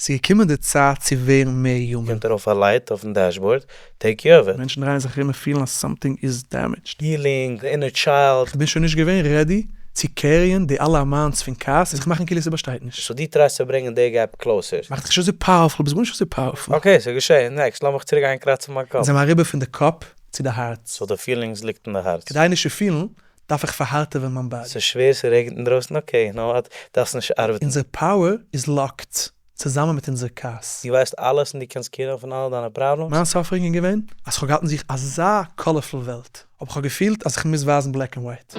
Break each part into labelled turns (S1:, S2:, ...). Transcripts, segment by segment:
S1: ס'איז געקומען די צייט צו ווערן מער human.
S2: קומט ארויף א light אויפן dashboard, take care of it.
S1: מענטשן דרייען זיך ארום און פילן אז something איז damaged.
S2: Healing, די inner child.
S1: כ'בין שוין נישט געווען ready צו carry ען די אלע amounts פון כעס און זיך מאכן כאילו ס'באשטייט נישט.
S2: So דו try סט צו ברענגען די gap closer.
S1: מאך דיך נישט אזוי powerful, ביסט גארנישט אזוי powerful.
S2: Okay, ס'איז געשען, next, לאמיך צוריק גיין קראצן מיין קאפ.
S1: אונז זעמער אריבער פון די קאפ צו די הארץ.
S2: So די feelings ליגט אין די הארץ.
S1: כדי נישט צו פילן, דארף איך פארהארטעווען מיין body.
S2: ס'איז שווער, ס'רעגנט אינדרויסן, okay, you know what, דארפסט נישט ארבעטן.
S1: אונזער power איז locked צוזאמען מיט אונזער כעס.
S2: דו ווייסט אלעס און דו קענסט care האבן פון אלע דיינע problems.
S1: מיין suffering איז געווען אז כ'האב געהאט אין זיך אזא colorful וועלט, אבער כ'האב געפילט אז כ'מוז ווייזן black and white.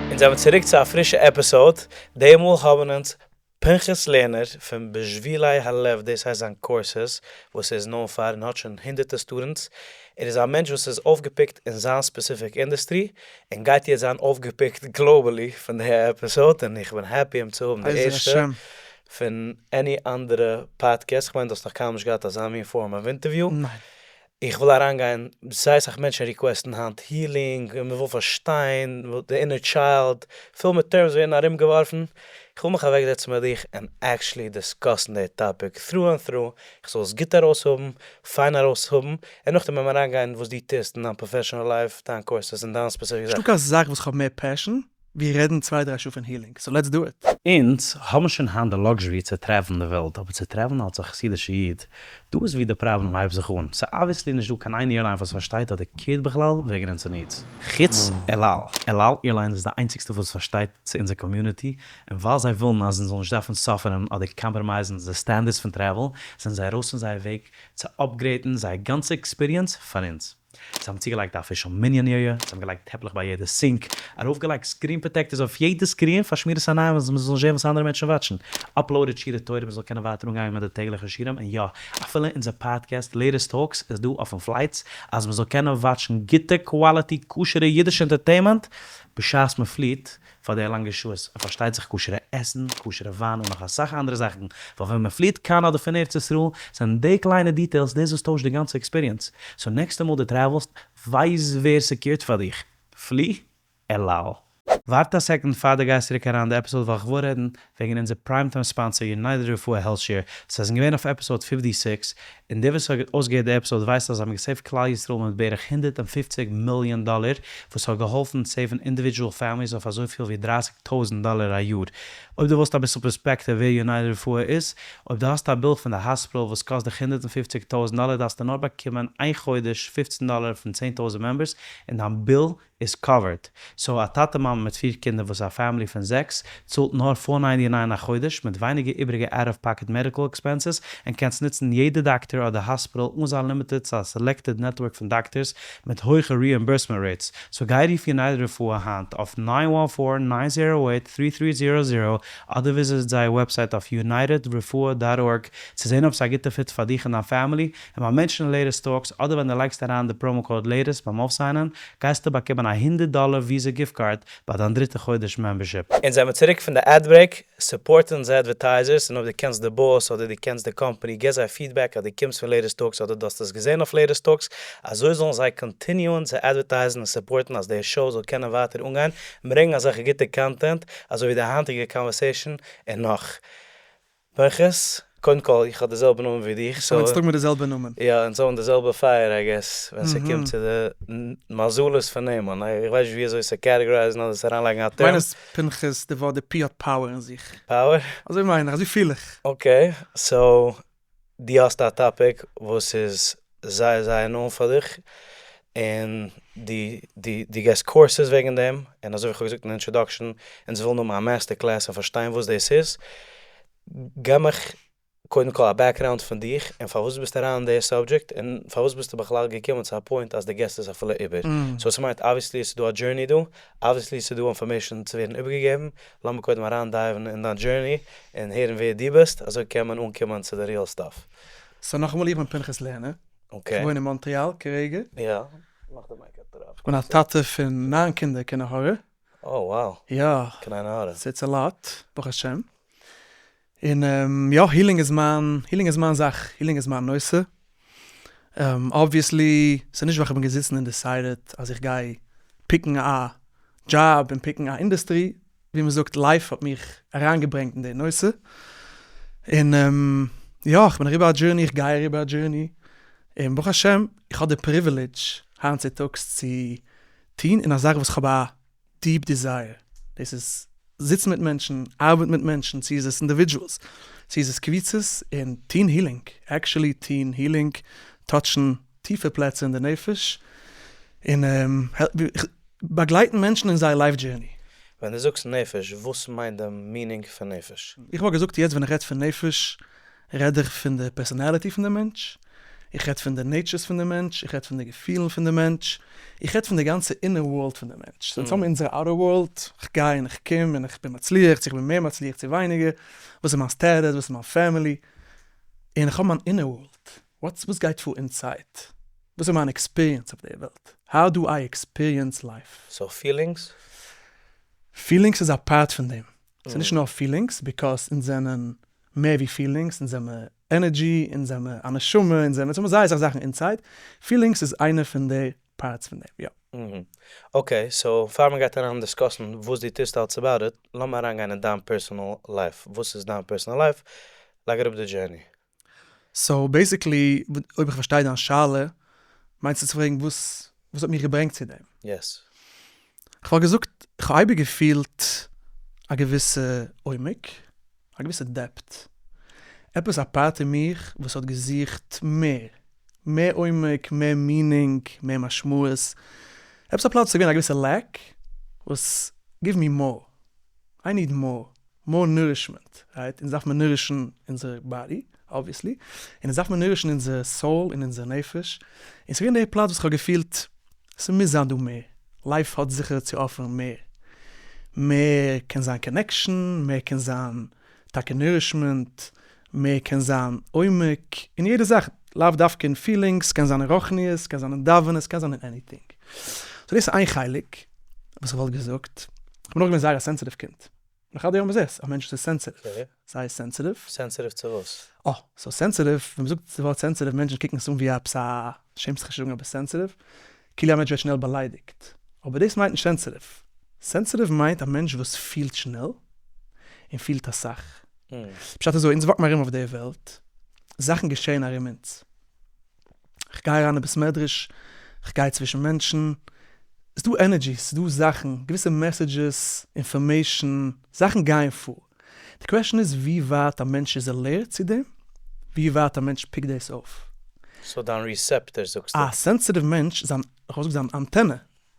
S2: אונז זעמיר צוריק צו א פרישע episode, די מאל האבן אונז פנחס לערנער פון בשבילי הלב דאס הייסט זיין courses וואס ער איז known פאר און האט שוין הונדערטער students, ער איז א מענטש וואס איז אויפגעפיקט אין זיין specific industry און גייט יעצט זיין אויפגעפיקט globally פון די episode און איך בין happy אים צו האבן די ערשטע פון any אנדערע פאדקעסט, כ'מיין דו האסט נאך קיינמאל נישט געהאט אזא מין form of interview. איך וויל אריינגיין, זייער אסאך מענטשן request ן היינט healing, און מען וויל פארשטיין די inner child, פיל מיט terms ווערן ארומגעווארפן, איך וויל מיך אוועקזעצן מיט דיך און actually discuss ן די topic through and through, איך זאל עס גוט ארויסהאבן, פיין ארויסהאבן, און נאכדעם וועלן מיר אריינגיין וואס דו טוסט אין דיין professional life, דיין courses און דיין specific זאכן.
S1: נישטא קיין זאך וואס כ'האב מער passion ווי רעדן צוויי דריי שעה פון healing, so let's do it.
S2: אונז האבן שוין היינט די luxury צו travel ן די וועלט, אבער צו travel ן אלס א חסידישע איד, דא איז ווי די פראבלעם הייבט זיך אן, ס'איז obviously נישט דא קיין איין airline וואס פארשטייט אדער care ט בכלל וועגן אונזער needs. חוץ אל על, אל על Airlines איז די איינציגסטע וואס פארשטייט צו אונזער community, און ווייל זיי ווילן אז אונז זאלן נישט דארפן suffer ן אדער compromise ן די standards פון travel, זענען זיי ארויס פון זייער וועג צו upgrade ן זייער גאנצע experience פאר אונז. זיי האבן צוגעלייגט א official מנין area, זיי האבן געלייגט טעפלעך ביי יעדע sink, ארויפגעלייגט screen protectors אויף יעדע screen פאר שמירת עיניים אז מען זאל נישט זען וואס אנדערע מענטשן watch ן, uploaded שיעורי תורה מען זאל קענען ווייטער אנגיין מיט די טעגליכע שיעורים, און יא, אפילו אונזער פאדקעסט Latest Talks איז דא אויפן flights אז מען זאל קענען watch ן גוטע quality כשר'ע אידישע entertainment בשעת מען פליעט, פאר די לאנגע שעות, און פארשטייט זיך כשר'ע עסן, כשר'ע וויין און נאך אסאך אנדערע זאכן, ווייל ווען מען פליעט קיין אדער פון ארץ ישראל, זענען די קליינע details דאס וואס טוישט די גאנצע experience, so נעקסטע מאל דו travel סט, ווייס ווער ס' care ט פאר דיך, פלי אל על. ווארט א second פאר דו גייסט צוריק אריין די episode ווייל כ'וויל רעדן וועגן אונזער prime time sponsor United רפואה Health Share, זיי זענען געווען אויף episode fifty six, און דער וואס האט אויסגעהערט די episode ווייסט אז זיי האבן גע save ט כלל ישראל מיט בערך 150 מיליאן דאלער, וואס האט געהאלפן save ן individual families אויף אזויפיל ווי 30 טויזנט דאלער א יאר. אויב דו ווילסט אביסל פערספעקטיוו ווער United רפואה איז, אויב דו האסט א bill פון די האספיטאל וואס קאסט דיך 150 טויזנט דאלער דארפסטו נאר באקומען איין חודש 15 דאלער פון 10,000 members און דיין bill איז covered. So א טאטע מאמע מיט פיר קינדער וואס איז א family פון זעקס, צאלט נאר four ninety nine א חודש מיט ווייניגער איבריגע out of pocket medical expenses און קענסט נוצן יעדע דאקטער אדער האספיטאל אן זיין limited צו א selected network פון דאקטערס מיט הויכע reimbursement rates. So גיי רוף United רפואה היינט אויף nine one four nine zero eight three three zero zero אדער visit זייער website אויף United רפואה dot org צו זען אויב ס'איז א גוטע fit פאר דיך און דיין family און ביים mention ן Latest Talks אדער ווען דו לייגסט אריין די promo code latest ביים אויפ sign ען גייסטו באקומען א הונדערט דאלער Visa gift card ביי דיין דריטע חודש membership. אונז זעמיר צוריק פון די ad break, support אונז advertisers און אויב דו קענסט די boss אדער דו קענסט די קאמפאני גיב זיי feedback אז דו קומסט פון Latest Talks אדער דו האסט עס געזען אויף Latest Talks, אזוי זאלן זיי continue ען צו advertise ן און support ן אז די show זאל קענען ווייטער אנגיין און ברענגן אזעלכע גוטע content אזוי ווי די היינטיגע conversation און נאך. פנחס, קודם כל איך האב די זעלבע נאמען ווי דיך,
S1: so. אונז טראגן מיר די זעלבע נאמען.
S2: יא, אונז האבן די זעלבע פייער I guess, ווען ס'קומט צו די מזלות פון נעמען, איך ווייס נישט ווי אזוי צו categorize ן אדער צו אריינלייגן א term.
S1: כ'מיין אז פנחס, די ווארט די P האט power אין זיך.
S2: Power?
S1: אזוי מיין איך, אזוי פיל איך.
S2: Okay, so דו האסט א topic וואס איז זייער זייער נאנט פאר דיך, און דו דו דו געסט courses וועגן דעם, און אזוי ווי כ'האב געזאגט אין introduction, אונז ווילן האבן א master class און פארשטיין וואס דאס איז, געב מיך קודם כל א background פון דיך, און פארוואס ביסטו אריין אין די subject, און פארוואס ביסטו בכלל געקומען צו א point אז דו געסט עס אפילו איבער. So ס'מיינט obviously ס'איז דא א journey דא, obviously ס'איז דא information צו ווערן איבערגעגעבן, לאמיר קודם אריין dive ן אין דיין journey, און הערן ווער דו ביסט, אזוי קען מען אנקומען צו די real stuff.
S1: So נאכאמאל איך בין פנחס לערנער, איך וואוין אין מאנטריאל כרגע.
S2: יא. מאך די mic אראפ.
S1: איך בין א טאטע פון ניין קינדער קיין עין הרע.
S2: Oh wow.
S1: יא.
S2: קיין עין הרע.
S1: ס'איז a lot, ברוך השם. און יא, healing איז מיין, healing איז מיין זאך, healing איז מיין נושא. Obviously, ס'איז נישט ווייל כ'בין געזיצן און decided אז איך גיי pick ן א דזשאב און pick ן א industry. ווי מען זאגט life האט מיך אריינגעברענגט אין די נושא, און יא איך בין אריבער א journey, איך גיי אריבער א journey, און ברוך השם איך האב די privilege היינט צוטאגס צו טון אין א זאך וואס איך האב א deep desire, דאס איז זיצן מיט מענטשן, ארבעטן מיט מענטשן, צו איז עס individuals, צו איז עס קבוצות, און טון healing, actually טון healing, touch ן טיפע פלעצער אין די נפש, און באגלייטן מענטשן אין זייער life journey.
S2: ווען דו זאגסט נפש, וואס מיינט די meaning פון נפש?
S1: איך וואלט געזאגט יעצט ווען איך רעד פון נפש, רעד איך פון די personality פון די מענטש, איך רעד פון די natures פון די מענטש, איך רעד פון די געפילן פון די מענטש, איך רעד פון די גאנצע inner world פון די מענטש. סאו אונז האבן אונזער outer world, איך גיי און איך קום און איך בין מצליח, צו איך בין מער מצליח צו ווייניגער, וואס איז מיין status, וואס איז מיין family, און איך האב מיין inner world, וואס גייט פאר inside, וואס איז מיין experience אויף די וועלט, how do I experience life.
S2: סאו feelings?
S1: Feelings איז א part פון דעם, ס'איז נישט נאר feelings, because אונז זענען מער ווי feelings, אונז זעמער energy, אונז זעמער א נשמה, אונז זעמער, אונז האבן זייער אסאך זאכן inside, feelings איז איינע פון די parts פון דעם, יא.
S2: Okay, so פאר מען גייט אריין discuss ן וואס דו טוסט אלץ about it, לאמיר אריינגיין אין דיין personal life, וואס איז דיין personal life? לייג אראפ די journey.
S1: So basically, אויב איך פארשטיי דיין שאלה, מיינסטו צו פרעגן וואס וואס האט מיך געברענגט צו דעם?
S2: Yes.
S1: כ'וואלט געזאגט, כ'האב אייביג געפילט א געוויסע עומק, א געוויסע depth, עפעס א part אין מיך וואס האט געזוכט מער, מער עומק, מער meaning, מער משמעות, עפעס א פלאץ וואס איז געווען א געוויסע lack, וואס give me more, I need more. More nourishment, right? אונז דארף מען nourish ן אונזער body, obviously, און אונז דארף מען nourish ן אונזער soul און אונזער נפש, און ס'איז געווען די פלאץ וואס כ'האב געפילט ס'מוז זיין דא מער, life האט זיכער צו offer ן מער, מער קען זיין connection, מער קען זיין טאקע nourishment, מער קען זיין עומק, אין יעדע זאך, לאו דווקא אין feelings, ס'קען זיין אין רוחניות, ס'קען זיין אין דאווענען, ס'קען זיין אין anything. So דאס איז איין חלק וואס איך וואלט געזאגט. כ'בין אויך געווען זייער א sensitive קינד. נאך עד היום הזה, א מענטש וואס איז sensitive. זייער sensitive.
S2: Sensitive צו וואס?
S1: אה, so sensitive, ווען מ'זאגט די ווארט sensitive מענטשן קוקן עס אן ווי עפעס א, שעמסט זיך נישט צו זאגן אבער sensitive, כאילו א מענטש ווערט שנעל באליידיגט. אבער דאס מיינט נישט sensitive. Sensitive מיינט א מענטש וואס פילט שנעל, און פילט אסאך. פשט איז אזוי, אונז walk ן ארום אויף די וועלט, זאכן געשען ארום אונז. כ'גיי אריין אין בית מדרש, כ'גיי צווישן מענטשן, ס'איז דא energies, ס'איז דא זאכן, געוויסע messages, information, זאכן גייען פאר. די question איז ווי ווייט א מענטש איז alert צו דעם, ווי ווייט א מענטש pick ט דאס אויף.
S2: So דיין receptor זאגסטו?
S1: א sensitive מענטש, זיין, כ'וואלט געזאגט זיין אנטענע,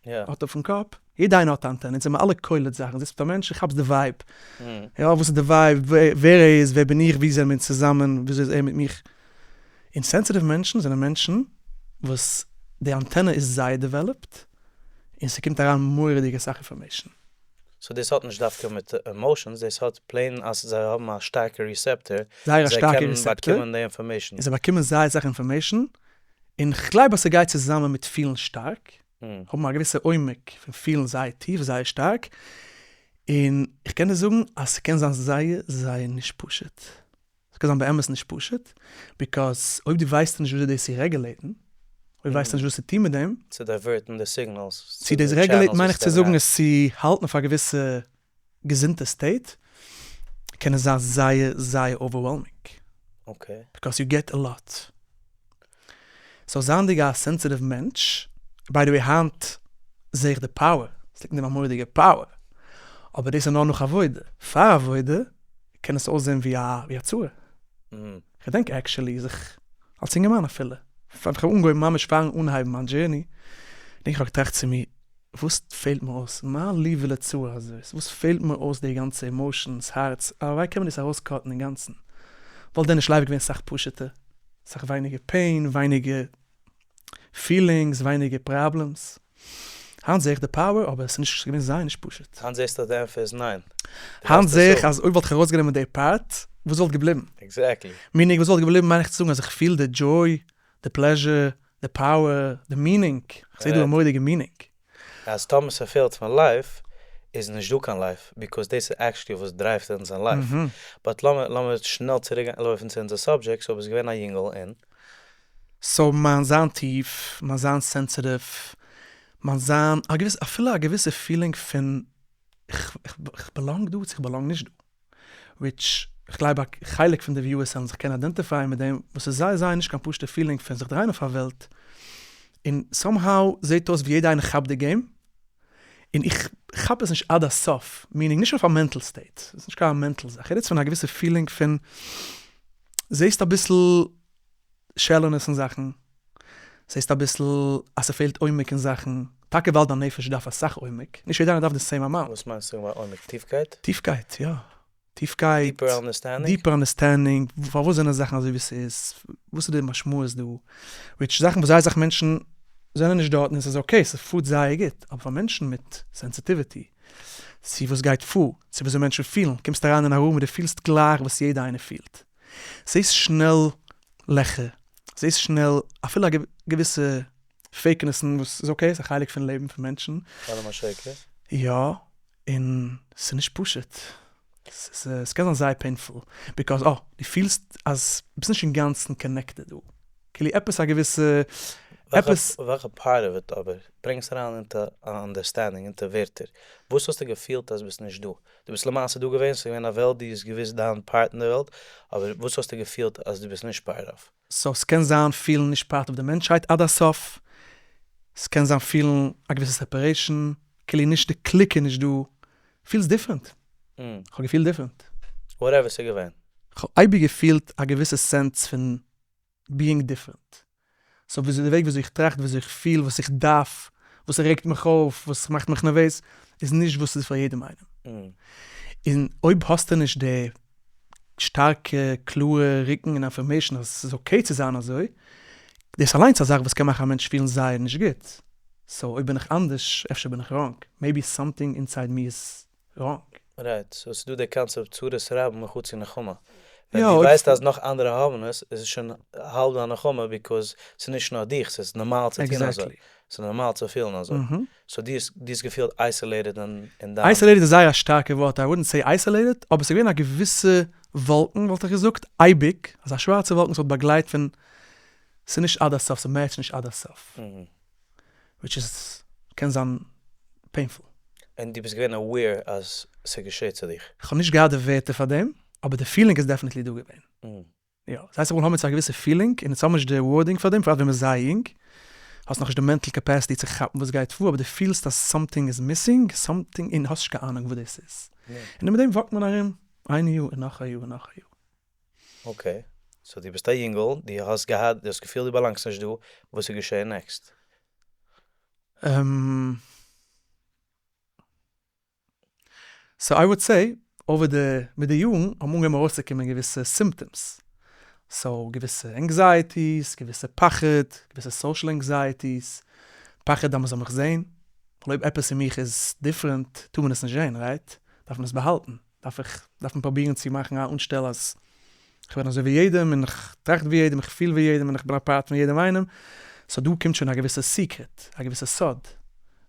S1: האט אויפן קאפ, יעדע איינער האט א אנטענע, אונז זעמער אלע קולט זאכן, זיצט מיט א מענטש און כאפסט די vibe, יא וואס איז די vibe, ווער ער איז, ווער בין איך, ווי זענען מיר צוזאמען, וויאזוי איז ער מיט מיך, און sensitive מענטשן זענען מענטשן וואס די אנטענע איז זייער developed, און ס'קומט אריין מורא'דיג אסאך information.
S2: So דאס האט נישט דווקא מיט emotions, דאס האט plain אז זיי האבן א שטארקע receptor,
S1: זייער א
S2: זיי
S1: שטארקע
S2: קענען
S1: receptor,
S2: באקומען די information.
S1: און זיי באקומען זייער אסאך information, און כ'גלייב אז ס'גייט צוזאמען מיט פילן שטארק, האבן א געוויסע עומק פון פילן זייער טיף, זייער שטארק, און איך קען דיר זאגן אז ס'קען זיין זייער זייער נישט פשוט, ס'קען זיין באמת נישט פשוט, because אויב דו ווייסט נישט וויאזוי דאס צו regulate ן, אויב ווייסטו נישט וואס צו טון מיט דעם,
S2: צו divert ן די signals,
S1: צו דאס regulate ן מיין איך צו זאגן עס צו האלטן אויף א געוויסע געזונטע state, קען עס זיין זייער זייער overwhelming. Because you get a lot. So זייענדיג א sensitive מענטש, by the way היינט זעה איך די power, עס ליגט אין דעם א מורא'דיגע power, אבער דאס איז נאר נאך עבודה, פאר עבודה קען עס אויסזען ווי א צרה. כ'געדענק actually זיך אלס אינגערמאן אפילו, פאר כ'האב אנגעהויבן ממש פארן אנהייבן מיין journey, געדענק איך האב געטראכט צו מיר, וואס פעלט מיר אויס? מה לי ולצרה הזאת? וואס פעלט מיר אויס די גאנצע emotions, הארץ, הלוואי קען מען דאס ארויס cut ן אינגאנצן. וואלט דען נישט life געווען סאך פשוט'ער? סאך ווייניגער pain, ווייניגער feelings, ווייניגער problems. היינט זעה איך די power, אבער עס איז נישט געווען זייער נישט פשוט.
S2: היינט זעסטו אז די ענטפער איז ניין.
S1: היינט זעה איך אז אויב וואלט איך ארויסגענומען די part, וואס וואלט געבליבן?
S2: Exactly.
S1: Meaning וואס וואלט געבליבן מיין איך צו זאגן אז איך פיל די joy, די pleasure, די power, די meaning, איך זעה דא א מורא'דיגע meaning.
S2: אז טאמער ס'פעלט פון life, איז נישט דא קיין life, because דאס איז actually וואס drive ט אונז אין life. But לאמיר לאמיר שנעל צוריק לויפן צו אונזער subject, so ביסט געווען א יונגעל און.
S1: So מיין זיין טיף, מיין זיין sensitive, מיין זיין א געוויסע, אפילו א געוויסע feeling פון. איך belong דא צו איך belong נישט דא. which כ'גלייב א חלק פון די viewers וועלן זיך קענען identify ען מיט דעם, וואס איז זייער זייער נישט קיין פשוטע feeling פון זיך דרייען אויף א וועלט, און somehow זעט אויס ווי יעדער איינער כאפט די game, און איך כאפ עס נישט עד הסוף, meaning נישט אויף א mental state, ס'איז נישט קיין mental זאך, כ'רעד יעצט פון א געוויסע feeling פון זעסט אביסל shallowness אין זאכן, זעסט אביסל אז ס'פעלט עומק אין זאכן, טאקע ווייל דיין נפש דארף אסאך עומק, נישט יעדער איינער דארף די same amount.
S2: וואס מיינסטו ביי עומק? טיפקייט?
S1: טיפקייט, יא. טיפקייט.
S2: deeper understanding?
S1: deeper understanding, פארוואס זענען זאכן אזוי ווי ס'איז, וואס איז די משמעות דא, which זאכן וואס זייער אסאך מענטשן זענען נישט דארטן און ס'איז okay, ס'פארט זייער גוט, אבער פאר מענטשן מיט sensitivity צו וואס גייט פאר, צו וויאזוי מענטשן פילן, קומסט אריין אין א room און דו פילסט גלייך וואס יעדער איינער פילט. זעסט שנעל לעכער, זעסט שנעל אפילו א געוויסע fake ניסן וואס איז okay, ס'איז א חלק פון לעבן פון מענטשן.
S2: עולם השקר.
S1: יא, און ס'איז נישט פשוט. ס'קען זיין זייער painful, because אה, דו פילסט אז ביסט נישט אינגאנצן connected דא. כאילו עפעס א געוויסע עפעס.
S2: וועלכע part of it אבער? ברענג עס אריין into understanding, into ווערטער. וואס האסטו געפילט אז ביסט נישט דא? דו ביסט למעשה דא געווען, ס'איז געווען א וועלט, דו האסט געוואוסט דיין part אין די וועלט, אבער וואס האסטו געפילט אז דו ביסט נישט part of?
S1: so ס'קען זיין פילן נישט part of די מענטשהייט עד הסוף, ס'קען זיין פילן א געוויסע separation, כאילו נישט די clique איז נישט דא, פילסט different, כ'האב געפילט different.
S2: Whatever ס'איז געווען.
S1: כ'האב אייביג געפילט א געוויסע sense פון being different. So וויאזוי די וועג וויאזוי איך טראכט, וויאזוי איך פיל, וואס איך דארף, וואס רעגט מיך אויף, וואס מאכט מיך נערוועז, איז נישט וואס איז פאר יעדעם איינעם. און אויב האסטו נישט די שטארקע קלארע רוקן און affirmation אז עס איז okay צו זיין אזוי, דאס אליינס איז א זאך וואס קען מאכן א מענטש פילן זייער נישט גוט. So אויב בין איך אנדערש, אפשר בין איך wrong, maybe something inside me is wrong.
S2: Right, so ס'איז דא די קאנצעפט צרת רבים חצי נחמה. ווען דו ווייסט אז נאך אנדערע האבן עס, איז עס שוין האלב דיין נחמה because ס'איז נישט נאר דיך, ס'איז נארמאל צו טון אזוי. ס'איז נארמאל צו פילן אזוי. So דו האסט געפילט isolated אין דיין.
S1: Isolated איז זייער א שטארקע ווארט, I wouldn't say isolated, אבער ס'איז געווען א געוויסע וואלקן וואלט איך געזאגט, אייביג, אזא שווארצע וואלקן וואס האט באגלייט פון, ס'איז נישט עד הסוף, ס' match ט נישט עד הסוף. Which איז קען זיין painful.
S2: און דו ביסט געווען aware אז ס'געשעט צו דיך?
S1: כ'האב נישט געהאט די ווערטער פאר דעם, אבער די feeling איז definitely דא געווען. יא, דאס הייסט אמאל האבן מיר צו א געוויסע feeling און אונז האבן נישט די wording פאר דעם, בפרט ווען מ'איז זייער יונג, האסט נאכנישט די mental capacity צו כאפן וואס גייט פאר, אבער דו פילסט אז something איז missing, something, און האסט נישט קיין אהנונג וואס דאס איז. און מיט דעם walk ט מען ארום איין יאר און נאך א יאר און נאך א יאר.
S2: Okay, so דו ביסט א יונגל, דו האסט געהאט, דו האסט געפילט דו belong סט נישט דא, וואס איז געשען next?
S1: So I would say, over די, מיט די יארן האבן אנגעהויבן ארויסצוקומען געוויסע symptoms, so געוויסע anxieties, געוויסע פחד, געוויסע social anxieties, פחד אז מ'זאל מיך זען, ווייל אויב עפעס אין מיך איז different טאר מען עס נישט זען, right? דארף מען עס באהאלטן. דארף איך דארף מען פרובירן צו מאכן א אנשטעל אז כ'בין אזוי ווי יעדעם און כ'טראכט ווי יעדעם און כ'פיל ווי יעדעם און כ'בין א part פון יעדעם איינעם, so דא קומט שוין א געוויסע secret, א געוויסע סוד,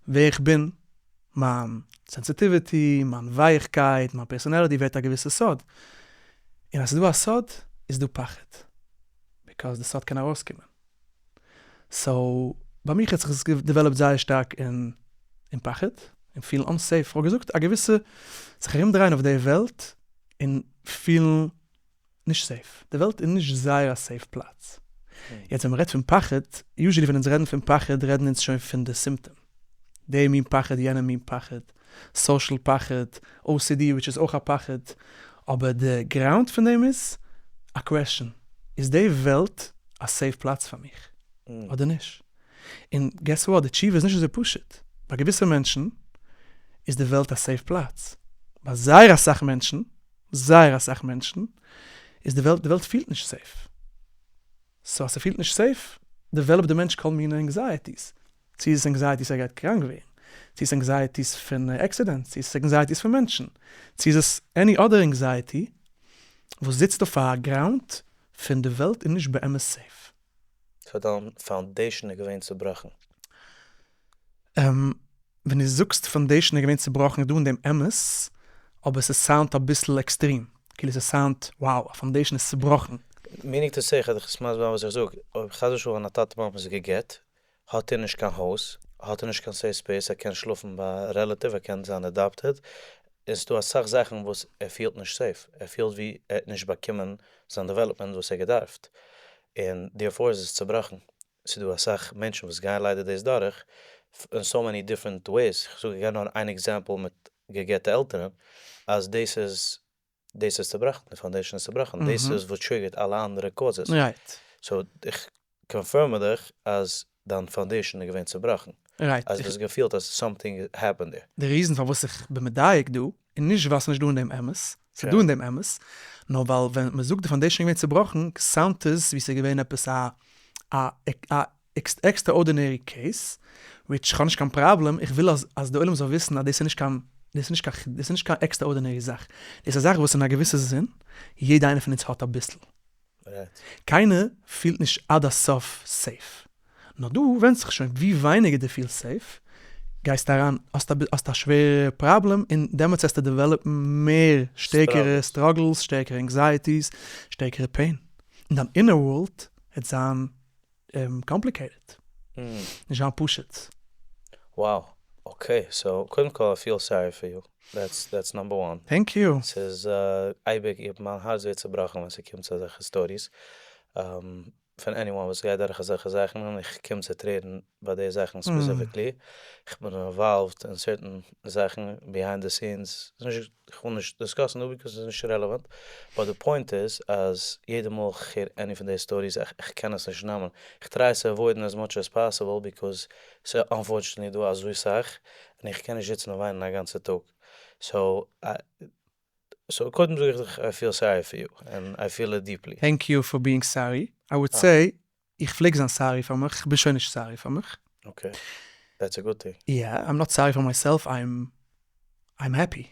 S1: ווער איך בין, מיין sensitivity, מיין ווייכקייט, מיין personality ווערט א געוויסע סוד, און אז ס'איז דא א סוד איז דא פחד, because די סוד קען ארויסקומען. So ביי מיך האט זיך עס גע develop ט זייער שטארק אין אין פחד, אין פילן unsafe, כ'וואלט געזאגט א געוויסע זיך ארומדרייען אויף די וועלט און פילן נישט safe, די וועלט איז נישט זייער א safe פלאץ. יעצט ווען מ'רעדט פון פחד, usually ווען אונז רעדן פון פחד רעדן אונז שוין פון די סימפטאם, די מין פחד, יענע מין פחד, social פחד, OCD which איז אויך א פחד, אבער די ground פון דעם איז א question, איז די וועלט א safe פלאץ פאר מיך אדער נישט? און guess what, די תשובה איז נישט אזוי פשוט, ביי געוויסע מענטשן איז די וועלט א safe פלאץ, ביי זייער אסאך מענטשן, זייער אסאך מענטשן, איז די וועלט, די וועלט פילט נישט safe. So אז ס'פילט נישט safe, develop ט די מענטש כל מיני anxieties, צו איז עס anxieties ער גייט קראנק ווערן, צו איז עס anxieties פון accidents, צו איז עס anxieties פון מענטשן, צו איז עס any other anxiety וואס זיצט אויף א ground פון די וועלט איז נישט באמת safe.
S2: So דיין foundation איז געווען צובראכן?
S1: ווען דו זאגסט foundation איז געווען צובראכן איז דא אין דעם אמת, אבער ס' sound ט אביסל עקסטרים, כאילו ס' sound ט wow א foundation איז צובראכן.
S2: Meaning to say, כ'וועל דיך עס מסביר זיין וואס איך זאג, אויב חס ושלום א טאטע מאמע איז גע'גט, האט ער נישט קיין הויז, האט ער נישט קיין safe space, ער קען שלאפן ביי א relative, ער קען זיין adopted, און ס'דא אסאך זאכן וואס ער פילט נישט safe, ער פילט ווי ער האט נישט באקומען זיין development וואס ער געדארפט, און therefore איז עס צובראכן. ס'דא אסאך מענטשן וואס גייען ליידער דאס דורך, אין so many different ways, כ'זאג איך געב נאר איין example מיט גע'גט'ע עלטערן, אז דאס איז דאס איז צובראכן, די foundation איז צובראכן, דאס איז וואס trigger ט אלע אנדערע causes. So איך confirm דיך אז דיין foundation איז געווען צובראכן. אז דו האסט געפילט אז something happened there.
S1: די reason פארוואס איך בין מדייק דא, איז נישט ווייל ס'נישט דא אין דעם אמת, ס'איז דא אין דעם אמת, נאר ווייל ווען מ'זאגט די foundation איז געווען צובראכן, sound ט עס ווי ס'איז געווען עפעס א א extraordinary case, which כ'האב נישט קיין פראבלעם, איך וויל אז אז די עולם זאל וויסן אז דאס איז נישט קיין דאס איז נישט קיין דאס איז נישט קיין extraordinary זאך, דאס איז א זאך וואס אין א געוויסע זין יעדע איינער פון אונז האט אביסל. קיינער פילט נישט עד הסוף safe. נאר דא ווענדט זיך שוין ווי ווייניגער דו פילסט safe, גייסטו אריין האסט א שווערע פראבלעם און דעמאלטס וועסטו develop ן מער שטערקערע struggles, שטערקערע anxieties, שטערקערע pain. און דיין inner world וועט זיין complicated. נישט זיין פשוט.
S2: Wow. Okay, so קודם כל I feel sorry for you. That's that's number one.
S1: Thank you.
S2: ס'איז אייביג, איך מיין הארץ ווערט צובראכן ווען ס'קומט צו אזעלכע stories. פון anyone וואס גייט דורך אזעלכע זאכן און איך קום צו טרערן ביי די זאכן specifically, איך בין involved אין certain זאכן behind the scenes, איך וויל נישט discuss ן דא because ס'איז נישט relevant, but די point איז אז יעדע מאל איך הער any פון די stories איך קען עס נישט נעמען, איך try צו avoid ן as much as possible because ס'איז unfortunately דא אזוי סאך און איך קען נישט זיצן און וויינען א גאנצע טאג, so so קודם זאג איך דיך I feel sorry for you and I feel it deeply.
S1: Thank you for being sorry, I would say איך פלעג זיין sorry פאר מיך, איך בין שוין נישט sorry פאר מיך.
S2: Okay, that's a good thing.
S1: Yeah, I'm not sorry for myself, I'm I'm happy.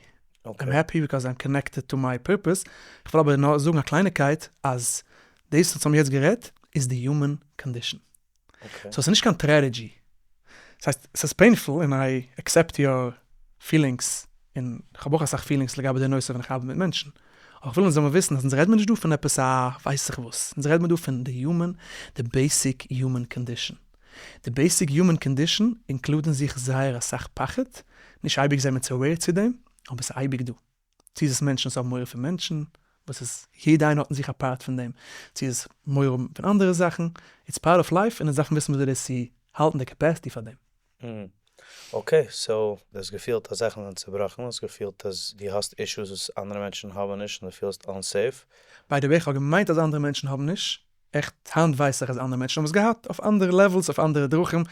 S1: I'm happy because I'm connected to my purpose. איך וויל אבער נאר זאגן א קלייניקייט אז דאס וואס האבן יעצט גערעדט איז די human condition. So ס'איז נישט קיין tragedy. ס'הייסט ס'איז painful און I accept your feelings און כ'האב אויך אסאך feelings לגבי די נושא ווען איך ארבעט מיט מענטשן. אבער כ'וויל אונז זאל מען וויסן אז אונז רעד מיר נישט דא פון עפעס א ווייס איך וואס. אונז רעד מיר דא פון די human, די basic human condition. די basic human condition include אין זיך זייער אסאך פחד, נישט אייביג זעמיר צו aware צו דעם, אבער ס'איז אייביג דא. צו איז עס מענטשן וואס האבן מורא פון מענטשן, וואס איז יעדע איינער האט אין זיך א part פון דעם, צו איז מורא האבן פון אנדערע זאכן, it's part of life און אונז דארפן וויסן וויאזוי דאס צו האלטן די capacity פאר דעם.
S2: Okay, so דו האסט געפילט אז זאכן זענען צובראכן, האסט געפילט אז דו האסט issues וואס אנדערע מענטשן האבן נישט און דו פילסט unsafe.
S1: By the way, כ'האב געמיינט אז אנדערע מענטשן האבן נישט, עכט היינט ווייס איך אז אנדערע מענטשן האבן עס געהאט, אויף אנדערע levels, אויף אנדערע דרכים,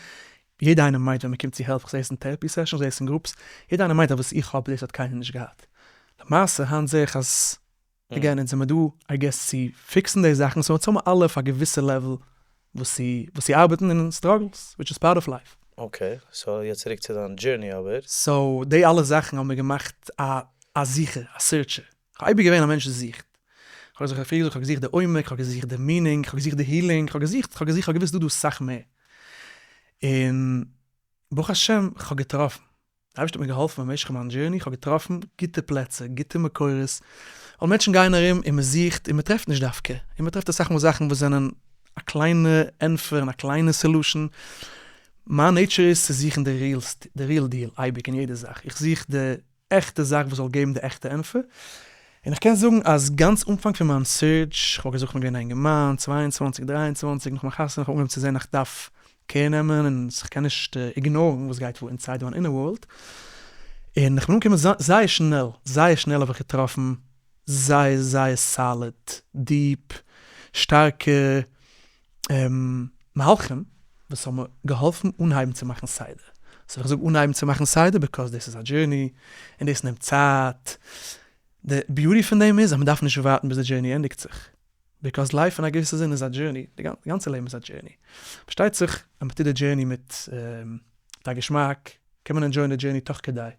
S1: יעדע איינער מיינט ווען מ'קומט צו help, כ'זע עס אין therapy sessions, כ'זע עס אין groups, יעדע איינער מיינט אז וואס איך האב דאס האט קיינער נישט געהאט. למעשה היינט זע איך אז again אונז זעמער דא I guess צו fix ן די זאכן, so אונז האבן אלע אויף א געוויסע level וואס צו וואס צו ארבעטן און struggles, which is part of life.
S2: Okay, so יעצט צוריק צו דיין journey אבער.
S1: So די אלע זאכן האבן מיר געמאכט א א זוכער, א searcher. כ'האב אייביג געווען א מענטש וואס זוכט. כ'האב זיך פריער געזאגט, כ'האב געזוכט די עומק, כ'האב געזוכט די meaning, כ'האב געזוכט די healing, כ'האב געזוכט, כ'האב געזוכט, כ'האב געוואוסט דא דא סאך מער. און ברוך השם כ'האב געטראפן. די אייבערשטער האט מיר געהאלפן במשך מיין journey, כ'האב געטראפן גוטע פלעצער, גוטע מקורות, ווייל מענטשן גייען ארום און מ'זוכט און מ'טרעפט נישט דווקא, און מ'טרעפט אסאך מאל זאכן וואס זענען א קליינע ענטפער און א קליינע solution. מיין nature איז צו זוכן די real deal אייביג אין יעדע זאך, איך זוך די עכטע זאך וואס זאל געבן די עכטע ענטפער, און איך קען זאגן אז גאנץ אנפאנג פון מיין search, כ'וואלט געזאגט כ'בין געווען א אינגערמאן, 22 23 נאך מיין חתונה, כ'האב אנגעהויבן צו זען אז כ'דארף care נעמען און כ'קען נישט ignore ן וואס גייט פאר inside מיין inner world, און כ'בין אנגעקומען זייער שנעל, זייער שנעל האב איך געטראפן זייער זייער solid, deep, שטארקע מהלכים וואס האבן מיר געהאלפן אנהייבן צו מאכן סדר. So איך זאג אנהייבן צו מאכן סדר because דאס איז א journey און דאס נעמט צייט. די beauty פון דעם איז אז מען דארף נישט ווארטן ביז די journey ענדיגט זיך. Because life אין א געוויסע זין איז א journey, די גאנצע לעבן איז א journey. פארשטייט זיך אז מען טוט די journey מיט א געשמאק, קען מען enjoy ען די journey תוך כדי.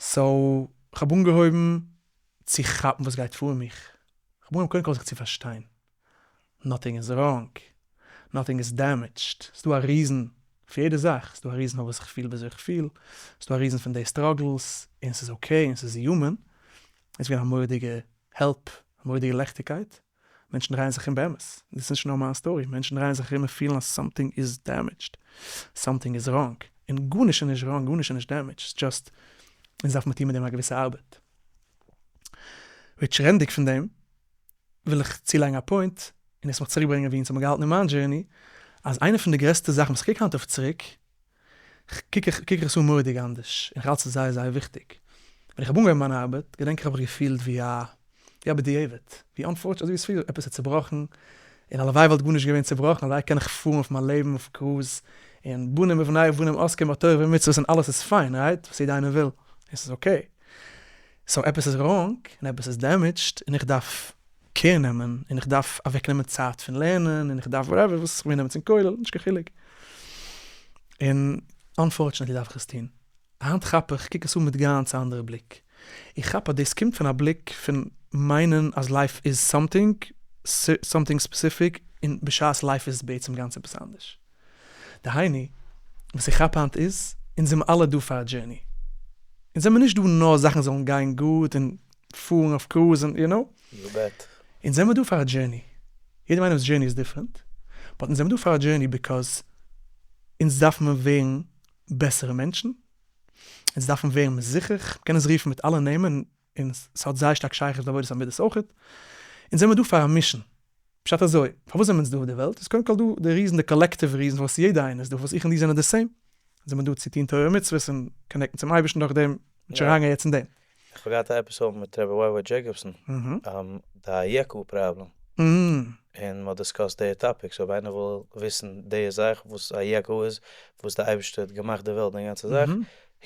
S1: So כ'האב אנגעהויבן צו כאפן וואס גייט פאר אין מיך. כ'האב אנגעהויבן קודם כל זיך צו פארשטיין. Nothing is wrong, nothing is damaged, ס'דא א reason פאר יעדע זאך, ס'דא א reason פארוואס איך פיל וויאזוי איך פיל, ס'דא א reason פון די struggles, און ס'איז okay און ס'איז human, איז געווען א מורא'דיגע help, א מורא'דיגע לעכטיגקייט, מענטשן דרייען זיך ארום באמת, דאס איז נישט נאר מיין story, מענטשן דרייען זיך ארום און פילן אז something is damaged, something is wrong. און גארנישט איז נישט wrong, גארנישט איז נישט damaged, ס'איז just אונז דארף מיר טון מיט דעם א געוויסע ארבעט. which רעדנדיג פון דעם, וויל איך צולייגן א point, און עס מיך צוריק ברענגען ווי אונז האבן געהאלטן אין מיין journey, אז איינע פון די גרעסטע זאכן וואס איך קוק היינט אויף צוריק, קוק איך קוק איך עס אן מורא'דיג אנדערש, און איך האלט ס'איז זייער זייער וויכטיג. ווען איך האב אנגעהויבן מיין ארבעט, געדענק איך האב איך געפילט ווי א ווי א בדיעבד, ווי unfortunate, אזוי ווי ס'פילט עפעס איז צובראכן, און הלוואי וואלט גארנישט געווען צובראכן, הלוואי קען איך פארן אויף מיין לעבן אויף קרוז, און בנים ובני בנים עוסקים בתורה ומצוות און אלעס איז פיין, right? וואס יעדער איינער וויל, און ס'איז okay. so עפעס איז wrong, און עפעס איז damaged, און איך דארף care נעמען, און איך דארף אוועקנעמען צייט פון לערנען, און איך דארף whatever, וואס איך וויל נעמען צום כולל, נישט קיין חילוק. און unfortunately דארף איך עס טון. היינט כאפ איך, קוק עס אן מיט גאנץ א אנדערע בליק. איך כאפ אז דאס קומט פון א בליק פון מיינען אז life איז something, something specific, און בשעת life איז בעצם גאנץ עפעס אנדערש. דהיינו, וואס איך כאפ היינט איז, אונז זעמער אלע דא פאר א journey. אונז זעמער נישט דא נאר זאכן זאלן גיין גוט און פארן אויף קרוז און you know.
S2: You bet.
S1: אונז זעמער דא פאר א journey. יעדער איינעמ'ס journey איז different, but אונז זעמער דא פאר א journey because אונז דארף מען ווערן בעסערע מענטשן, אונז דארפן ווערן מזוכך, מ'קען עס רופן מיט אלע נעמען, און ס'האט זייער שטארק שייכות מיט עבודת המידות אויכעט, אונז זעמער דא פאר א mission. פשט אזוי, פארוואס זעמער אונז דא אויף די וועלט, איז קודם כל דא די reason, די collective reason פארוואס יעדער איינער איז דא, פארוואס איך און דו זענען די same, זעמער דא צו טון תורה ומצוות און connect ן צום אייבערשטן דורך דעם, נישט אריינגיין יעצט אין דעם.
S2: איך האב געהאט א episode מיט רבי וויי וויי דזשעיקאבסאן, די איכה פראבלעם, און מ'האט discussed די topic, so אויב איינער וויל וויסן די זאך וואס איכה איז, וואס די אייבערשטער האט געמאכט די וועלט די גאנצע זאך,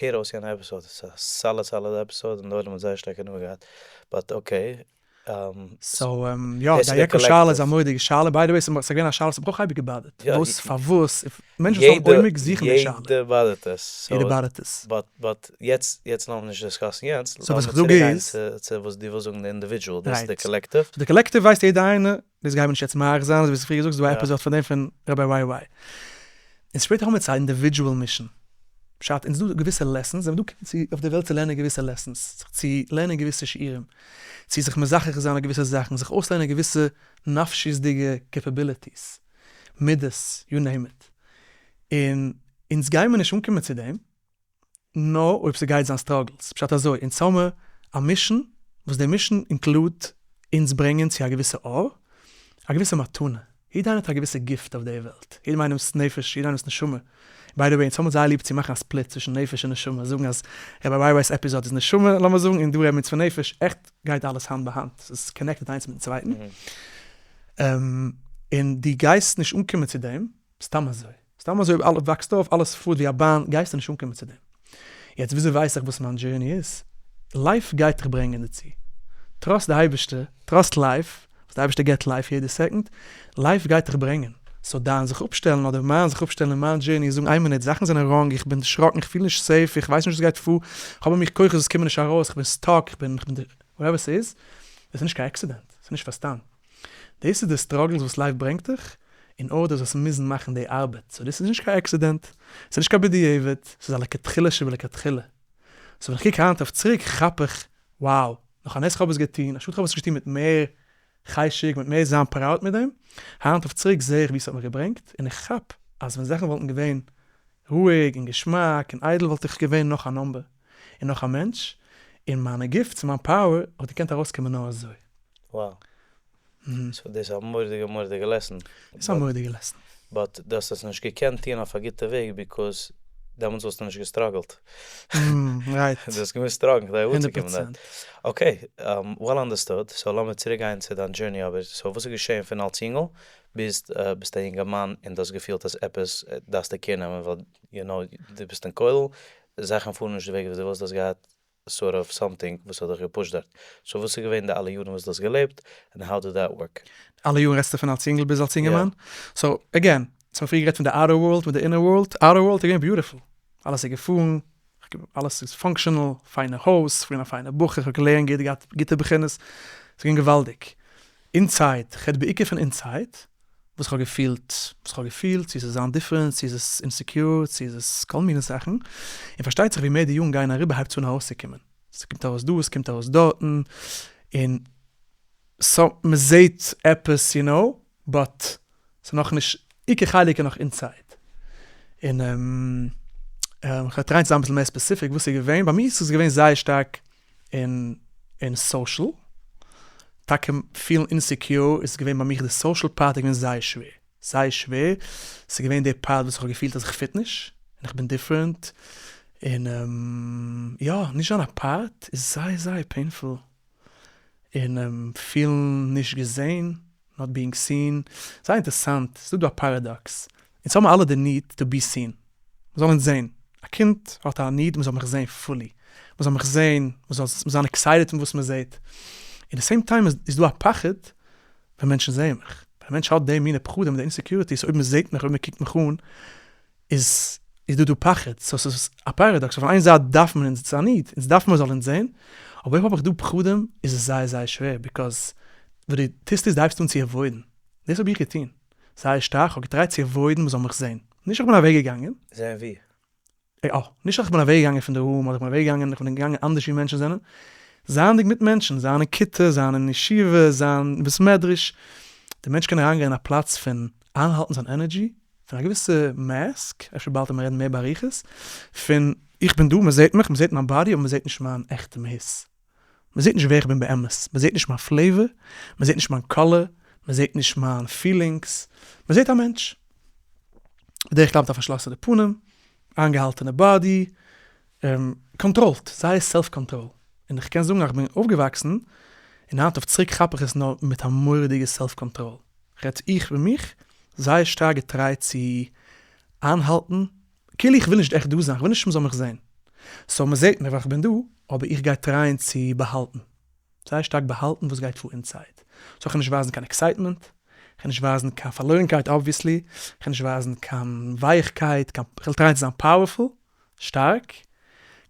S2: הער אויס יענע episode, ס'איז א solid solid episode און די עולם האט זייער שטארק הנאה געהאט, but okay.
S1: so יא, די איכה שאלה איז א מורא'דיגע שאלה, by the way ס'איז געווען א שאלה וואס האט מיך אויך אייביג געבאדערט, וואס פארוואס, מענטשן וואס האבן עומק זוכן די שאלה.
S2: יעדער באדערט עס.
S1: יעדער באדערט עס.
S2: but but יעצט יעצט לאמיר נישט discuss ן יענץ, לאמיר צוריק גיין צו וואס דו ווילסט זאגן די individual, דאס איז די collective.
S1: די collective ווייסט יעדער איינער, דאס גיימיר נישט יעצט מאריך זיין, אזוי ווי האסט פריער געזאגט ס'איז דא א episode פון דעם פון רבי וויי וויי. און שפעטער האבן מיר צו א individual mission. פשט, אונז דא געוויסע lessons, זענען מיר דא צו אויף די וועלט צו לערנען געוויסע lessons, זיך צו לערנען געוויסע שיעורים, צו זיך מזכך זיין אויף געוויסע זאכן, זיך אויסלערנען געוויסע נפשיות'דיגע capabilities, מידות, you name it. און אונז גיימער נישט אנקומען צו דעם, נאר אויב ס'גייט זיין struggles. פשט אזוי, אונז האמער א mission, וואס די mission include אונז ברענגען צו א געוויסע אור, א געוויסע מתנה. יעדער איינער האט א געוויסע gift אויף די וועלט, יעדער איינעמ'ס נפש, יעדער איינעמ'ס נשמה. by the way, אונז האבן זייער ליב צו מאכן א split צווישן נפש און נשמה, זאגן אז רבי וויי וויי'ס episode איז נשמה, לאמיר זאגן, און דא רעדן מיר אונז פון נפש, עכט גייט אלעס האנט ביי האנט, ס'איז connected איינס מיטן צווייטן. און דו גייסט נישט אנקומען צו דעם סתם אזוי. סתם אזוי אויב אלעס וואקסט אויף, אלעס פארט ווי א באן, גייסטו נישט אנקומען צו דעם. יעצט וויאזוי ווייס איך וואס מיין journey איז? life גייט דיך ברענגען דערצו. trust די אייבערשטער, trust life, וואס די אייבערשטער געבט life יעדע second, life גייט דיך ברענגען. so דיין זיך אפשטעלן אדער מיין זיך אפשטעלן אין מיין journey און זאגן איין מינוט, זאכן זענען wrong, איך בין דערשראקן, איך פיל נישט safe, איך ווייס נישט וואס גייט פאר, איך האב אין מיך כוחות וואס קומען נישט ארויס, איך בין stuck, איך בין, איך בין, whatever ס'איז, דאס איז נישט קיין accident, ס'איז נישט פאר סתם. דאס איז די struggles וואס life ברענגט דיך, אין order זאלסט מוזן מאכן די ארבעט, so דאס איז נישט קיין accident, ס'איז נישט קיין בדיעבד, ס'איז א לכתחילה שבלכתחילה. so ווען איך קוק היינט אויף צוריק כאפ איך, wow, נאך א נס כ'האב עס געטון, א שאד כ'האב עס נישט געטון מיט מער חשק, מיט מער זיין proud מיט דעם, היינט אויף צוריק זעה איך וואו ס'האט מיך געברענגט, און איך כאפ אז ווען זאכן וואלטן געווען רואיג און געשמאק און איידל וואלט איך געווען נאך א number און נאך א מענטש, און מיינע gifts און מיין power וואלט געקענט ארויסקומען נאר אזוי.
S2: Wow. so דאס איז א מורא'דיגע מורא'דיגע lesson.
S1: דאס איז א מורא'דיגע lesson.
S2: but דו האסט עס נישט געקענט טון אויף א גוטע וועג because דעמאלטס וואלסטו נישט געסטראגלט.
S1: right.
S2: דו האסט געמוזט סטראגלן כדי אנצוקומען דארט. okay, well understood. so לאמיר צוריק גיין צו דיין journey אבער. so וואס איז געשען פון אלס יונגל ביז ביסט א יונגערמאן און דו האסט געפילט אז עפעס דארפסטו care נעמען ווייל you know דו ביסט אין כולל, זאכן פארן נישט די וועג וואס דו ווילסט, דו האסט געהאט sort of something וואס האט דיך געפושט דארט. so וואס איז געווען די אלע יארן וואס דו האסט געלעבט, און how did that work?
S1: אלע יארן רעדסטו פון אלס יונגל ביז אלס יונגערמאן? so again, אונז האבן פריער גערעדט פון די outer world מיט די inner world, outer world איז געווען beautiful, אלעס איז געפארן, אלעס איז functional, פיינע הויז, כ'בין א פיינע בחור, כ'האב געלערנט גוט, געהאט גוטע בחינות, ס'איז געווען געוואלדיג. inside, כ'רעד בעיקר פון inside, וואס כ'האב געפילט, וואס כ'האב געפילט, צו עס איז זיין different, צו איז עס insecure, צו איז עס כל מיני זאכן, און פארשטייט זיך ווי מער די יארן גייען אריבער הייבט עס אן ארויסצוקומען, ס'קומט ארויס דא, ס'קומט ארויס דארטן, און סא מ'זעהט עפעס you know, but ס'איז נאכנישט, עיקר חלק איז נאך inside, און. כ'וועל טרייען צו זיין אביסל מער specific וואס איז געווען, ביי מיר איז עס געווען זייער שטארק אין אין social, טאקע פילן insecure איז געווען ביי מיך די social part איז געווען זייער שווער, זייער שווער, ס'איז געווען די part וואס איך האב געפילט אז איך fit נישט, און איך בין different, און יא, נישט זיין א part איז זייער זייער painful, און פילן נישט געזען, not being seen, זייער אינטערסאנט, ס'איז דא דא א paradox, אונז האבן אלע די need to be seen, מ'זאל אונז זען, א קינד האט א need מ'זאל מיך זען fully, מ'זאל מיך זען, מ'זאל זיין excited פון וואס מ'זעט, אין די same time איז דא א פחד ווען מענטשן זעען מיך, ווען א מענטש האט די מינע פחדים, די insecurities, אויב מ'זעט מיך, אויב מ'קוקט מיך אן, איז איז דא דא פחד, so ס'איז א paradox, אויף איין זייט דארף מען אונז, ס'איז א need, אונז דארף מען זאל אונז זען, אבער אויב האב איך דא פחדים איז עס זייער זייער שווער, because וואס דו טוסט איז דו הייבסט אן צו avoid ן, דאס האב איך געטון, זייער שטארק, כ'האב געטרייט צו avoid ן מ'זאל מיך זען, נישט איך בין אוועק געגאנגען.
S2: זען ווי?
S1: יא, נישט אז כ'בין אוועק געגאנגען פון די room, אדער כ'בין אוועק געגאנגען, כ'בין געגאנגען אנדערש ווי מענטשן זענען, זייענדיג מיט מענטשן, זיין אין כיתה, זיין אין ישיבה, זיין אין בית מדרש, די מענטש קען אריינגיין אין א פלאץ פון איינהאלטן זיין energy, פון א געוויסע mask, אפשר באלד וועט מען רעדן מער באריכות, פון איך בין דא, מען זעט מיך, מען זעט מיין body, אבער מען זעט נישט מיין עכטע מהות. מען זעט נישט ווער איך בין באמת, מען זעט נישט מיין flavor, מען זעט נישט מיין color, מען זעט נישט מיין feelings, מען זעט א מענטש. בדרך כלל מיט א פארשלאסענע פנים, איינגעהאלטענע body, controlled, זייער self control. און איך קען זאגן אז איך בין אויפגעוואקסן, און היינט אויף צוריק כאפ איך עס נאר מיט א מורא'דיגע self control. רעדט איך פון מיך, זייער שטארק געטרייט צו איינהאלטן, כאילו איך וויל נישט עכט דא זיין, איך וויל נישט מ'זאל מיך זען, so מ'זעט מיך ווייל איך בין דא, אבער איך גיי טרייען צו באהאלטן, זייער שטארק באהאלטן וואס גייט פאר inside, so כ'גיי נישט ווייזן קיין excitement, כ'גיי נישט ווייזן קיין פארלוירנקייט obviously, כ'גיי נישט ווייזן קיין ווייכקייט, קיין, כ'וועל טרייען צו זיין powerful, שטארק,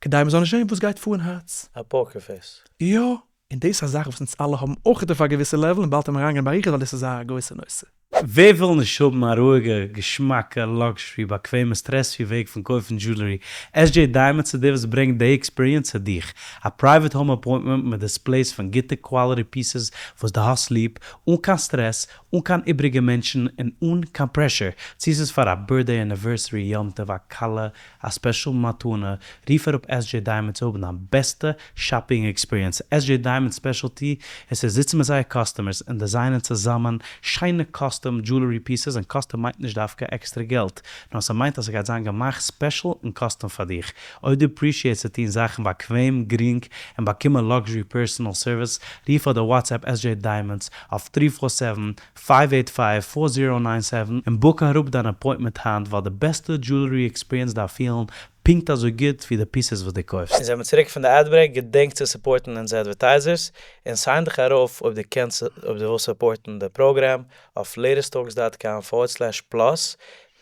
S1: כדי מ'זאל נישט זען וואס גייט פאר אין הארץ.
S2: א poker face.
S1: יא, און דאס איז א זאך וואס אונז אלע האבן אויך אויף א געוויסע level, און באלד וועלן מיר אריינגיין באריכות ווייל דאס איז א גרויסע נושא.
S2: ווער וויל נישט האבן א רואיגע, געשמאקע, luxury, באקוועמע, stress-free וועג פון קויפן jewelry? SJ Diamonds איז דער וואס ברענגט די experience צו דיך. א private home appointment מיט displays פון גוטע quality pieces וואס דו האסט ליב, אן קיין סטרעס, אן קיין איבריגע מענטשן און אן קיין pressure, צו ס'איז פאר א birthday, anniversary, יום טוב, א כלה, א special מתנה, רוף אראפ SJ Diamonds צו האבן דיין בעסטע shopping experience, SJ Diamonds specialty איז צו זיצן מיט זייער customers און דעזיינען צוזאמען שיינע custom jewelry pieces, און custom מיינט נישט דווקא עקסטערע געלט, נאר ס'מיינט אז ס'גייט זיין געמאכט special און custom פאר דיך, אויב דו appreciate סט צו טון זאכן באקוועם, גרינג, און באקומען luxury personal service, רוף אדער WhatsApp SJ Diamonds אויף three four seven, five eight five, four zero nine seven און book אראפ דיין appointment היינט ווייל די בעסטע jewelry experience דארף פילן פונקט אזוי גוט ווי די pieces וואס דו קויפסט. און זעמיר צוריק פון די ad break, געדענק צו support ן אונזער advertisers, און sign דיך ארויף אויב דו קענסט אויב דו ווילסט support ן די פראגראם אויף latesttalks dot com forward slash plus,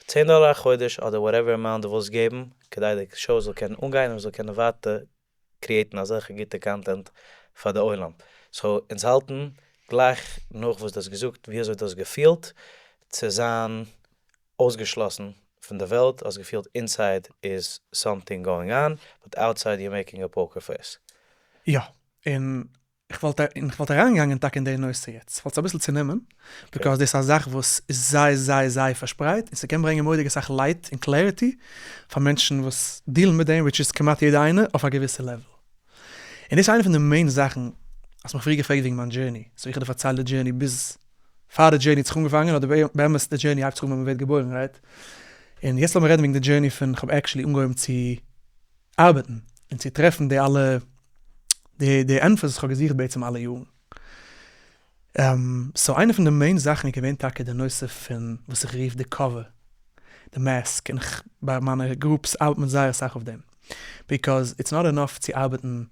S2: צען דאלער א חודש אדער whatever amount דו ווילסט געבן כדי די show זאל קענען אנגיין און מ'זאל קענען ווייטער create ן אזעלכע גוטע content פאר די עולם. so אונז האלטן גלייך נאך וואס דו האסט געזאגט ווי אזוי דו האסט געפילט צו זיין אויסגעשלאסן פון די וועלט, האסט געפילט inside איז something going on but outside you're making a poker face.
S1: יא, און איך וואלט און איך וואלט אריינגעגאנגען טאקע אין די נושא יעצט, כ'וואלט עס אביסל צונומען, because דאס איז א זאך וואס איז זייער זייער זייער פארשפרייט, און ס'קען ברענגען מורא'דיג אסאך light און clarity פאר מענטשן וואס deal ן מיט דעם, which איז כמעט יעדע איינער אויף א געוויסע level. און דאס איז איינע פון די main זאכן, האסט מיך פריער געפרעגט וועגן מיין journey, so איך האב דיר פארציילט די journey ביז פאר די journey האט זיך אנגעפאנגען, אדער באמת די journey הייבט זיך אן ווען מ'ווערט געבוירן, right? און יעצט לאמיר רעדן וועגן די journey פון כ'האב actually אנגעהויבן צו ארבעטן און צו טרעפן די אלע די די ענטפערס וואס כ'האב געזוכט בעצם אלע יארן. so איינע פון די main זאכן איז געווען טאקע די נושא פון וואס איך רוף די cover, די mask, און איך ביי מיינע groups ארבעט מען זייער אסאך אויף דעם, because it's not enough צו ארבעטן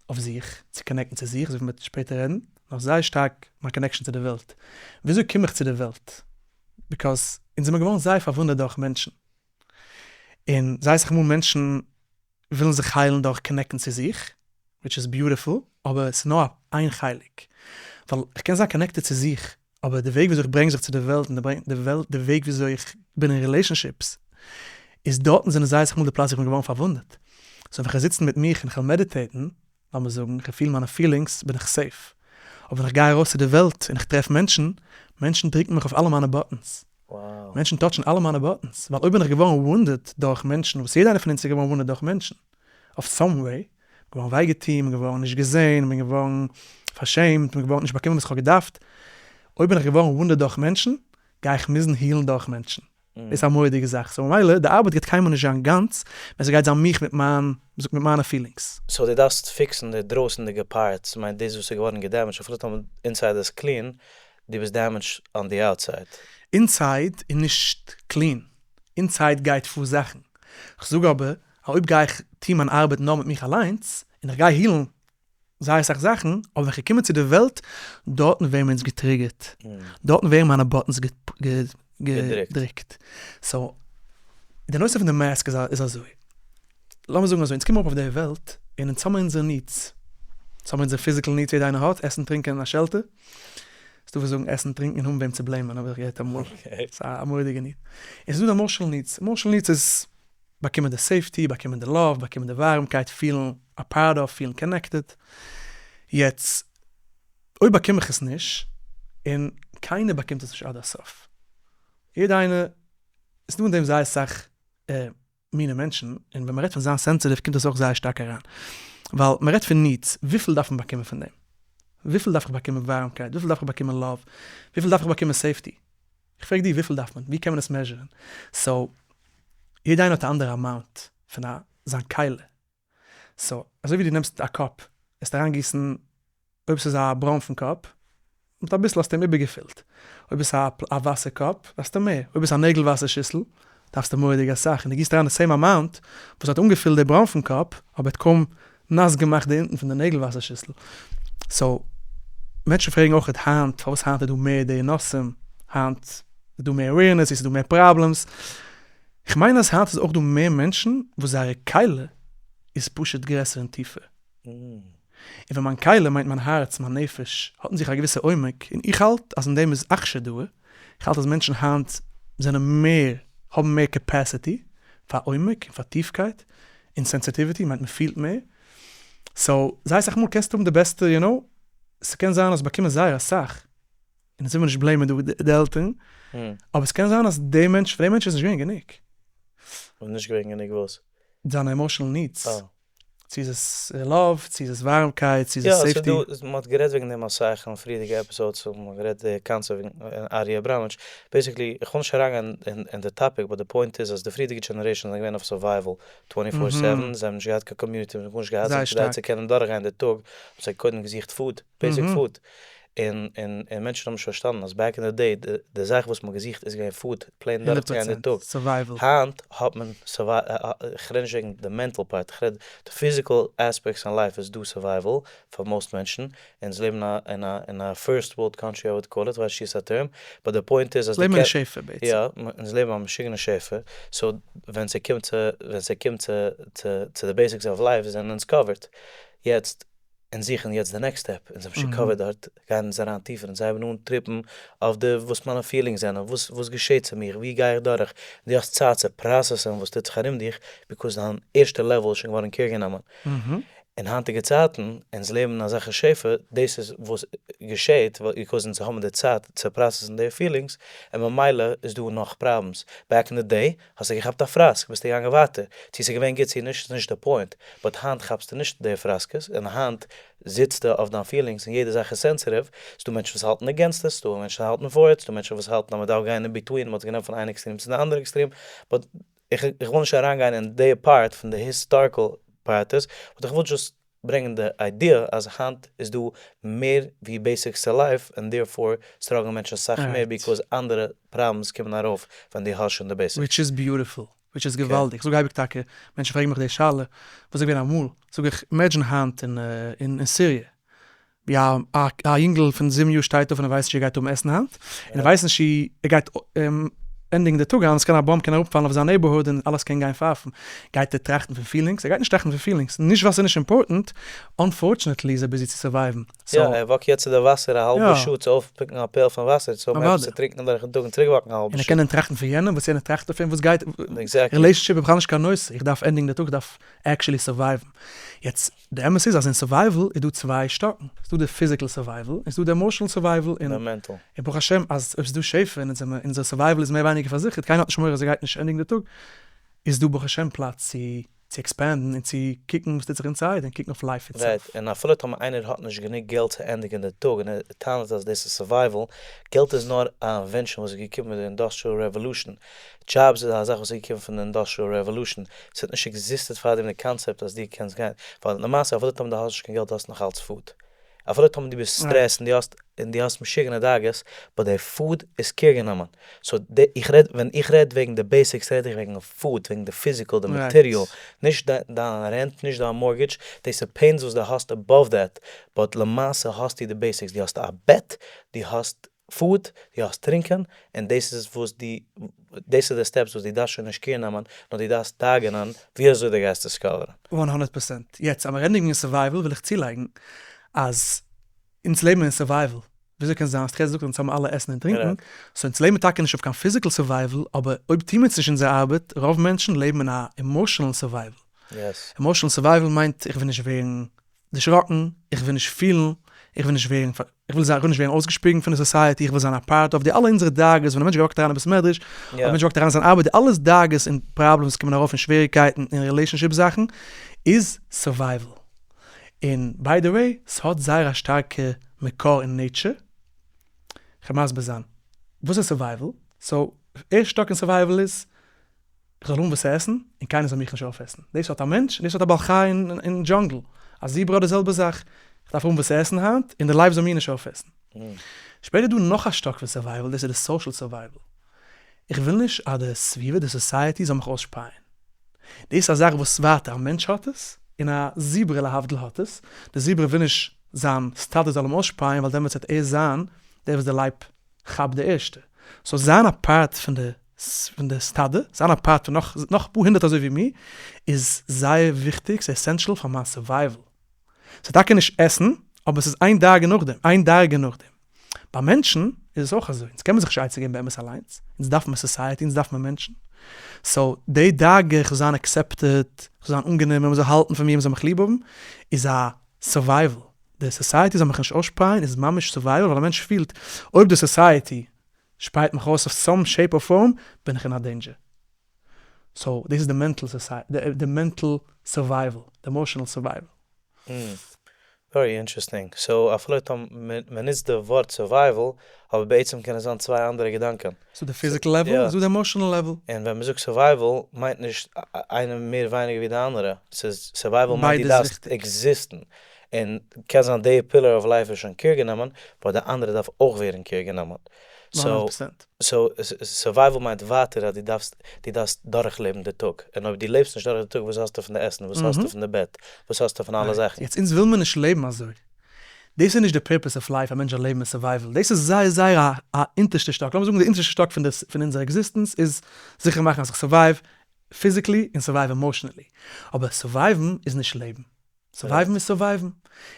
S1: אויף זיך, צו connect ן צו זיך, אזוי ווי מ'וועט שפעטער רעדן, נאר זייער שטארק מיין connection צו די וועלט. וויאזוי קום איך צו די וועלט? because אונז זעמיר געווארן זייער פארוואונדערט דורך מענטשן, און זייער אסאך מאל מענטשן ווילן זיך היילן דורך connect ן צו זיך, which איז beautiful, אבער ס'איז נאר איין חלק, ווייל איך קען זיין connected צו זיך, אבער די וועג וויאזוי איך ברענג זיך צו די וועלט און די וועלט די וועג וויאזוי איך בין אין relationships, איז דארטן זענען זייער אסאך מאל די פלאץ ווי איך בין געווארן פארוואונדעט. so ווען כ'גיי זיצן מיט מיך און כ'וועל meditate ן, לאמיר זאגן, איך פיל מיינע feelings, בין איך safe. אבער ווען איך גיי ארויס צו די וועלט און איך טרעף מענטשן, מענטשן דרוקן מיך אויף אלע מיינע buttons. מענטשן touch ן אלע מיינע buttons, ווייל אויב בין איך געווארן wounded דורך מענטשן, וואס יעדער איינער פון אונז איז געווארן wounded דורך מענטשן, אויף some way, געווארן וויי געטון, געווארן נישט געזען, בין געווארן פארשעמט, בין געווארן נישט באקומען וואס איך האב געדארפט, אויב בין איך געווארן wounded דורך מענטשן, גיי איך מוזן heal ן דורך מענטשן. דאס איז א מורא'דיגע זאך, so ממילא די ארבעט גייט קיינמאל נישט זיין גאנץ, ווען ס'גייט זיין מיך מיט מיין, מ'זאגט מיט מיינע feelings.
S2: so דו דארפסט fix ן די דרויסענדיגע parts, מיינט דאס וואס איז געווארן גע damaged, אפילו טאמער inside איז clean, דו ביסט damaged on the outside.
S1: Inside איז נישט clean, inside גייט פאר זאכן. כ'זאג אבער אז אויב גיי איך טון מיין ארבעט נאר מיט מיך אליינס, און איך גיי heal ן זייער אסאך זאכן, אבער ווען כ'קום צו די וועלט, דארטן ווערן מיר אונז גע trigger ט, דארטן ווערן מיינע buttons געדריקט. So, די נושא פון די mask איז אזוי, לאמיר זאגן אזוי, אונז קומען אראפ אויף די וועלט, און אונז האבן אונזערע needs, אונז האבן אונזערע physical needs, יעדער איינער האט, עסן טרינקען און א shelter, ס'דא וואס זאגן עסן טרינקען און האבן וועם צו blame ען, האב איך געהערט אמאל, ס'איז א מורא'דיגע need. און ס'איז דא די emotional needs, emotional needs איז באקומען די safety, באקומען די love, באקומען די ווארעמקייט, פילן א part of, פילן connected. יעצט, אויב באקום איך עס נישט, און קיינער באקומט עס נישט עד הסוף, יעדע איינער, עס איז דא אין דעם זייער אסאך מיני מענטשן, און ווען מען רעדט פון זיין sensitive קומט עס אויך זייער שטארק אריין, ווייל מען רעדט פון needs, וויפיל דארף מען באקומען פון דעם? וויפיל דארף איך באקומען ווארעמקייט? וויפיל דארף איך באקומען love? וויפיל דארף איך באקומען safety? איך פרעג דיר וויפיל דארף מען? ווי קען מען עס measure ן? So, יעדע איינער האט א אנדערע amount פון א זיין כלי. So, אזוי ווי דו נעמסט א cup, וועסט אריינגיסן, אויב ס'איז א בראנפן cup, מיט אביסל האסטו אים איבערגעפילט. אויב עס איז א וואסער cup, דארפסטו מער. אויב עס איז א נעגל וואסער שיסל, דארפסטו מורא'דיג אסאך. און דו גיסט אריין די same amount וואס האט אנגעפילט די בראנפן cup, אבער האט קוים נאס געמאכט די אונטן פון די נעגל וואסער שיסל. So, מענטשן פרעגן אויך היינט, פארוואס היינט איז דא מער די נושאים, היינט איז דא מער awareness, איז דא מער problems. איך מיין אז היינט איז אויך דא מער מענטשן וואס זייערע כלי איז פשוט גרעסער און טיפער. און ווען מיין כלי מיינט מיין הארץ, מיין נפש, האט אין זיך א געוויסע עומק, און איך האלט אז אין דעם איז אכשר דרא, איך האלט אז מענטשן היינט זענען מער, האבן מער capacity פאר עומק און פאר טיפקייט, און sensitivity מיינט מען פילט מער, so זייער אסאך מאל קענסטו האבן די בעסטע יו נאו, ס'קען זיין אז באקומען זייער אסאך, און עס וויל מען נישט blame ען דא די עלטערן, אבער ס'קען זיין אז די מענטש, פאר די מענטש איז נישט געווען גענוג.
S2: און נישט געווען גענוג וואס?
S1: זיינע emotional needs. צו איז עס love, צו איז עס ווארעמקייט, צו איז עס safety.
S2: יא, ס'דא, מ'האט גערעדט וועגן דעם אסאך אין פריערדיגע episodes, האט מען גערעדט די concept וועגן ארי אבראמאוויטש, basically, איך וויל נישט אריינגיין אין די topic, but די point איז אז די פריערדיגע generation זענען געווען אויף survival twenty four seven, זיי האבן נישט געהאט קיין community, זיי האבן גארנישט געהאט, זיי כדי צו קענען דורכגיין די טאג, האבן זיי קודם געזוכט food, basic food, און און און מענטשן האבן נישט פארשטאנען אז back in the day די זאך וואס מ'האט געזוכט איז געווען food, plain דורכצוגיין די טאג, היינט האט מען איך רעד נישט וועגן די mental part, איך רעד די physical aspects אין life איז דא survival פאר most מענטשן, אונז לעבן אין א אין א first world country I would call it, כ'ווייס נישט צו ס'איז א term, but די point איז אז
S1: לעבן אין שפע בעצם.
S2: יא, אונז לעבן א משוגענע שפע, so ווען ס'קומט צו ווען ס'קומט צו צו צו די basics of life זענען אונז covered, יעצט אונז זוכן יעצט די next step, אונז האבן שוין covered דארט, גייען אונז אריין טיפער, אונז הייבן אן trip ן אויף די וואס מיינע feelings זענען, וואס וואס געשעט צו מיר, ווי גיי איך דורך, דו האסט צייט צו process ען וואס טוט זיך ארום דיך, because דיין ערשטע level איז שוין געווארן care גענומען. אין היינטיגע צייטן, אונז לעבן אין אזעלכע שפע, דאס איז וואס געשעט, because אונז האבן די צייט צו process ן די feelings, און ממילא איז דא נאך problems. Back in the day האסטו געכאפט א פראסק ביסטו געגאנגען ווייטער, צו ס'איז געווען גוט צו נישט איז נישט די point, but היינט כאפסטו נישט די פראסקעס און היינט זיצטו אויף דיין feelings און יעדע זאך איז sensitive, ס'דא מענטשן וואס האלטן against עס, ס'דא מענטשן וואס האלטן for it, ס'דא מענטשן וואס האלטן אז מ'דארף גיין in between, מ'האט עס גענומען פון איין עקסטרים צו די אנדערע עקסטרים, but איך וויל נישט אריינגיין אין די part פון די historical part איז, but איך וויל just ברענגען די idea אז היינט איז דא מער ווי basics צו life און therefore struggle ן מענטשן אסאך מער because אנדערע problems קומען ארויף ווען דו האסט שוין די basics.
S1: Which is beautiful, which איז געוואלדיג, כ'זאג אייביג טאקע, מענטשן פרעגן מיך די שאלה, וואס איז געווען אמאל, זאג איך, imagine היינט אין סיריע, ווי א יונגל פון זיבן יאר שטייט אויף און ער ווייסט נישט צו ער גייט האבן עסן היינט, און ער ווייסט נישט צו ער גייט. ענדיגן די טאג היינט, עס קען א bomb קען אראפפאלן אויף זיין neighborhood און אלעס קען גיין פייפן, גייט ער טראכטן פון feelings? ער גייט נישט טראכטן פון feelings, נישט ווייל ס'איז נישט important, unfortunately איז ער busy צו survive ן,
S3: יא, ער walk ט יעצט צו די וואסער א האלבע שעה צו אויפ pick ן א pail פון וואסער צו האבן עפעס צו טרינקען דורכן טאג און צוריק walk ן א האלבע
S1: און ער
S3: שעה.
S1: קען דען טראכטן פון יענעם, וואס יענער טראכט אויף אים, וואס גייט, relationship איז בכלל נישט קיין נושא, איך דארף ענדיגן די טאג, איך דארף actually survive ן. יעצט, די אמת איז אז אין survival איז דא צוויי שטאקן, ס'איז דא די physical survival, און ס'איז דא די emotional survival, און
S3: mental.
S1: און ברוך השם אז אויב ס'איז דא שפע און אונזער survival איז מער ווייניגער פארזיכערט, קיינער האט נישט מורא אז ער גייט נישט ענדיגן די טאג, איז דא ברוך השם פלאץ צו צו expand ן און צו קוקן וואס טוט זיך inside און קוקן אויף life
S3: itself. Right, און אפילו טאמער איינער האט נישט גענוג געלט צו ענדיגן די טאג און ער טענה'ט אז דאס איז survival, געלט איז נאר א invention וואס איז געקומען מיט די industrial revolution, דזשאבס איז א זאך וואס איז געקומען פון די industrial revolution, ס'האט נישט existed פארדעם די קאנצעפט אז דו קענסט גיין, ווייל למעשה אפילו טאמער דו האסט נישט קיין געלט האסטו נאך אלץ food, אפילו טאמער דו ביסט stressed און דו האסט און דו האסט משוגענע דאגות, but די food איז care גענומען, so איך רעד ווען איך רעד וועגן די basics רעד איך וועגן food, וועגן די physical, די material, נישט דיין rent, נישט דיין mortgage, דאס איז pains וואס דו האסט above that, but למעשה האסטו די basics, דו האסט א בעט, דו האסט food, דו האסט טרינקען, און דאס איז וואס דו, דאס איז די steps וואס דו דארפסט שוין נישט care נעמען, נאר דו דארפסט דאגה'נען ווי אזוי דו גייסט עס cover ן.
S1: 100 percent. יעצט אז מיר ענדיגן אין survival וויל איך צולייגן אז אונז לעבן אין survival, וויאזוי קען זיין אז תחי' זאגט אונז האבן אלע עסן און טרינקען, so אונז לעבן טאקע נישט אויף קיין physical survival, אבער אויב טוהן מיר אונז נישט אונזער ארבעט, רוב מענטשן לעבן אין א emotional survival. Emotional survival מיינט איך וויל נישט ווערן דערשראקן, איך וויל נישט פילן, איך וויל נישט ווערן, איך וויל זיין, איך וויל נישט ווערן אויסגעשפיגן פון די society, איך וויל זיין א part of די אלע אונזערע דאגות, ווען א מענטש walk ט אריין אין בית מדרש, אדער א מענטש walk ט אריין אין זיין ארבעט, די אלע דאגות און problems וואס קומען ארויף און שוועריגקייטן און relationship זאכן, איז survival. און by the way, ס'האט זייער א שטארקע מקור אין nature. כ'וועל מסביר זיין. וואס איז survival? So, ערשט שטאק אין survival איז, איך זאל האבן וואס צו עסן, און קיינער זאל מיך נישט אויפעסן. דאס האט א מענטש, און דאס האט א בעל חי אין jungle. א זיברא האט די זעלבע זאך. איך דארף האבן וואס צו עסן היינט, און די לייב זאל מיר נישט אויפעסן. שפעטער איז דא נאך א שטאק פון survival, דאס איז די social survival. איך וויל נישט אז די סביבה, די society זאל מיך אויסשפייען. דאס איז א זאך וואס ווייטער א מענטש האט עס, און א זיברא להבדיל האט עס. די זיברא וויל נישט זיין סטאדע זאל אים אויסשפייען, ווייל דעמאלטס וועט ער זיין דער וואס די לייב כאפט די ערשטע. So זיין א part פון די פון די סטאדע, זיין א part פון נאך נאך אפאר הונדערט אזוי ווי מיר, איז זייער וויכטיג, ס'איז essential פאר מיין survival. ס'איז טאקע נישט עסן, אבער ס'איז איין דרגה נאכדעם, איין דרגה נאכדעם. ביי מענטשן איז עס אויך אזוי, אונז קען מען זיך נישט עצה געבן באמת אליינס, אונז דארף מען society, אונז דארף מען מענטשן. So די דאגה איך זאל זיין accepted, איך זאל זיין אנגענומען, מ'זאל האלטן פון מיר, מ'זאל מיך ליב האבן, איז א survival. די society זאל מיך נישט אויסשפייען איז ממש survival ווייל א מענטש פילט אויב די society שפייט מיך אויס אויף some shape or form בין איך אין א danger. So דאס איז די mental society, די mental survival, די emotional survival.
S3: Very interesting. So אפילו אויב מען נוצט די ווארט survival, אבער בעצם קען עס זיין צוויי אנדערע געדאנקען.
S1: ס'דא די physical level און ס'דא די emotional level.
S3: און ווען מ'זאגט survival מיינט נישט איינער מער ווייניגער ווי די אנדערע, ס'איז survival מיינט דו דארפסט exist ן, און קען זיין די pillar of life איז שוין care גענומען, but די אנדערע דארף אויך ווערן care גענומען. So survival מיינט ווייטער אז דו דארפסט דו דארפסט דורכלעבן די טאג, און אויב דו לעבסט נישט דורך די טאג וואס האסטו פון די עסן, וואס האסטו פון די בעט, וואס האסטו פון אלע זאכן.
S1: יעצט אונז וויל מיר נישט לעבן אזוי, דאס איז נישט די purpose of life א מענטש זאל לעבן אין survival, דאס איז זייער זייער א אונטערשטע שטאק, לאמיר זאגן די אונטערשטע שטאק פון די פון אונזער existence איז זיכער מאכן אז איך survive physically און survive emotionally, אבער survive ן איז נישט לעבן, survive ן איז survive ן,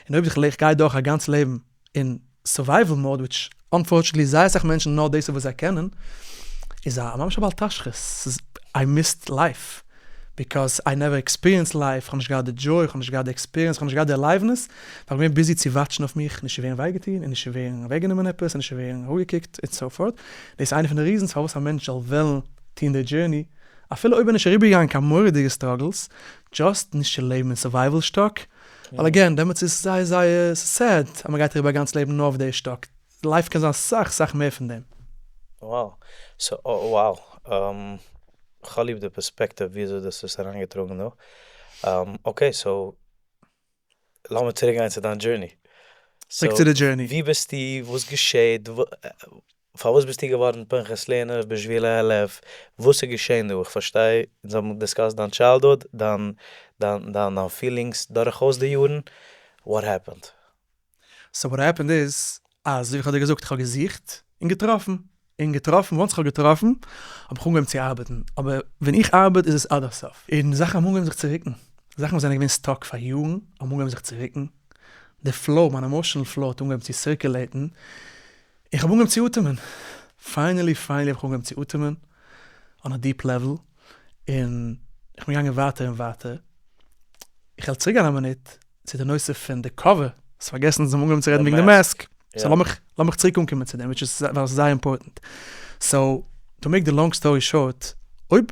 S1: און אויב איך איך גיי דורך א גאנץ לעבן אין survival mode which unfortunately זייער אסאך מענטשן נאר דאס איז וואס זיי קענען, איז א ממש א בל תשחית, ס'איז I missed life, because I never experienced life, כ'האב נישט געהאט די joy, כ'האב נישט געהאט די experience, כ'האב נישט געהאט די aliveness, ווייל כ'בין געווען busy צו watch ן אויף מיך, נישט צו ווערן וויי געטון, און נישט צו ווערן אוועקגענומען עפעס, און נישט צו ווערן אראפגעקוקט, און so forth. דאס איז איינע פון די reasons פארוואס א מענטש זאל וועלן טון די journey, אפילו אויב ער איז נישט אריבערגעגאנגען קיין מורא'דיגע struggles, just נישט צו לעבן אין survival שטאק, ווייל again, דעמאלטס איז עס זייער זייער sad אז מ'גייט אריבער א גאנץ לעבן נאר אויף די שטאק, life קען זיין סאך סאך מער פון דעם.
S3: Wow. So wow. כ'האב ליב די perspective וויאזוי דו האסט עס אריינגעטראגן דא. Okay so לאמיר צוריק גיין צו דיין journey.
S1: צוריק צו די journey.
S3: ווי ביסטו? וואס געשעהט? פארוואס ביסטו געווארן פנחס לערנער בשבילי הלב? וואס איז געשעהן דא? איך פארשטיי אונז האבן discussed דיין childhood, דיין דיין דיין feelings דורכאויס די יארן, what happened?
S1: So what happened איז, אז ווי איך האב דיר געזאגט, איך האב געזוכט און געטראפן. און געטראפן, once איך האב געטראפן האב איך אנגעהויבן צו ארבעטן, אבער ווען איך ארבעט איז עס עד הסוף, און זאכן האבן אנגעהויבן זיך צו רוקן, זאכן וואס זענען געווען stuck פאר יארן האבן אנגעהויבן זיך צו רוקן, די flow, מיין emotional flow האט אנגעהויבן צו circulate ן, איך האב אנגעהויבן צו אטעמען, finally finally האב איך אנגעהויבן צו אטעמען, on a deep level, און איך בין געגאנגען ווייטער און ווייטער, איך וועל צוריק גיין א מינוט צו די נושא פון די cover, האסט פארגעסן אונז האבן אנגעהויבן צו רעדן וועגן די mask, so לאמיך לאמיך צוריק אנקומען צו דעם, which איז ווייל עס איז זייער important. So, to make the long story short, אויב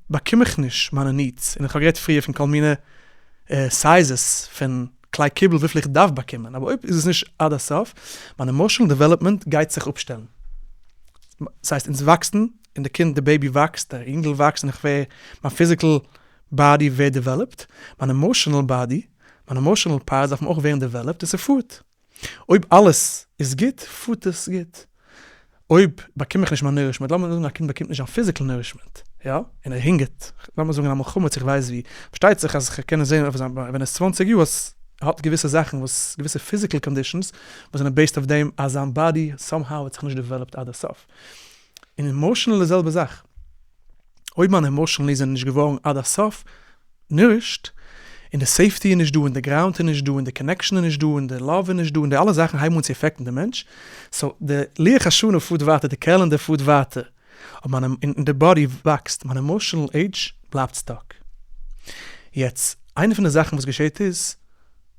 S1: באקום איך נישט מיינע needs, און איך האב גערעדט פריער פון כל מיני sizes פון כלי קיבול וויפיל איך דארף באקומען, אבער אויב איז עס נישט עד הסוף, מיין emotional development גייט זיך אפשטעלן. ס'הייסט אונז וואקסן, און די קינד, די baby וואקסט, דער אינגל וואקסט, און איך ווער, מיין physical body ווערט developed, מיין emotional body, מיין emotional parts דארפן אויך ווערן developed, און ס'פארט. אויב אלעס איז גוט, פארט עס גוט. אויב באקום איך נישט מיין nourishment, לאמיר זאגן א קינד באקומט נישט זיין physical nourishment, יא, און ער הונגערט, לאמיר זאגן אין א מלחמה צו איך ווייס ווי, פארשטייט זיך אז כ'קען עס זען אויף זיין, ווען ער איז 20 יאר אז ער האט געוויסע זאכן וואס, געוויסע physical conditions וואס זענען based אויף דעם אז זיין body somehow האט זיך נישט developed עד הסוף. און emotional די זעלבע זאך. אויב מיינע emotional needs זענען נישט געווארן עד הסוף nourished, און די safety איז נישט דא, און די ground איז נישט דא, און די connection איז נישט דא, און די love איז נישט דא, און די אלע זאכן הייבן אן צו affect ן די מענטש, so די לוח השנה פארט ווייטער, די calendar פארט ווייטער, אבער מיין און די body וואקסט, מיין emotional age בלייבט stuck. יעצט, איינע פון די זאכן וואס געשעט איז,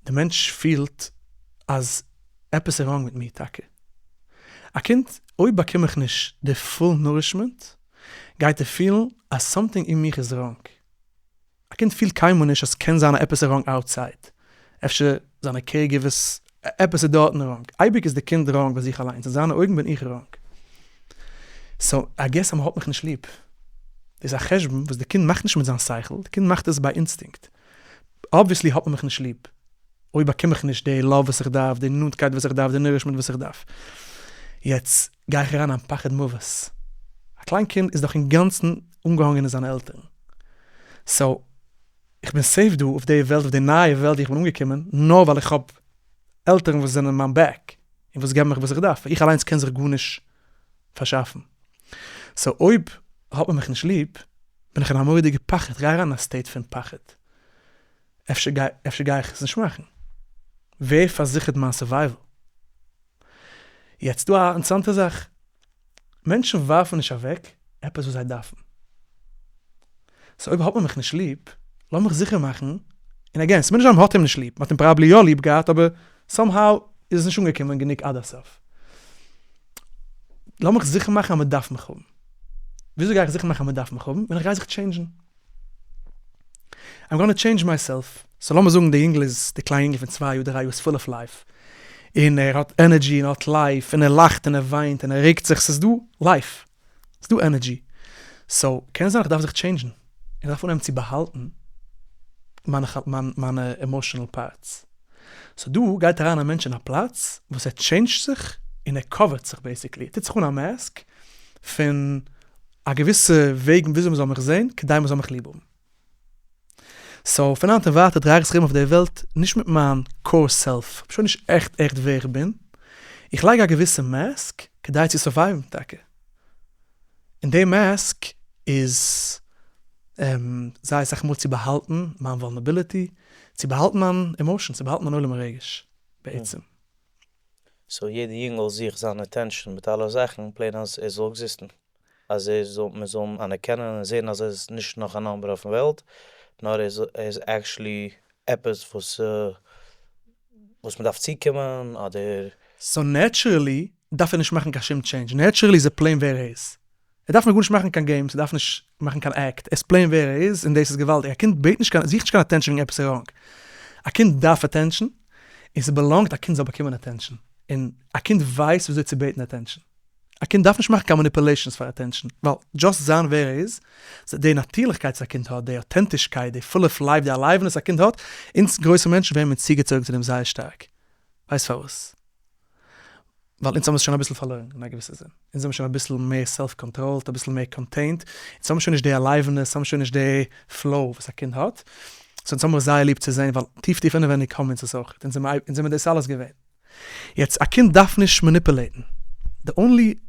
S1: די מענטש פילט אז עפעס איז wrong מיט מיר טאקע. א קינד, אויב באקום איך נישט די full nourishment, גייט ער פילן אז something אין מיך איז wrong. א קינד פילט קיינמאל נישט אז ס'קען זיין אז עפעס איז wrong outside, אפשר זיינע caregivers, עפעס איז דארטן wrong. אייביג איז די קינד wrong ביי זיך אליינס, אין זיינע אויגן בין איך wrong. So I guess אז מ'האט מיך נישט ליב. דאס איז א חשבון וואס די קינד מאכט נישט מיט זיין שכל, די קינד מאכט עס by instinct. Obviously האט מען מיך נישט ליב. אויב באקום איך נישט די love וואס איך דארף, די נאנטקייט וואס איך דארף, די nourishment וואס איך דארף. יעצט גיי איך אריין אין פחד מוות. א קליין קינד איז דאך אינגאנצן אנגעהאנגען אין זיינע עלטערן. So, איך בין safe דא אויף די וועלט, אויף די נייע וועלט ווי איך בין אנגעקומען, נאר ווייל איך האב עלטערן וואס זענען מיין back, און וואס געבן מיך וואס איך דארף. איך אליינס קען זיך גארנישט פארשאפן. So אויב האט מען מיך נישט ליב, בין איך אין א מורא'דיגע פחד, איך גיי אריין אין א state פון פחד. אפשר גיי אפשר גיי איך עס נישט מאכן. ווער פארזיכערט מיין survival? יעצט דא א אינטערעסאנטע זאך, מענטשן ווארפן נישט אוועק עפעס וואס זיי דארפן. So אויב האט מען מיך נישט ליב, לאמיך זיכער מאכן, און again, ס'מיינט נישט אז מ'האט אים נישט ליב, מ'האט אים probably יא ליב געהאט, אבער somehow איז עס נישט אנגעקומען גענוג עד הסוף. לאמיך זיכער מאכן אז מ'דארף מיך האבן. וויאזוי גיי איך זיכער מאכן אז מ'דארף מיך האבן? ווען איך גיי זיך change ן. I'm gonna change myself. So לאמיר זאגן די יונגל איז, די קליין יונגל פון צוויי יאר דריי יאר איז full of life, און ער האט energy און האט life, און ער לאכט און ער וויינט און ער רעגט זיך, ס'איז דא life, ס'איז דא energy. So קען זיין איך דארף זיך change ן, איך דארף אנהייבן צו באהאלטן מיינע מיינע emotional parts. So דא גייט אריין א מענטש אין א פלאץ וואס ער change ט זיך און ער cover ט זיך basically, ער טוט זיך אן א mask פון א געוויסע וועג וויאזוי מ'זאל מיך זען כדי מ'זאל מיך ליב האבן. So פון היינט און ווייטער דריי איך זיך ארום אויף דער וועלט נישט מיט מיין core self, כ'בין שוין נישט עכט עכט ווער איך בין, איך לייג א געוויסע mask כדי צו survive ן טאקע. און די mask איז זייער אסאך מאל צו באהאלטן מיין vulnerability, צו באהאלטן מיין emotions, צו באהאלטן מיין עולם הרגש בעצם.
S3: So יעדע יונגעל זוכט זיין attention מיט אלע זאכן plain אז ער זאל exist ן, אז ער זאל מען זאל אים אנערקענען און זען אז ער איז נישט נאך א number אויפן וועלט, נאר ער איז ער איז actually עפעס וואס וואס מען דארף צוקומען אדער.
S1: So naturally דארף ער נישט מאכן קיין שום change, naturally איז ער plain ווער ער איז, ער דארף נאך גארנישט מאכן קיין games, ער דארף נישט מאכן קיין act, ער איז plain ווער ער איז און דאס איז געוואלדיג, א קינד בעט נישט קיין, זוכט נישט קיין attention וועגן עפעס איז wrong, א קינד דארף attention, און ס'באלאנגט א קינד זאל באקומען attention, און א קינד ווייסט וויאזוי צו בעטן attention, א קינד דארף נישט מאכן קיין manipulations פאר attention, ווייל just זיין ווער ער איז, די נאטירליכקייט וואס א קינד האט, די אויטענטישקייט, די full of life, די aliveness א קינד האט, אונז גרויסע מענטשן ווערן מיר צוגעצויגן צו דעם זייער שטארק, ווייסט פארוואס? ווייל אונז האבן עס שוין אביסל פארלוירן אין א געוויסע זין, אונז זעמיר שוין אביסל מער self controlled, אביסל מער contained, אונז האבן שוין נישט די aliveness, האבן שוין נישט די flow וואס א קינד האט, so אונז האבן עס זייער ליב צו זען, ווייל טיף טיף אינעווייניג האבן אונז עס אויך, אונז זעמיר דאס אלעס געווען. יעצט, א קינד דארף נישט manipulate ן, די only.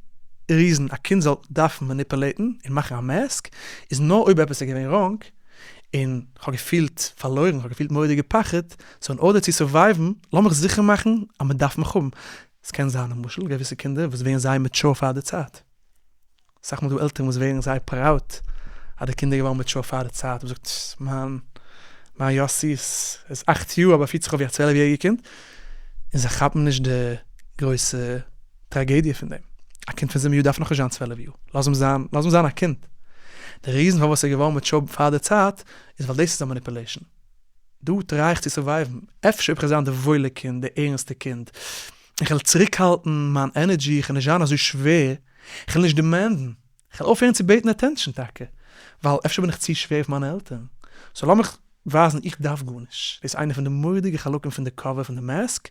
S1: reason א קינד זאל דארפן manipulate ן און מאכן א mask איז נאר אויב עפעס איז געווען wrong און כ'האב געפילט פארלוירן, כ'האב געפילט מורא'דיגע פחד, so אין order צו survive ן לאמיך זיכער מאכן אז מ'דארף מיך האבן. ס'קען זיין למשל געוויסע קינדער וואס ווערן זייער mature פאר די צייט. אסאך מאל דא עלטערן וואס ווערן זייער proud אז די קינד איז געווארן mature פאר די צייט, מ'זאגט מיין מיין יאסי איז אכט יאר אבער פירט זיך אויף ווי א 12 יעריגע קינד, און זיי כאפן נישט די גרויסע טראגעדיע פון דעם, א קינד פון זיבן יאר דארף נאכנישט זיין 12 יאר, לאז אים זיין לאז אים זיין א קינד, די reason פארוואס ער איז געווארן mature פאר די צייט איז ווייל דאס איז א manipulation, דא try איך צו survive ן, אפשר אויב כ'וועל זיין די וואוילע קינד, די ערנסטע קינד, איך וועל צוריקהאלטן מיין energy, איך וועל נישט זיין אזוי שווער, איך וועל נישט demand ן, איך וועל אויפהערן צו בעטן attention טאקע, ווייל אפשר בין איך צו שווער אויף מיינע עלטערן, so לאמיך ווייזן איך דארף גארנישט, דאס איז איינע פון די מורא'דיגע חלקים פון די cover פון די mask,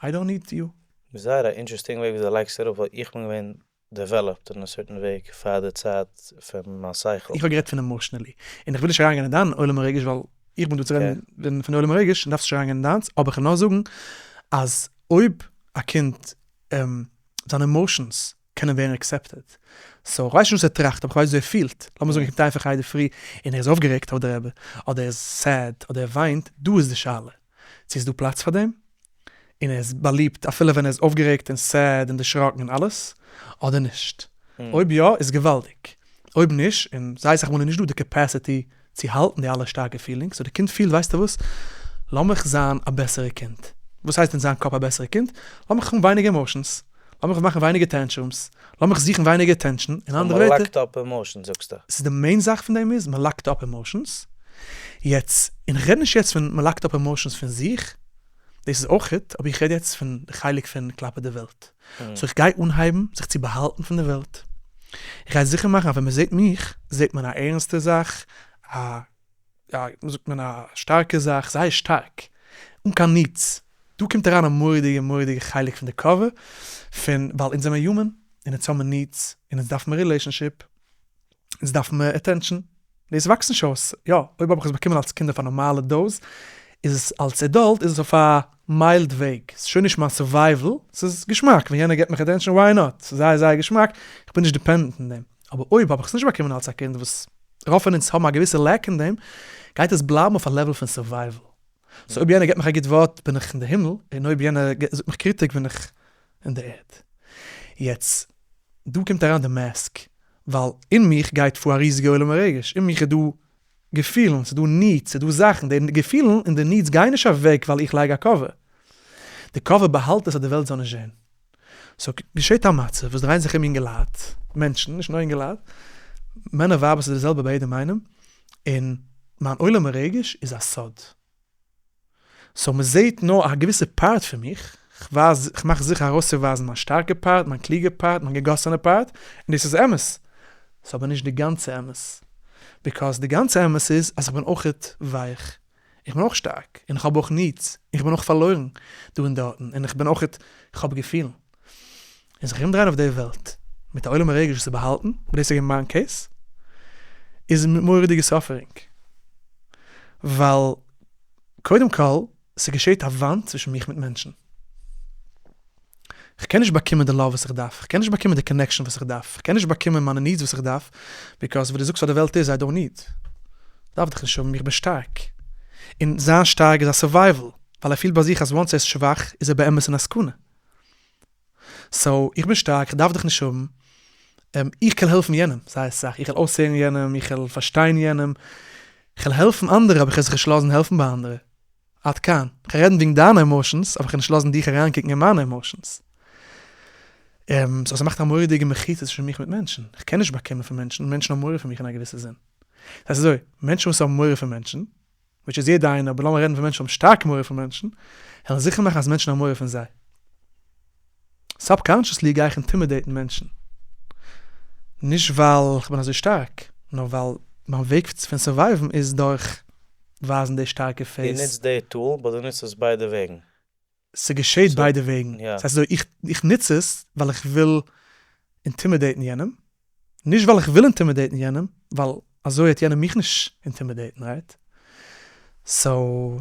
S1: I don't need you.
S3: זייער א interesting וועג ווי דו לייגסט אראפ, ווייל איך בין געווען developed אין א certain וועג פאר די צייט פון מיין שכל.
S1: איך האב גערעדט פון emotionally, און איך וויל נישט אריינגיין אין דיין עולם הרגש ווייל איך בין דא צו רעדן פון עולם הרגש און דארפסט נישט אריינגיין אין דיינס, אבער איך וועל נאר זאגן אז אויב א קינד זיינע emotions קענען ווערן accepted, so כ'ווייס נישט וואס ער טראכט אבער כ'ווייס ווי ער פילט, לאמיר זאגן ער קומט אהיים פון חדר פרי און ער איז אויפגערעגט אויף די רבי, אדער ער איז sad, אדער ער וויינט, דא איז די שאלה צו איז דא פלאץ פאר דעם, און ער איז באליבט אפילו ווען ער איז אויפגערעגט און sad און דערשראקן און אלעס, אדער נישט. אויב יא איז געוואלדיג, אויב נישט, און זייער אסאך מאל איז נישט דא די capacity צו האלטן די אלע שטארקע feelings, so די קינד פילט ווייסטו וואס, לאמיך זיין א בעסערע קינד. וואס הייסט אין זיין קאפ א בעסערע קינד? לאמיך האבן ווייניגער emotions, לאמיך מאכן ווייניגער tantrums, לאמיך זוכן ווייניגער attention, אין אנדערע ווערטער.
S3: so מ'לאקט אפ emotions זאגסטו?
S1: ס'איז די main זאך פון דעם איז מ'לאקט אפ emotions, יעצט, און כ'רעד נישט יעצט פון מ'לאקט אפ emotions פון זיך, דאס איז אויכעט, אבער איך רעד יעצט פון די חלק פון כלפי די וועלט. so איך גיי אנהייבן זיך צו באהאלטן פון די וועלט. איך גיי זיכער מאכן אז ווען מ'זעט מיך, זעט מען א ערנסטע זאך, א, ווי זאגט מען, א שטארקע זאך, זייער שטארק, אן קיין needs. דא קומט אריין א מורא'דיגע מורא'דיגע חלק פון די cover, פון ווייל אונז זעמער human, און אונז האבן needs, און אונז דארף מיר relationship, אונז דארף מען attention, דאס וואקסט נישט אויס, יא, אויב האב איך עס באקומען אלס קינד אויף א נארמאלע dose, איז עס אלס adult איז עס אויף א mild וועג, ס'איז שוין נישט מיין survival, ס'איז געשמאק, ווען יענער געבט מיך attention why not, ס'איז זייער זייער געשמאק, איך בין נישט dependent אין דעם, אבער אויב האב איך עס נישט באקומען אלס א קינד, וואס רוב פון אונז האבן א געוויסע lack אין דעם, גייט עס בלייבן אויף א level פון survival, so אויב יענער געבט מיך א גוט ווארט בין איך אין די הימל, און אויב יענער זאגט מיך קריטיק בין איך אין די ערד. יעצט, דא קומט אריין די mask, ווייל אין מיך גייט פאר א ריזיגע עולם הרגש, אין מיך איז דא געפילן, ס'איז דא needs, ס'איז דא זאכן, די געפילן און די needs גייען נישט אוועק ווייל איך לייג א cover, די cover באהאלט עס אז די וועלט זאל נישט זען. so געשעט א מצב וואס דרייען זיך ארום יונגעלייט, מענטשן, נישט נאר יונגעלייט, מענער ווייבער ס'איז די זעלבע ביי יעדעם איינעם, און מיין עולם הרגש איז א סוד. so מ'זעהט נאר א געוויסע part פון מיך, כ'ווייז, כ'מאך זיכער ארויסצואווייזן מיין שטארקע part, מיין קלוגע part, מיין געגאסענע part, און דאס איז אמת. ס'איז אבער נישט די גאנצע אמת. because די גאנצע אמת איז אז כ'בין אויכעט ווייך, איך בין אויך שטארק, און כ'האב אויך needs, און כ'בין אויך פארלוירן דא און דארטן, און כ'בין אויכעט, כ'האב געפילן. און זיך ארומדרייען אויף די וועלט מיט א עולם הרגש וואס איז באהאלטן, וואס דאס איז געווען מיין case, איז מורא'דיגע suffering. ווייל קודם כל, ס'געשעט א וואנט צווישן מיך מיט מענטשן. כ'קען נישט באקומען די love וואס איך דארף, כ'קען נישט באקומען די connection וואס איך דארף, כ'קען נישט באקומען מיינע needs וואס איך דארף, because וואס דו זאגסט פאר די וועלט איז I don't need. כ'דארף דיך נישט האבן, איך בין שטארק. און זיין שטארק איז א survival, ווייל ער פילט ביי זיך אז once ער איז שוואך איז ער באמת אין א סכנה. so איך בין שטארק, איך דארף דיך נישט האבן, איך קען העלפן יענעם זייער סאך, איך וועל אויסהערן יענעם, איך וועל פארשטיין יענעם, איך וועל העלפן אנדערע אבער איך וועל זיך נישט לאזן העלפן ביי אנדערע, עד כאן, איך וועל רעדן וועגן דיינע emotions אבער איך וועל נישט לאזן דיך אריינקוקן אין מיינע emotions. so ס'מאכט א מורא'דיגע מחיצה צווישן מיך מיט מענטשן, איך קען נישט באקומען פון מענטשן, מענטשן האבן מורא פון מיך אין א געוויסע זין. ס'הייסט אזוי, מענטשן וואס האבן מורא פון מענטשן, which איז יעדע איינער, אבער לאמיר רעדן פון מענטשן וואס האבן שטארק מורא פון מענטשן, וועלן זיכער מאכן אז מענטשן האבן מורא פון זיי. subconsciously גיי איך intimidate ן מענטשן. נישט ווייל כ'בין אזוי שטארק, נאר ווייל מיין וועג פון survive ן איז דורך ווייזן די שטארקע face.
S3: דו נוצט די tool, but דו נוצט עס ביידע וועגן.
S1: ס'געשעט ביידע וועגן. ס'הייסט אזוי, איך נוץ עס ווייל איך וויל intimidate ן יענעם, נישט ווייל איך וויל intimidate ן יענעם, ווייל אזוי וועט יענער מיך נישט intimidate ן, right? so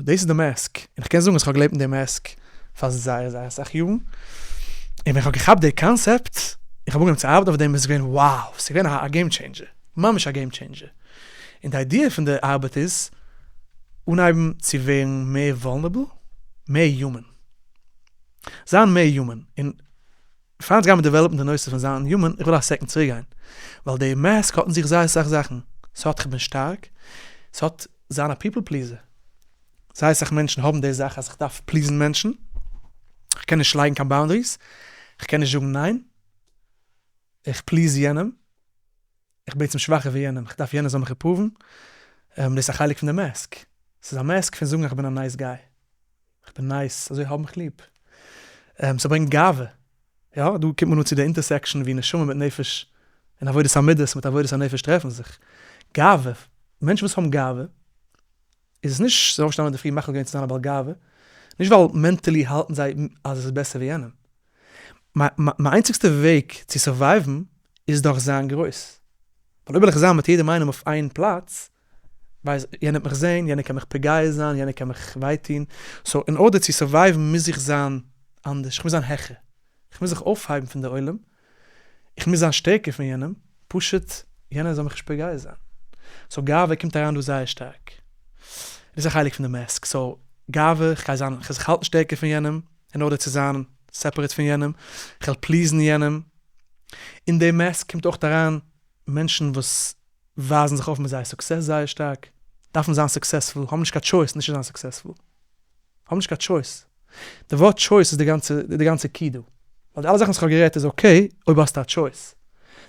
S1: דאס איז די mask, און איך קען זאגן אז איך האב געלעבט אין די mask פאר זייער זייער אסאך יארן, און ווען איך האב געכאפט די קאנסעפט. איך האב אנגעהויבן צו ארבעטן אויף דעם איז געווען wow, ס'איז געווען א game changer, ממש א game changer. און די idea פון די ארבעט איז אנהייבן צו ווערן מער vulnerable, מער human. זיין מער human. און פאר אונז גיימער develop ן די נושא פון זיין human, איך וויל א second צוריק גיין. ווייל די mask האט אין זיך זייער אסאך זאכן. ס'האט כ'בין שטארק, ס'האט זיין א people pleaser. זייער אסאך מענטשן האבן די זאך אז איך דארף please ן מענטשן, איך קען נישט לייגן קיין boundaries, איך קען נישט זאגן ניין, איך please יענעם, איך בין בעצם שוואכער ווי יענעם, איך דארף יענער זאל מיך approve ן, דאס איז א חלק פון די mask, ס'איז א mask פון זאגן איך בין א nice guy, איך בין nice, אזוי האב מיך ליב, ס'ברענגט גאווה, יא, דא קומט מען אן צו די intersection ווי נשמה מיט נפש און עבודת המידות מיט עבודת הנפש טרעפן זיך, גאווה, מענטשן וואס האבן גאווה, איז עס נישט זיי אויפשטאנען אינדערפרי מחליט געווען צו זיין א בעל גאווה, נישט ווייל mentally האלטן זיי אז עס איז בעסער ווי יענעם. מיין איינציגסטע וועג צו survive ן איז דורך זיין גרויס. ווייל אויב וועל איך זיין מיט יעדעם איינעם אויף איין פלאץ, ווייל יענער וועט מיך זען, יענער קען מיך פוגע זיין, יענער קען מיך וויי טון, so in order צו survive ן מוז איך זיין אנדערש, איך מוז זיין העכער, איך מוז זיך אויפהייבן פון די עולם, איך מוז זיין שטערקער פון יענעם, פשוט יענער זאל מיך נישט פוגע זיין. so גאווה קומט אריין דא זייער שטארק. דאס איז א חלק פון די mask. so גאווה, איך גיי זיין, איך וועל זיך האלטן שטערקער פון יענעם, in order צו זיין separate פון יענעם, איך וועל please ן יענעם. אין די mask קומט אויך אריין מענטשן וואס ווייזן זיך אויף מיט זייער success זייער שטארק, דארפן זיין successful, האבן נישט קיין choice נישט צו זיין successful. האבן נישט קיין choice. די ווארט choice איז די גאנצע די גאנצע key דא. ווייל די אלע זאכן וואס איך האב גערעדט איז okay אויב האסטו א choice.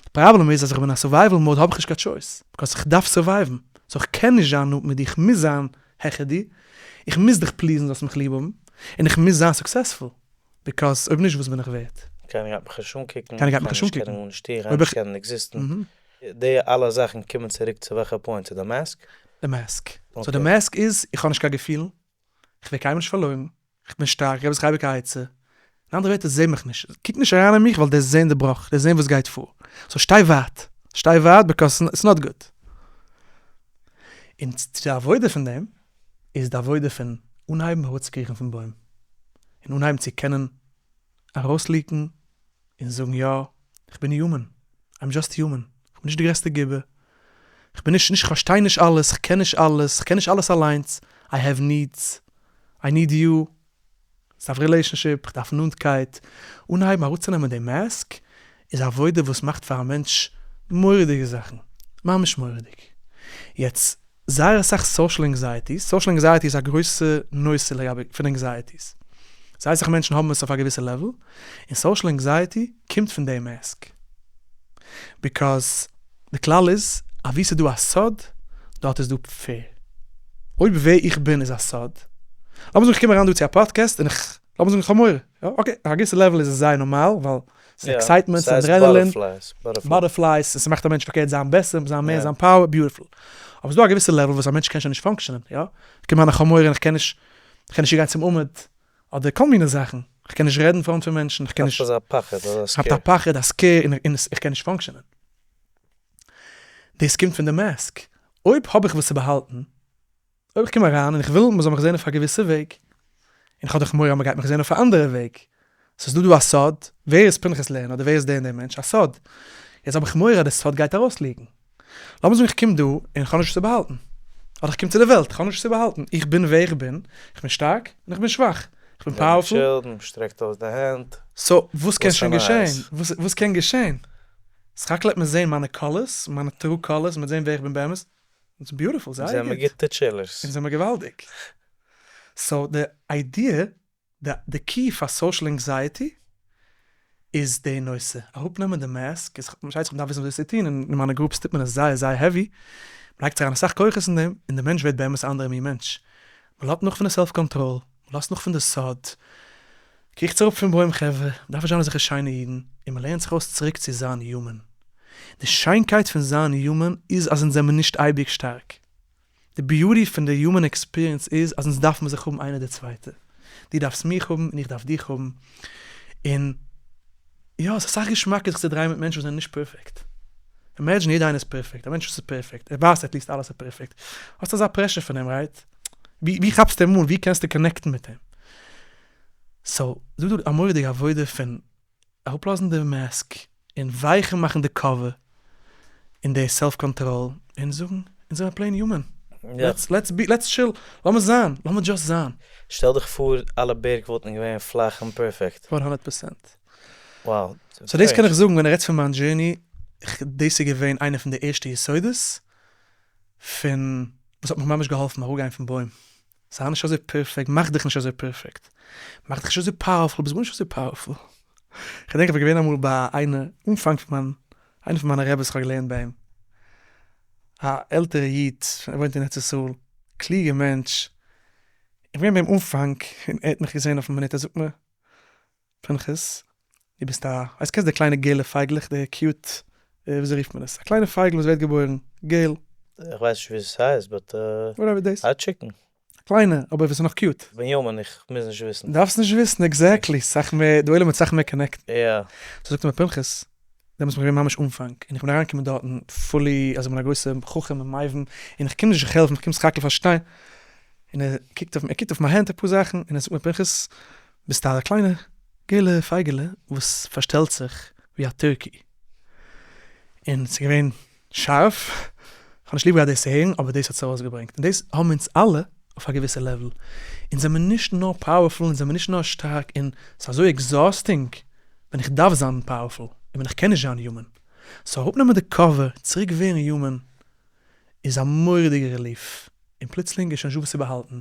S1: די פראבלעם איז אז איך בין א survival mode האב איך נישט קיין choice. because איך דארף survive ן. so איך קען נישט זיין נאנט מיט דיר, איך מוז זיין העכער דיר. איך מוז דיך please ן זאלסט מיך ליב האבן. און איך מוז זיין successful. because אויב נישט וואס בין איך ווערט?
S3: קיינער גייט מיך נישט אנקוקן.
S1: קיינער גייט מיך נישט אנקוקן.
S3: קיינער נישט קיין נישט קענען exist ן. די אלע זאכן קומען צוריק צו וועלכע point? צו די mask?
S1: די mask. so די mask איז איך האב נישט קיין געפילן. איך ווער קיינמאל נישט פארלוירן, איך בין שטארק, איך געב זיך אייביג א עצה. אין אנדערע ווערטער, זע מיך נישט, קוק נישט אריין אין מיך ווייל דו'סט זען די בראך, דו'סט זען וואס גייט פאר. so שטיי ווייט, שטיי ווייט because it's not good. און צו די עבודה פון דעם, איז די עבודה פון אנהייבן אראפצוקריכן פון בוים, און אנהייבן צו קענען ארויס leak ן און זאגן יא, איך בין human, I'm just human, איך בין נישט די גרעסטע גיבור, איך בין נישט, נישט כ'פארשטיי נישט אלעס, כ'קען נישט אלעס, כ'קען נישט אלעס אליינס, I have needs, I need you, כ'דארף relationship, כ'דארף נאנטקייט, אנהייבן אראפצונעמען די mask איז א עבודה וואס מאכט פאר א מענטש מורא'דיגע זאכן, ממש מורא'דיג. יעצט, זייער אסאך social anxieties, social anxiety איז א גרויסע נושא לגבי פון anxieties, זייער אסאך מענטשן האבן עס אויף א געוויסע level, און social anxiety קומט פון די mask, because די כלל איז אז ווי ס'איז דא א סוד דארט איז דא fear, אויב ווער איך בין איז א סוד, לאמיר זאגן איך קום אריין דא צו א פאדקעסט און איך, לאמיר זאגן איך האב מורא, יא okay, אויף א געוויסע level איז עס זייער נארמאל ווייל ס'איז excitement, ס'איז adrenaline, butterflies, און ס'מאכט א מענטש פארקערט זיין בעסער, זיין מער, זיין power, beautiful. אבער ס'איז דא א געוויסע level וואס א מענטש קען שוין נישט function ען, יא, איך קום אריין איך האב מורא און איך קען נישט, איך קען נישט צוגיין צום עמוד, אדער כל מיני זאכן, איך קען נישט רעדן פארנט פון מענטשן, איך קען נישט,
S3: כאפט אזא פחד, אזא scare.
S1: כאפט א פחד, א scare, און איך קען נישט function ען. דאס קומט פון די mask. אויב האב איך וואס צו באהאלטן, אויב איך קום אריין און איך וויל מ'זאל מיך זען אויף א געוויסע וועג, און איך האב דאך מורא אז מ'גייט מיך זען אויף א אנדערע וועג, ס'איז דא דא א סוד, ווער איז פנחס לערנער אדער ווער איז דער און דער מענטש, א סוד. יעצט האב איך מורא אז די סוד גייט ארויס leak ן. לאמיר זאגן איך קום דא און איך האב נישט וואס צו באהאלטן. אדער איך קום צו די וועלט, איך האב נישט וואס צו באהאלטן, איך בין ווער איך בין, איך בין שטארק און איך בין שוואך, איך בין powerful.
S3: מ'טשילט, מ'שטרעקט אויס די הענט.
S1: so וואס קען שוין געשען? וואס קען געשען? סך הכל וועט מען זען מיינע colors, מיינע true colors, מ'וועט זען ווער איך בין באמת. איטס beautiful, זייער גוט.
S3: זעמער גוטע chillers.
S1: אונז זעמער געוואלדיג. so די idea, די key פאר social anxiety איז די נושא, אראפנעמען די mask, איז פארשטייט זיך מ'דארף וויסן וואס צו טון, און אין מיינע groups טוט מען עס זייער זייער heavy, מ'לייגט זיך אריין אסאך כוחות אין דעם, און די מענטש ווערט באמת א אנדערע מין מענטש, מ'לאזט נאך פון די self control, מ'לאזט נאך פון די סוד, קריכטס אראפ פון בוים חברה, מ'דארף נישט זיין אזעלכע שיינע אידן, און מ'לערנט זיך אויס צוריק צו זיין human. די שיינקייט פון זיין human איז אז אונז זעמיר נישט אייביג שטארק. די beauty פון די human experience איז אז אונז דארף מיר זיך האבן איינער די צווייטע. דו דארפסט מיך האבן און איך דארף דיך האבן. און יא, ס'איז אסאך געשמאקער זיך צו דרייען מיט מענטשן וואס זענען נישט פערפעקט. imagine יעדער איינער איז פערפעקט, א מענטש וואס איז פערפעקט, ער ווייסט at least אלעס איז פערפעקט. האסט אזא pressure פון אים, right? ווי כאפסטו אים אן? ווי קענסטו connect ן מיט אים? so, דא איז דא א מורא'דיגע עבודה פון אראפלאזן די mask. און ווייכער מאכן די cover און די self control און זאגן אונז זעמער plain human, let's be, let's chill, לאמיר זיין, לאמיר just זיין.
S3: שטעל דיך פאר אלע בערג וואלטן געווען פלאך און פערפעקט.
S1: 100 percent.
S3: Wow.
S1: So דאס קען איך זאגן ווען ער רעדט פון מיין journey, דאס איז געווען איינע פון די ערשטע יסודות פון וואס האט מיך ממש געהאלפן אראפגיין פון בוים. זיי נישט אזוי פערפעקט, מאך דיך נישט אזוי פערפעקט, מאך דיך נישט אזוי powerful, ביסט גארנישט אזוי powerful. כ'געדענק איך בין געווען אמאל ביי איינער, אנפאנג פון מיין, איינער פון מיינע רעבעס כ'האב געלערנט ביי אים, א עלטערע איד, ער וואוינט אין ארץ ישראל, קלוגע מענטש, איך בין געווען ביי אים אנפאנג, און ער האט מיך געזען אויפן מינוט, ער זאגט מיר, פנחס, דו ביסט א, ווייסט קענסט די קליינע געלע פייגלעך, די cute, וויאזוי רופט מען עס, א קליינע פייגל וואס ווערט געבוירן, געל.
S3: איך ווייס נישט ווי עס הייסט but
S1: whatever דאס.
S3: א chicken.
S1: קליינע, אבער וואס איז נאך cute.
S3: כ'בין human, איך מוז נישט וויסן.
S1: דארפסט נישט וויסן, exactly, סאך מער, די עולם וועט סאך מער connect ן.
S3: יא.
S1: so זאגט ער מיר פנחס, דעמאלטס בין איך געווען ממש אנפאנג, און איך בין אריינגעקומען דארטן fully אז איך בין א גרויסע חכם און מבין, און איך קום נישט זיך העלפן, איך קום סך הכל פארשטיין, און ער קוקט אויף מיר, ער קוקט אויף מיין הענט אפאר זאכן, און ער זאגט מיר פנחס, ביסט א קליינע געלע פייגעלע וואס פארשטעלט זיך ווי א turkey. און ס'איז געווען שארף, כ'האב נישט ליב געהאט דאס צו הערן, אבער דאס האט עס ארויסגעברענגט, און דאס האבן אונז אלע אויף א געוויסע level, אונז זעמיר נישט נאר powerful, אונז זעמיר נישט נאר שטארק, און ס'איז אזוי exhausting ווען איך דארף זיין powerful, און ווען איך קען נישט זיין human. so אראפנעמען די cover, צוריק ווערן human, איז א מורא'דיגע relief, און פלוצלינג איז שוין נישטא וואס צו באהאלטן,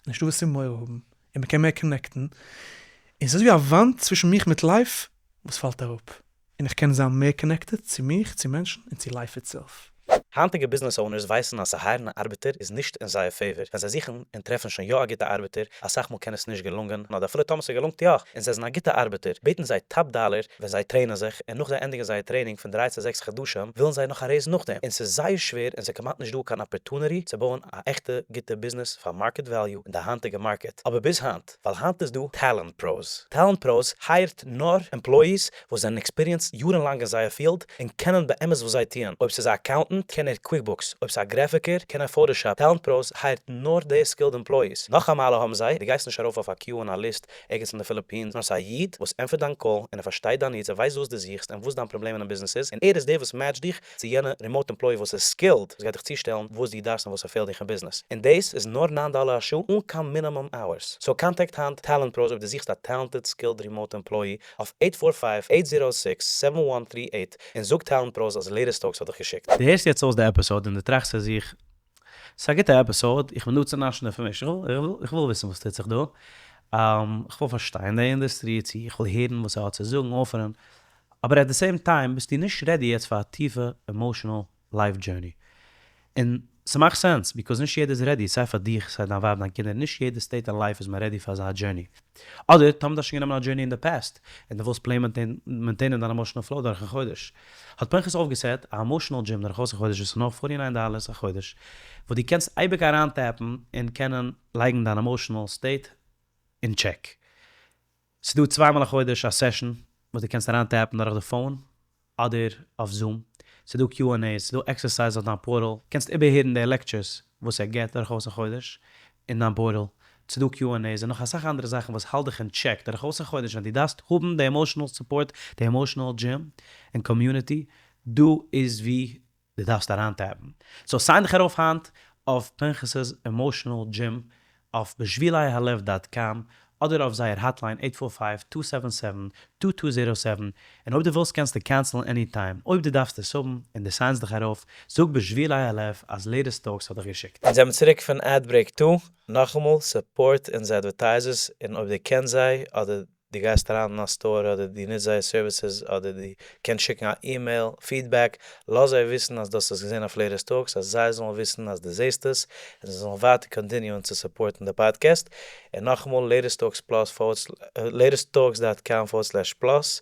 S1: נישטא וואס צו מורא האבן, און מ'קען מער connect ן, און ס'איז אזויווי א וואנט צווישן מיך מיט life וואס פאלט אראפ. און איך קען זיין מער connected צו מיך, צו מענטשן, און צו life itself.
S2: היינטיגע ביזנעס owners ווייסן אז צו hire ן א ארבעטער איז נישט אין זייער favor, ווען זיי זוכן און טרעפן שוין יא א גוטע ארבעטער, אסאך מאל קען עס נישט געלונגען, אדער אפילו טאמער ס'געלונגט יא, און זיי זענען א גוטע ארבעטער, בעטן זיי top dollar ווען זיי train ען זיך, און נאך זיי ענדיגן זייער training פון דריי צו זעקס חדשים ווילן זיי נאך א raise נאכדעם, און ס'איז זייער שווער און ס'כמעט נישט דא קיין opportunity צו בויען א עכטע גוטע ביזנעס פאר market value אין די היינטיגע market, אבער ביז היינט, ווייל היינט איז דא טעלענט פראוס, טעלענט פראוס hire ט נאר employees וואס זענען experienced יארן לאנג אין זייער field און קענען באמת וואס זיי טוען, אויב ס'איז א accountant קען ער קוויקבוקס, אויב ס'איז א גרעפיקער קען ער פאטאשאפ, טעלענט פראוס hire ט נאר די skilled employees, נאך א מעלה האבן זיי, דו גייסט נישט ארויף אויף א queue אין א list ערגעץ אין די פיליפינס, נאר ס'איז א איד וואס ענטפערט דיין call און ער פארשטייט דיין needs, ער ווייסט וואס דו זוכסט און וואס דיין פראבלעם אינעם ביזנעס איז, און ער איז דער וואס match ט דיך צו יענע remote employee וואס איז skilled, וואס גייט דיך צושטעלן וואס דו דארפסט און וואס ס'פעלט דיך אין ביזנעס. און דאס איז נאר 9 דאלער א שעה אן קיין minimum hours. so contact היינט טעלענט פראוס אויב דו זוכסט א talented skilled remote employee אויף eight four five, eight zero six, seven one three eight און זאג טעלענט פראוס אז לעיטעסט טאלקס האט דיך געשיקט. דו הערסט יעצט אויס די episode און דו טראכסט צו זיך, ס'איז א גוטע episode, איך בין דא צו נאשן information, איך וויל וויסן וואס טוט זיך דא, איך וויל פארשטיין די אינדוסטרי, צו איך וויל הערן וואס ער האט צו זאגן, offer ן, אבער at the same time ביסטו נישט ready יעצט פאר א טיפע emotional life journey. און ס'מאכט sense, because נישט יעדער איז ready, סיי פאר דיך, סיי דיין ווייב, דיין קינדער, נישט יעדע state אין life איז מען ready פאר אזא journey. אדער טאמער דו האסט שוין גענומען א journey אין די past, און דו ווילסט plain maintain ען דיין emotional flow דורכן חודש. האט פנחס אויפגע set א emotional gym דורכאויסן חודש וואס איז נאר forty nine dollars א חודש, וואס דו קענסט אייביג אריינ tap ן און קענען לייגן דיין emotional state אין טשעק. ס'דא צוויי מאל א חודש א session וואס דו קענסט אריין tap ן דורך די phone אדער אויף זום, ס'דא Q and A's, ס'דא exercise אויף דיין portal, קענסט איבערהערן די lectures וואס ער געבט דורכאויסן חודש אין דיין portal, ס'דא Q and A's און נאך אסאך אנדערע זאכן וואס האלט דיך אין טשעק דורכאויסן חודש ווען דו דארפסט האבן די emotional support, די emotional gym און community, דא איז ווי דו דארפסט אריינ tap ן. so sign דיך ארויף היינט אויף פנחס'ס emotional gym אויף בשבילי הלב dot com אדער אויף זייער hotline eight four five two seven seven two two zero seven און אויב דו ווילסט קענסטו cancel ן any time אויב דו דארפסט עס האבן און דו sign סט דיך ארויף זאג בשבילי הלב אז לעיטעסט טאלקס האט דיך געשיקט.
S3: אונז זעמיר צוריק פון ad break two, נאכאמאל support אונזער advertisers און אויב דו קענסט זיי אדער דו גייסט אריין אין א store אדער דו נוצט זייער services אדער דו קענסט שיקן א email feedback, לאז זיי וויסן אז דו האסט עס געזען אויף לעיטעסט טאלקס אז זיי זאלן וויסן אז דו זעסט עס און זיי זאלן ווייטער continue ען צו support ן די פאדקעסט. און נאכאמאל לעיטעסט טאלקס plus forward לעיטעסט טאלקס dot com forward slash plus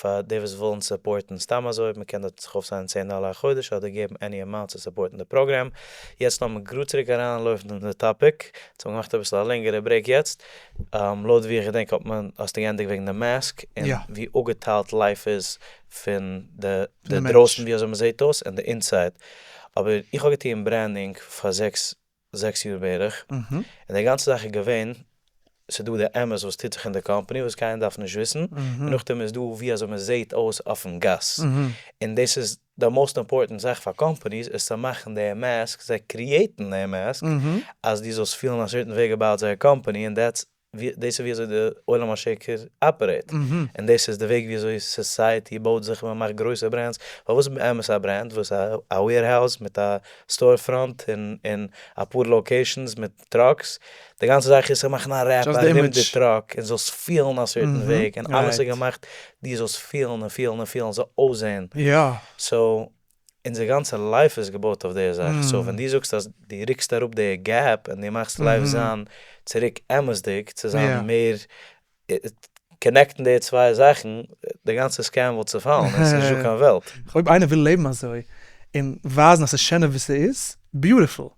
S3: פאר די וואס ווילן support ן סתם אזוי, מען קען דארט זיך אויף sign ען 10 דאלער א חודש אדער געבן any amount צו support ן די פראגרעם. יעצט לאמיר גראד צוריק אריין לויפן אין די topic, אונז האבן געמאכט אביסל א לענגערע break יעצט. לויט ווי איך געדענק האט מען האסטו געענדיגט וועגן די mask און ווי אפגעטיילט life איז פון די דרויסן ווי אזוי מען זעט אויס און די inside, אבער איך האב געטון branding פאר זעקס זעקס יאר בערך, און די גאנצע זאך איז געווען. ס'דא די אמת וואס טוט זיך אין די קאמפאני וואס קיינער דארף נישט וויסן, און נאכדעם איז דא ווי אזוי מען זעהט אויס אויפן גאס, און דאס איז די most important זאך פאר companies איז צו מאכן די mask, זיי create ן די mask אז דו זאלסט פילן א certain וועג about זייער קאמפאני, און that's דאס איז ווי אזוי די עולם השקר operate, און דאס איז די וועג ווי אזוי society בויט זיך און מען מאכט גרויסע brands, פארוואס באמת א brand וואס א warehouse מיט א store front און אפאר locations מיט trucks, די גאנצע זאך איז צו מאכן א wrap ארום די truck און זאלסט פילן א certain וועג, און אלעס איז געמאכט דו זאלסט פילן און פילן און פילן, זאל אויסזען. so אונזער גאנצע life איז געבויט אויף די זאך, so ווען דו זאגסט אז דו רוקסט אראפ די gap און דו מאכסט life זיין צוריק אמת'דיג, צו זיין מער connect ן די צוויי זאכן, די גאנצע scam וואלט צופאלן און ס'איז נישטא קיין וועלט.
S1: אויב איינער וויל לעבן אזוי און ווייזן אז ס'איז שענער ווי ס'איז, beautiful.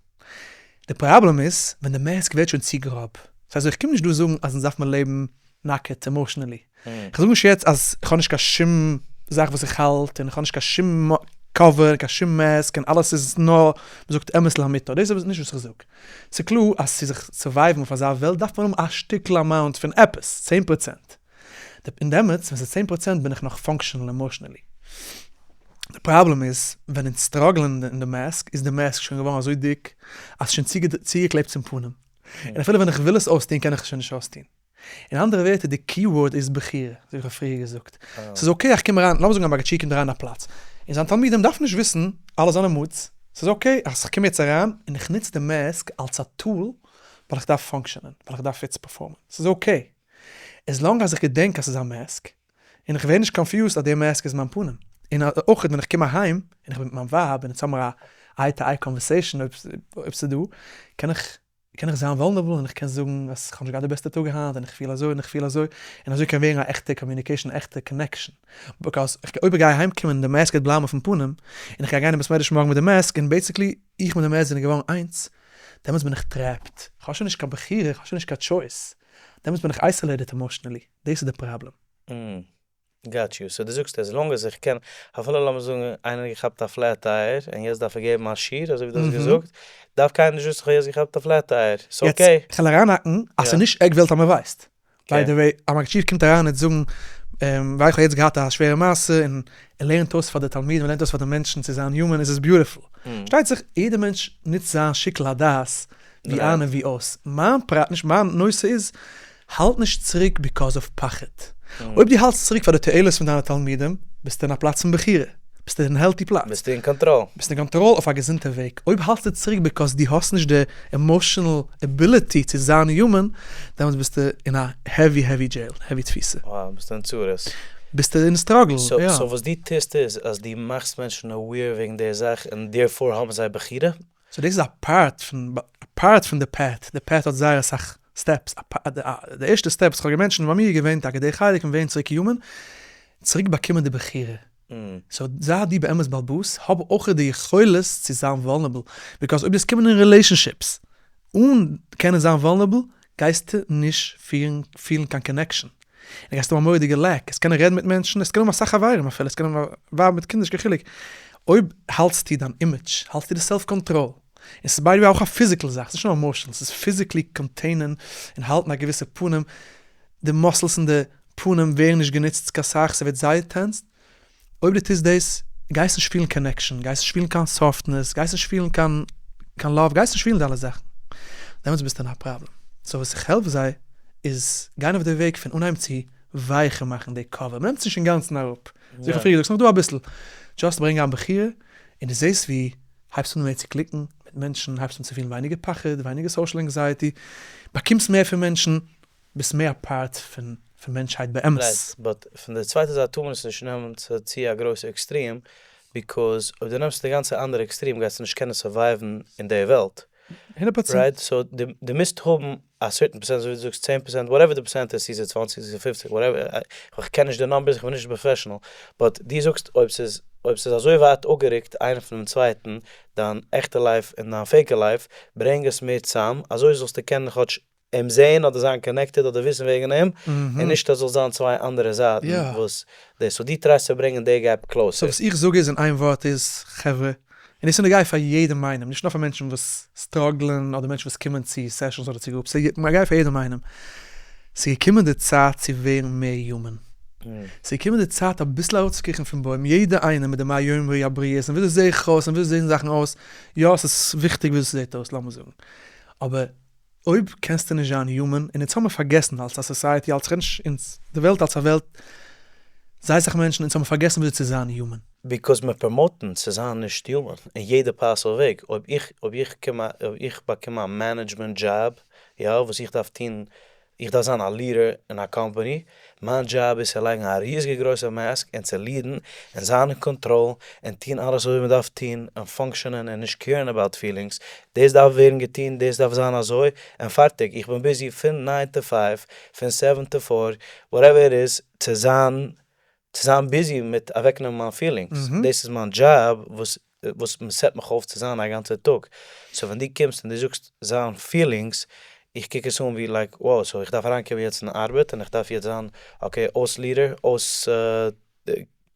S1: די פראבלעם איז ווען די mask ווערט שוין צו גראב. ס'הייסט איך קום נישט דא זאגן אז אונז דארף מען לעבן נאקעט emotionally. איך זאג נישט יעצט אז איך האב נישט קיין שום זאך וואס איך האלט און איך האב נישט קיין שום cover און קיין שום mask און אלעס איז נאר מ'זאגט אמת לאמיתו. דאס איז נישט וואס איך זאג. ס'איז קלאר אז צו זיך survive ן אויף אזא וועלט דארף מען האבן א שטיקל amount פון עפעס, 10%. און דעמאלטס ווען ס'איז 10% בין איך נאך functional emotionally. די פראבלעם איז ווען אונז struggle ען אין די mask איז די mask שוין געווארן אזוי דיק אז ס'איז שוין צוגעקלעבט צום פנים. און אפילו ווען איך וויל עס אויסטון קען איך עס שוין נישט אויסטון. אין אנדערע ווערטער די keyword איז בחירה, אזוי ווי איך האב פריער געזאגט. ס'איז okay איך קום אריין, לאמיר זאגן א מגיד שיעור קומט אריין אין א פלאץ, און זיין תלמידים דארפן נישט וויסן אלע זיינע moods, ס'איז okay אז איך קום יעצט אריין און איך נוץ די mask אלס א tool ווייל איך דארף function ען, ווייל איך דארף יעצט perform ען. ס'איז okay. as long אז איך געדענק אז ס'איז א mask, און איך ווער נישט confused אז די mask איז מיין פנים. און אויך ווען איך קום אהיים און איך בין מיט מיין ווייב און אונז האמיר א eye to eye conversation אויב ס'איז דא, קען איך קען איך זיין vulnerable און איך קען זאגן אז כ'האב נישט געהאט די בעסטע טאג היינט און איך פיל אזוי און איך פיל אזוי, און אזוי קען ווערן א עכטע communication א עכטע connection, because אויב איך גיי אהיים קומען און די mask גייט בלייבן אויפן פנים, און איך גיי גיין אין בית מדרש מארגן מיט די mask און basically איך מיט די mask זענען געווארן איינס, דעמאלטס בין איך trapped, כ'האב שוין נישט קיין בחירה, כ'האב שוין נישט קיין choice, דעמאלטס בין איך isolated emotionally, דאס איז די פראבלעם.
S3: got you, so דו זאגסט as long as איך קען, אפילו לאמיר זאגן איינער האט געכאפט א flat tire און יעצט דארף ער געבן א שיעור אזוי ווי דו האסט געזאגט, דארף קיינער נישט וויסן איך האב יעצט געכאפט א flat tire, ס'איז okay.
S1: יעצט כ'על אריינהאקן אז ס'איז נישט עק וועלט אז מ'ווייסט. by the way, א מגיד שיעור קומט אריין און זאגן וויי איך האב יעצט געהאט א שווערע מעשה און ער לערנט אויס פאר די תלמידים, ער לערנט אויס פאר די מענטשן צו זיין human איז עס beautiful. שטייט זיך יעדע מענטש נוצט זיין שיקול הדעת ווי איין און ווי אויס. מיין פרט נישט מיין נושא איז האלט נישט צוריק because of פחד. אויב דו האלטסט צוריק פאר די תועלת פון דיינע תלמידים, ביסטו אין א פלאץ פון בחירה. ביסטו אין healthy פלאץ.
S3: ביסטו אין קאנטראל.
S1: ביסט אין קאנטראל אויף א געזונטע וועג. אויב האלטסטו צוריק because דו האסט נישט די emotional ability צו זיין human, דעמאלטס ביסטו אין א heavy heavy jail, heavy תפיסה.
S3: וואו, ביסטו אין צרות.
S1: ביסטו אין struggle, יא.
S3: so וואס דו טוסט איז אז דו מאכסט מענטשן aware וועגן די זאך און therefore האבן זיי בחירה?
S1: so דאס איז א part פון א part פון די path, די path האט זייער אסאך steps, די ערשטע step וואס איך האב גע mention ט ביי מיר איז געווען טאקע די חלק פון ווערן צוריק human, צוריק באקומען די בחירה, so זיי דו באמת בעל הבית, האב אויך די יכולת צו זיין vulnerable, because אויב דו וועסט קומען אין relationships אן קענען זיין vulnerable, גייסטו נישט פירן פילן קיין connection, און גייסט האבן א מורא'דיגע lack, עס קענען רעדן מיט מענטשן, עס קען האבן אסאך חברים אפילו, עס קען האבן א ווייב מיט קינדער, נישט קיין חילוק, אויב האלטסטו דיין image, האלטסטו די self control, און ס'איז by the way אויך א physical זאך, ס'איז נישט נאר emotional, ס'איז physically contain ען און האלטן א געוויסע פנים, די muscles אין די פנים ווערן נישט גענוצט קיין סאך, ס'ווערט זייער tensed, אויב דו טוסט דאס, גייסט נישט פילן connection, גייסט נישט פילן קיין softness, גייסט נישט פילן קיין קיין love, גייסט נישט פילן די אלע זאכן, דעמאלטס ביסטו אין א פראבלעם. so וואס איך העלף זיי איז גיין אויף די וועג פון אנהייבן צו ווייכער מאכן די cover, מ'נעמט עס נישט אינגאנצן אראפ, אזוי ווי איך האב פריער געזאגט, ס'נאך דא אביסל, just ברענג איין בחירה, און דו זעסט ווי הייבסט אן מער צו click ן מיט מענטשן, הייבסט אן צו פילן ווייניגער פחד, ווייניגער social anxiety, באקומסט מער פון מענטשן, ביסט מער א part פון פון מענטשהייט באמת.
S3: right, but פון די צווייטע זייט טאר מען עס נישט נעמען צו צו א גרויסע extreme, because אויב דו נעמסט די גאנצע אנדערע extreme גייסטו נישט קענען survive ן אין די וועלט.
S1: הונדערט פראצענט.
S3: right, so דו מוזט האבן א certain פראצענט אזוי ווי דו זאגסט 10% whatever די פראצענט איז, צו ס'איז צוואנציג צו ס'איז פופציג whatever, איך קען נישט די numbers איך בין נישט professional, but דו זאגסט אויב ס'איז אויב ס'איז אזוי ווייט אפגערוקט איינער פונעם צווייטן, דיין עכטע life און דיין fake ע life, ברענג עס מער צאם, אזוי זאלסטו קענען כאטש אים זעהן אדער זיין connected אדער וויסן וועגן אים, און נישט אז זאל זיין צוויי אנדערע זייטן וואס דאס, so דו try סט צו ברענגען די gap closer.
S1: so וואס איך זאג איז אין איין ווארט איז חברה, און דאס איז נוגע פאר יעדעם איינעם, נישט נאר פאר מענטשן וואס struggle ען אדער מענטשן וואס קומען צו sessions אדער צו groups, ס'איז נוגע פאר יעדעם איינעם. ס'איז געקומען די צייט צו ווערן מער human. ס'איז געקומען די צייט אביסל אראפצוקריכן פון בוים, יעדער איינער מיט די מה יאמרו הבריות און וויאזוי זעה איך אויס און וויאזוי זעהן זאכן אויס, יא ס'איז וויכטיג וויאזוי ס'זעהט אויס לאמיר זאגן, אבער אויב קענסטו נישט זיין human, און אונז האמיר פארגעסן אלס א society, אלס כ'רעד אונז, די וועלט אלס א וועלט, זייער סאך מענטשן, אונז האמיר פארגעסן וויאזוי צו זיין human.
S3: Because מען promote אונז צו זיין נישט human אין יעדע possible וועג, אויב איך אויב איך קום אויב איך באקום א management job יא וואס איך דארף טון איך דארף זיין א leader אין א קאמפאני, מיין דזשאב איז צו לייגן א ריזיגע גרויסע mask און צו lead ן און זיין אין קאנטראל און טון אלעס אזוי ווי מען דארף טון און function ען און נישט care ן about feelings, דאס דארף ווערן געטון דאס דארף זיין אזוי און פארטיג, איך בין busy פון nine to five, פון seven to four, whatever it is, צו זיין צו זיין busy מיט אוועקנעמען מיין feelings, דאס איז מיין דזשאב וואס וואס מען set מיך אויף צו זיין א גאנצע טאג, so ווען דו קומסט און דו זאגסט זיין feelings, איך קוק עס אן ווי like wow, so איך דארף אריינקומען יעצט אין ארבעט און איך דארף יעצט זיין okay אויס leader, אויס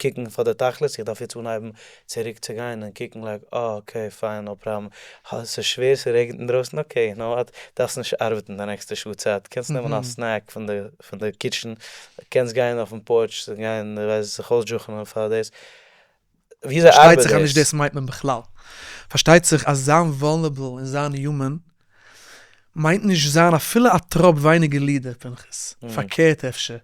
S3: קוקן פאר די תכלית, איך דארף יעצט אנהייבן צוריק צו גיין און קוקן like אה okay fine no problem, אה ס'איז שווער ס'רעגנט אינדרויסן okay you know what, דארפסט נישט ארבעטן די נעקסטע שעה צייט, קענסט נעמען א snack פון די פון די kitchen, קענסט גיין אויפן porch גיין ווייס זיך אויסדזשוכענען פאר דאס. וויאזוי
S1: פארשטייט
S3: ארבעט
S1: זיך אז נישט
S3: דאס?
S1: דאס מיינט מען בכלל. פארשטייט זיך אז זיין vulnerable און זיין human מיינט נישט זיין אפילו א טראפ ווייניגער leader, פנחס. פארקערט אפשר.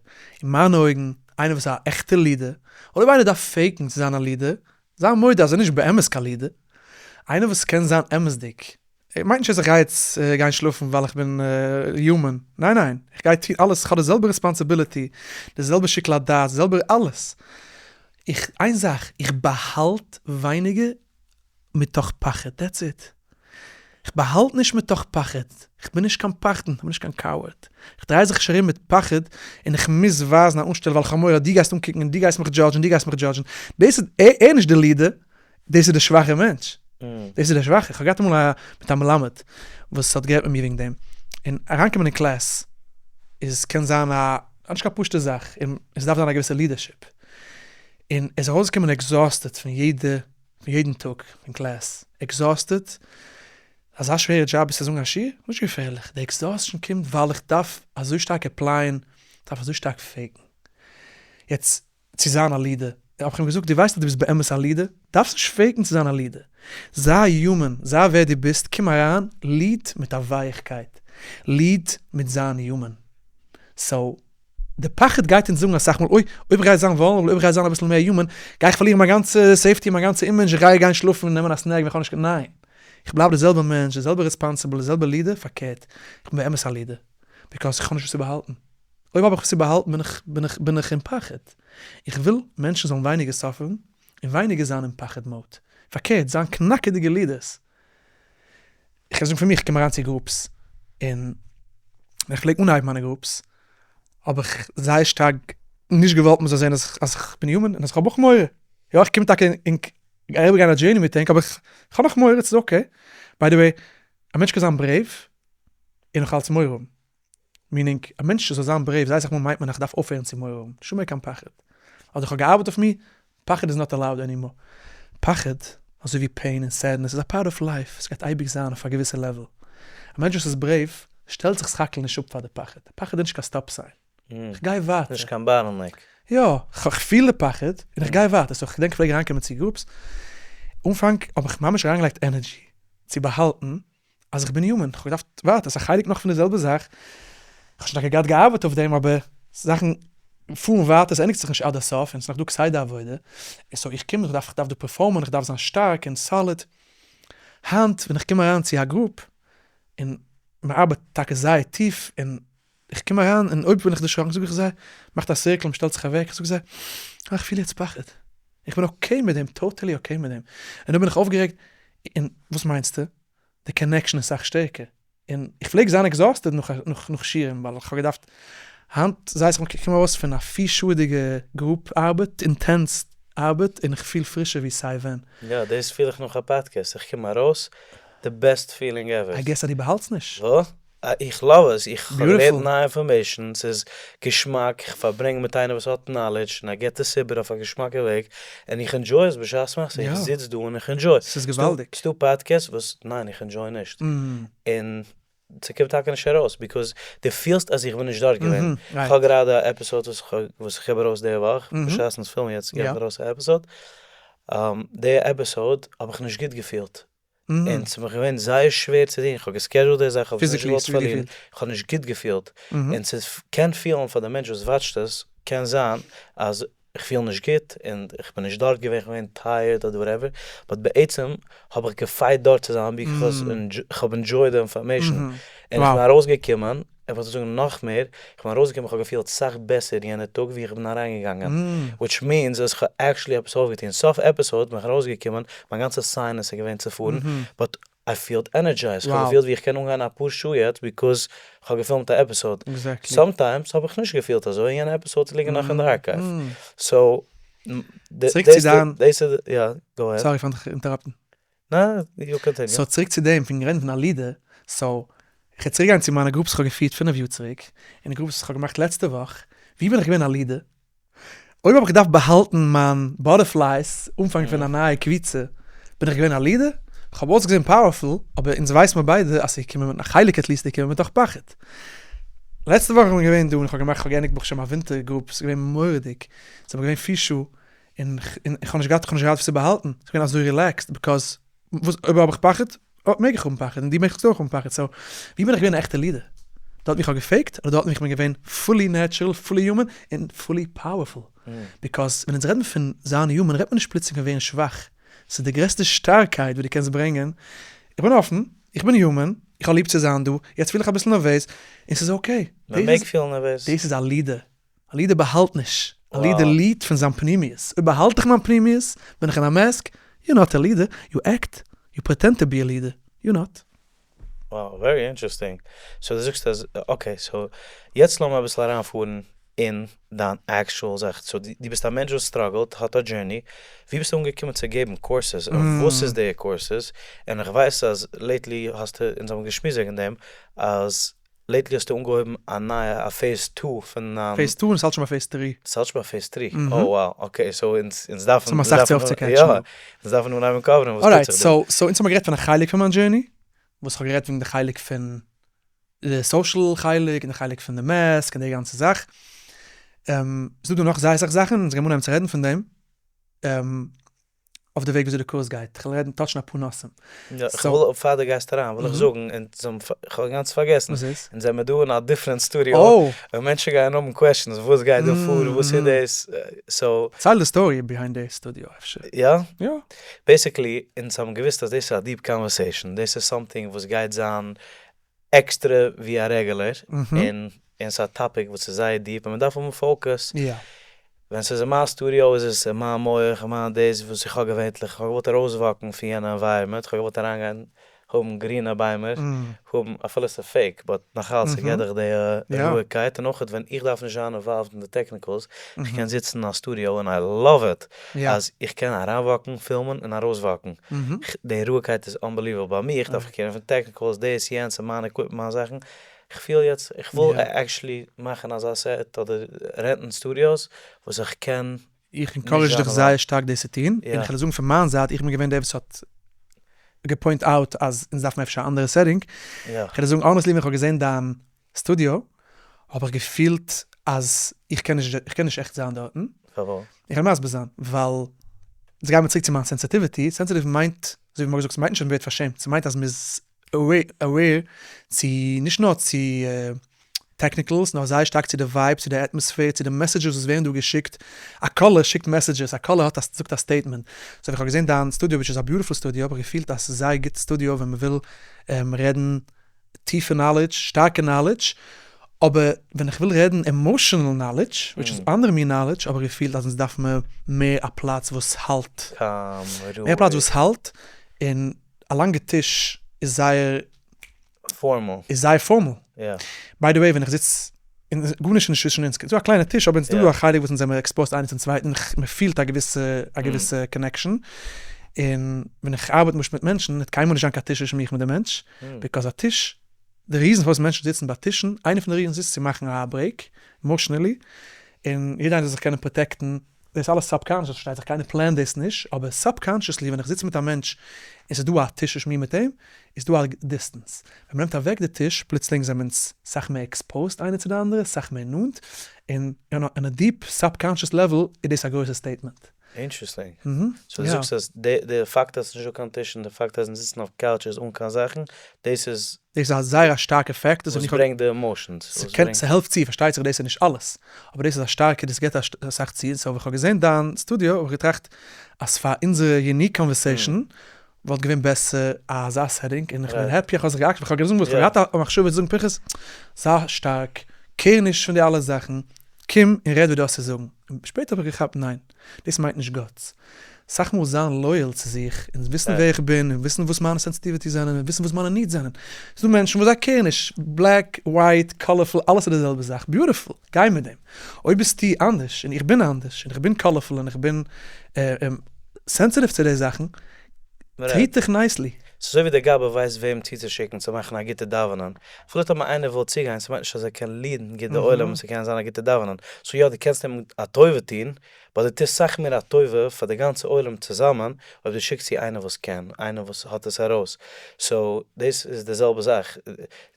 S1: אין מיינע אויגן, איינער וואס איז א עכטע leader, אויב איינער דארף fake ן צו זיין א leader, זיי מודה אז ער איז נישט באמת קיין leader. איינער וואס קען זיין אמת'דיג, מיינט נישט אז איך גיי יעצט גיין שלאפן ווייל איך בין human, ניין ניין, איך גיי טון אלעס, איך האב די זעלבע responsibility, די זעלבע שיקול הדעת, די זעלבע אלעס, איך, איין זאך, איך באהאלט ווייניגער מתוך פחד, that's it, איך באהאלט נישט מתוך פחד, איך בין נישט קיין פחדן, איך בין נישט קיין coward, איך דריי זיך נישט ארום מיט פחד און איך מוז ווייזן א אנשטעל ווייל איך האב מורא אז דו גייסט אנקוקן און דו גייסט מיך judge ן און דו גייסט מיך judge ן, דאס איז, ער איז נישט די leader, דאס איז די שוואכע מענטש, דאס איז דער שוואכע, איך האב געהאט אמאל א מיט א מלמד וואס האט גערעדט מיט מיר וועגן דעם, און אריינקומען אין class איז קען זיין א נישט קיין פשוטע זאך, און עס דארף זיין א געוויסע leadership, און ער איז ארויסגעקומען exhausted פון יעדע פון יעדן טאג פון class, exhausted, אזא שווערע דזשאב איז צו זאגן א שיעור? נישט געפערליך, די exhaustion קומט ווייל איך דארף אזוי שטארק apply ען, דארף אזוי שטארק fake ן, יעצט צו זיין א leader, האב איך אים געזאגט, דו ווייסט אז דו ביסט באמת א leader? דארפסט נישט fake ן צו זיין א leader, זיי human, זיי ווער דו ביסט, קום אריין, lead מיט א ווייעכקייט, lead מיט זיין human. So, די פחד גייט אונז זאגן אסאך מאל, אוי, אויב איך גיי זיין vulnerable, אויב איך גיי זיין אביסל מער human, גיי איך פארלירן מיין גאנצע safety, מיין גאנצע image, איך גיי גיין שלאפן און נעמען א snack ווען איך האב נישט קיין, ניין! איך בלייב די זעלבע מענטש, די זעלבע responsible, די זעלבע leader, פארקערט, איך בין באמת א leader, because איך האב נישט וואס צו באהאלטן. אויב האב איך וואס צו באהאלטן בין איך בין איך בין איך אין פחד. איך וויל מענטשן זאלן ווייניגער suffer ן און ווייניגער זיין אין פחד mode. פארקערט, זיין קנאקעדיגע leaders. איך קען זאגן פון מיך, איך קום אריין צו groups און ווען איך פלעג אנהייבן מיינע groups האב איך זייער שטארק נישט געוואלט מען זאל זען אז איך בין human און אז איך האב אויך מורא. יא איך קום טאקע און גיי אריבערגיין א journey מיט ענק אבער איך האב נאך מורא, ס'איז okay. By the way, א מענטש קען זיין brave און נאך אלץ מורא האבן. Meaning, א מענטש זאל זיין brave, זייער אסאך מאל מיינט מען איך דארף אויפהערן צו מורא האבן, נישטא מער קיין פחד. אדער איך האב געארבעט אויף מיר, פחד איז not allowed anymore. פחד, אזוי ווי pain און sadness, איז א part of life, עס גייט אייביג זיין אויף א געוויסע level. א מענטש וואס איז brave, שטעלט זיך סך הכל נישט אפ פאר די פחד. פחד איז נישט קיין stop sign. איך גיי ווייטער.
S3: נישט קיין bottleneck.
S1: יא, כ'פיל די פחד, און איך גיי ווייטער. So כ'געדענק כ'פלעג אריינקומען צו groups, אנפאנג האב איך ממש אריינגעלייגט energy צו באהאלטן אז איך בין human, כ'האב געדארפט ווארטן, ס'איז א חלק נאך פון די זעלבע זאך, כ'האב שוין טאקע געהאט געארבעט אויף דעם, אבער זאכן פארן ווייטער, ס'ענדיגט זיך נישט עד הסוף, און ס'איז נאך דא כסדר עבודה, און so איך קום, איך דארף, כ'דארף דא perform ען, איך דארף זיין שטארק און solid, היינט ווען איך קום אריין צו א group, און מ'ארבעט טאקע זייער טיף, און איך קום אריין, און אויב בין איך דערשראקן זאג איך זיי, מאכט א circle, מ'שטעלט זיך אוועק, איך זאג זיי, אה, איך פיל יעצט פחד, איך בין okay מיט דעם, totally okay מיט דעם, און אויב בין איך אויפגערעגט, און וואס מיינסטו? די connection איז סאך שטערקער, און איך פלעג זיין exhausted נאך נאך שיעורים ווייל איך האב געדארפט, היינט זייט איך קום ארויס פון א פיר שעה'דיגע group ארבעט, intense ארבעט, און איך פיל פרישער ווי סיי ווען.
S3: יא, דאס פיל איך נאך א פאדקעסט, איך קום ארויס, די best feeling ever.
S1: I guess אז דו באהאלטסט נישט.
S3: וואס? איך love עס, איך האב געלערנט נייע information, ס'איז געשמאק, איך פארברענג מיט איינער וואס האט knowledge און ער געבט עס איבער אויף א געשמאקע וועג, און איך enjoy עס בשעת מעשה, איך זיץ דא און איך enjoy.
S1: ס'איז געוואלדיג.
S3: ס'דא podcasts וואס ניין איך enjoy נישט, און. ס'קומט טאקע נישט ארויס because דו פילסט אז איך בין נישט דארט געווען. כ'האב גראדע א episode וואס איך געב ארויס די וואך, בשעת אונז פילמען יעצט געב איך ארויס א episode, די episode האב איך נישט גוט געפילט, און ס'איז מיך געווען זייער שווער צו טון, כ'האב גע schedule ט די זאך, כ'האב עס נישט געוואלט פארלירן, כ'האב נישט גוט געפילט, און ס'קען פילן פאר די מענטש וואס watch ט עס, קען זיין אז איך פיל נישט גוט און איך בין נישט דארט געווען, איך בין געווען tired אדער whatever, but בעצם האב איך גע fight דארט צו זיין because איך האב enjoyed די information, און איך בין ארויסגעקומען, איך וועל דיר זאגן נאך מער, איך בין ארויסגעקומען איך האב געפילט סאך בעסער יענע טאג ווי איך בין אריינגעגאנגען, which means אז איך האב actually עפעס אויפגעטון, סוף episode בין איך ארויסגעקומען, מיין גאנצע sinus איז געווען צופארן, but I felt energized, כ'האב געפילט ווי איך קען אנגיין אפאר שעה יעצט because כ'האב געפילמט א episode, sometimes האב איך נישט געפילט אזוי און יענע episodes ליגן נאך אין די archive, so
S1: צוריק צו דיין,
S3: דאס איז, יא, go ahead.
S1: Sorry פארן דיך interrupt ן.
S3: ניין, you continue.
S1: So צוריק צו דעם פון רעדן פון א leader, so כ'וועל צוריק גיין צו מיינע groups כ'האב געפירט פינף יאר צוריק, און די groups וואס כ'האב געמאכט לעצטע וואך, ווי בין איך געווען א leader? אויב האב איך געדארפט באהאלטן מיין butterflies אנפאנג פון א נייע קבוצה, בין איך געווען א leader? כ'האב אויסגעזען powerful, אבער אונז ווייסן מיר ביידע אז ס'איז געקומען מיט א חלק at least איז געקומען מתוך פחד. לעצטע וואך איך בין געווען דא און כ'האב געמאכט, כ'האב געענדיגט ברוך השם א ווינטער group, ס'איז געווען מורא'דיג, ס'איז אבער געווען פיר שעה, און כ'האב נישט געהאט, כ'האב נישט געהאט וואס צו באהאלטן, ס'איז געווען אזוי relaxed, because וואס אויב האב איך פחד, מעג איך האבן פחד, און דו מעגסט אויך האבן פחד, so ווי בין איך געווען א עכטע leader? דארט ווי איך האב גע fake ט, אדער דארט ווי איך בין געווען fully natural, fully human, און fully powerful? Because ווען אונז רעדן פון זיין human רעדט מען נישט פלוצלינג פון ווערן שוואך, ס'איז די גרעסטע שטארקייט וואס דו קענסט ברענגען, איך בין אפן, איך בין human, איך האב ליב צו זיין דא, יעצט פיל איך אביסל נערוועז, און ס'איז okay.
S3: מען מעג פילן נערוועז.
S1: דאס איז א leader. א leader באהאלט נישט, א leader lead ט פון זיין פנימיות, אויב באהאלט איך מיין פנימיות, בין איך אין א mask, you not a leader, you act, you pretend to be a leader, you not.
S3: Wow, very interesting. So דו זאגסט אז, okay, so יעצט לאמיר אביסל אריינפארן אין דיין actual זאך. So דו ביסט א מענטש וואס struggle ט, האט א journey, ווי ביסטו אנגעקומען צו געבן courses, און וואס איז די courses, און איך ווייס אז lately האסטו, אונז האבן געשמועסט וועגן דעם, אז lately האסטו אנגעהויבן א נייע א phase two פון דיין.
S1: Phase two און ס'האלט שוין ביי phase three.
S3: ס'האלט שוין ביי phase three? Oh wow okay so אונז אונז דארפן.
S1: ס'האבן אסאך צו אויפצו catch ן.
S3: יא אונז דארפן אנהייבן cover ן וואס טוט זיך דא.
S1: Alright so so אונז האבן גערעדט פון א חלק פון מיין journey, וואס כ'האב גערעדט וועגן די חלק פון די social חלק און די חלק פון די mask און די גאנצע זאך. ס'דא דא נאך זייער אסאך זאכן אונז גיימיר אנהייבן צו רעדן פון דעם. אויף די וועג וויאזוי די קורס גייט, כ'וועל רעדן touch ן אפאר נושאים.
S3: יא, איך וויל פאר דו גייסט אריין וויל איך זאגן, און כ'האב אינגאנצן פארגעסן,
S1: וואס איז?
S3: אונז זעמיר דא אין א different studio, און מענטשן גייען האבן questions, וואס גייט דא פאר, וואס איז דאס, so.
S1: דערצייל די story behind די סטודיאו אפשר.
S3: יא?
S1: יא.
S3: Basically, אונז האבן געוואוסט אז דאס איז א deep conversation, דאס איז something וואס גייט זיין עקסטרע ווי א regular, און און ס'איז א topic וואס איז זייער deep און מ'דארף האבן focus. ווען ס'איז אין מיין סטודיאו איז עס אין מיין מח אין מיין דאס וואס איך האב געווענטליך, איך האב געוואלט ארויסוואק ן פון יענע environment, איך האב געוואלט אריינגיין האבן גרינע ביימער, האבן אפילו ס'איז fake but נאכאלץ ס'געט דיך די רואיגקייט, און אויך ווען איך דארף נישט זיין involved אין די technicals, איך קען זיצן אין א סטודיאו און I love it אז איך קען אריינוואקן, פילמען און ארויסוואקן, די רואיגקייט איז unbelievable, ביי מיר איך דארף care ן פון technicals, דאס יענץ און מיין equipment מיין זאכן, איך פיל יעצט איך וויל actually מאכן אזא set אדער rent ן סטודיאוס וואס איך קען.
S1: איך encourage דיך זייער שטארק דאס צו טון, און איך וועל זאגן פון מיין זייט, איך בין געווען דער וואס האט גע point out אז אונז דארפן אפשר א אנדערע setting, איך וועל זאגן honestly ווען איך האב געזען דיין סטודיאו האב איך געפילט אז איך קען נישט איך קען נישט עכט זיין דארטן.
S3: פארוואס?
S1: איך וועל מסביר זיין, ווייל יעצט גייען מיר צוריק צו מיין sensitivity, sensitive מיינט, אזוי ווי מ'האט געזאגט, ס'מיינט נישט אז מ'ווערט פארשעמט, ס'מיינט אז מ'איז aware צו נישט נאר צו technicals נאר זייער שטארק צו די vibe, צו די atmosphere, צו די messages וואס ווערן דא געשיקט, א קאלער שיקט messages, א קאלער האט א זאגט א statement, so ווען איך האב געזען דיין סטודיאו which איז א beautiful studio האב איך געפילט אז ס'איז זייער גוט סטודיאו ווען מ'וויל רעדן טיפע knowledge, שטארקע knowledge, אבער ווען איך וויל רעדן emotional knowledge, which איז אנדערע מין knowledge, האב איך געפילט אז אונז דארף מען מער א פלאץ וואס האלט, מער א פלאץ וואס האלט, און א לאנגע טיש איז זייער
S3: formal.
S1: איז זייער formal. By the way ווען איך זיץ און גארנישט איז נישט צווישן אונז, ס'איז דא א קליינע טיש אבער ס'איז דא א חלק וואס אונז זעמיר exposed איינער צום צווייטן, מען פילט א געוויסע א געוויסע connection, און ווען איך ארבעט למשל מיט מענטשן וועט קיינמאל נישט זיין קיין טיש צווישן מיך מיט די מענטש, because א טיש, די reason פארוואס מענטשן זיצן ביי טישן, איינע פון די reasons איז צו מאכן א break, emotionally, און יעדער איינער זאל זיך קענען protect ן. דאס אלעס subconscious, פארשטייט זיך קיינער plan ט דאס נישט, אבער subconsciously ווען איך זיץ מיט א מענטש און ס'איז דא א טיש צווישן מיר מיט אים, איז דא א distance. ווען מ'נעמט אוועק די טיש, פלוצלינג זענען אונז סאך מער exposed איינער צו די אנדערע, סאך מער נאנט, און on a deep subconscious level איז דאס א גרויסע statement.
S3: Interesting. So דו זאגסט אז די פאקט אז ס'נישט דא קיין טיש און די פאקט אז אונז זיצן אויף couches אן קיין זאכן, דאס איז.
S1: דאס איז א זייער א שטארקע פאקט.
S3: וואס ברענגט די emotions.
S1: ס'העלפט צו, פארשטייט זיך דאס איז נישט אלעס, אבער דאס איז א שטארקע, דאס גיבט אסאך צו, so ווען כ'האב געזען דיין סטודיאו האב איך געטראכט אז פאר אונזערע unique conversation וואלט געווען בעסער אזא setting, און איך בין happy איך האב זיך געאקשט, איך האב געזאגט וואס איך האב געהאט א מחשבה צו זאגן פנחס, זיי שטארק, care נישט פון די אלע זאכן, קום און רעד וואס דו האסט צו זאגן, און שפעטער האב איך געכאפט ניין, דאס מיינט נישט guts. סאך מאל זיין loyal צו זיך, און וויסן ווער איך בין, און וויסן וואס מיינע sensitivities זענען, און וויסן וואס מיינע needs זענען. ס'איז דא מענטשן וואס זיי care ן נישט, black, white, colorful, אלעס איז די זעלבע זאך, beautiful, גיי מיט דעם. אויב ביסטו אנדערש, און איך בין אנדערש, און איך בין colorful, און איך בין sensitive צו די זאכן, treat דיך nicely.
S3: ס'איז אזוי ווי דער גבאי ווייסט וועם צוצושיקן צו מאכן א גוטע דאווענען. אפילו טאמער איינער וויל צוגיין, ס'מיינט נישט אז ער קען lead ן גוט די עולם און ס'קען זיין א גוטע דאווענען. So יא, דו קענסט אים א טובה טון, but דו טוסט סאך מער א טובה פאר די גאנצע עולם צוזאמען אויב דו שיקסט צו איינער וואס קען, איינער וואס האט עס ארויס. So דאס איז די זעלבע זאך.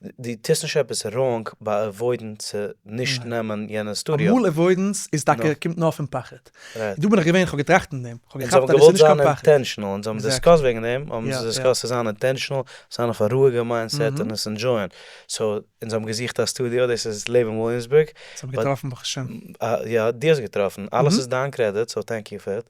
S3: דו טוסט נישט עפעס wrong ביי avoid ן צו נישט נעמען יענע סטודיאו.
S1: אמאל avoidance איז טאקע קומט נאר פון פחד. דא בין איך געווען, איך האב געטראכט אין דעם, איך האב געכאפט אז דאס איז נישט קיין פחד.
S3: intentional, אונז האבן discussed וועגן דעם, האבן אונז discussed צו זיין intentional, זיין אויף א רואיגע mindset און עס enjoy ען. So אונז האבן געזוכט א סטודיאו, דאס איז לעבן וויליאמסבורג.
S1: אונז האבן געטראפן ברוך השם.
S3: יא, דו האסט געטראפן, אלעס איז דיין credit, so thank you for it.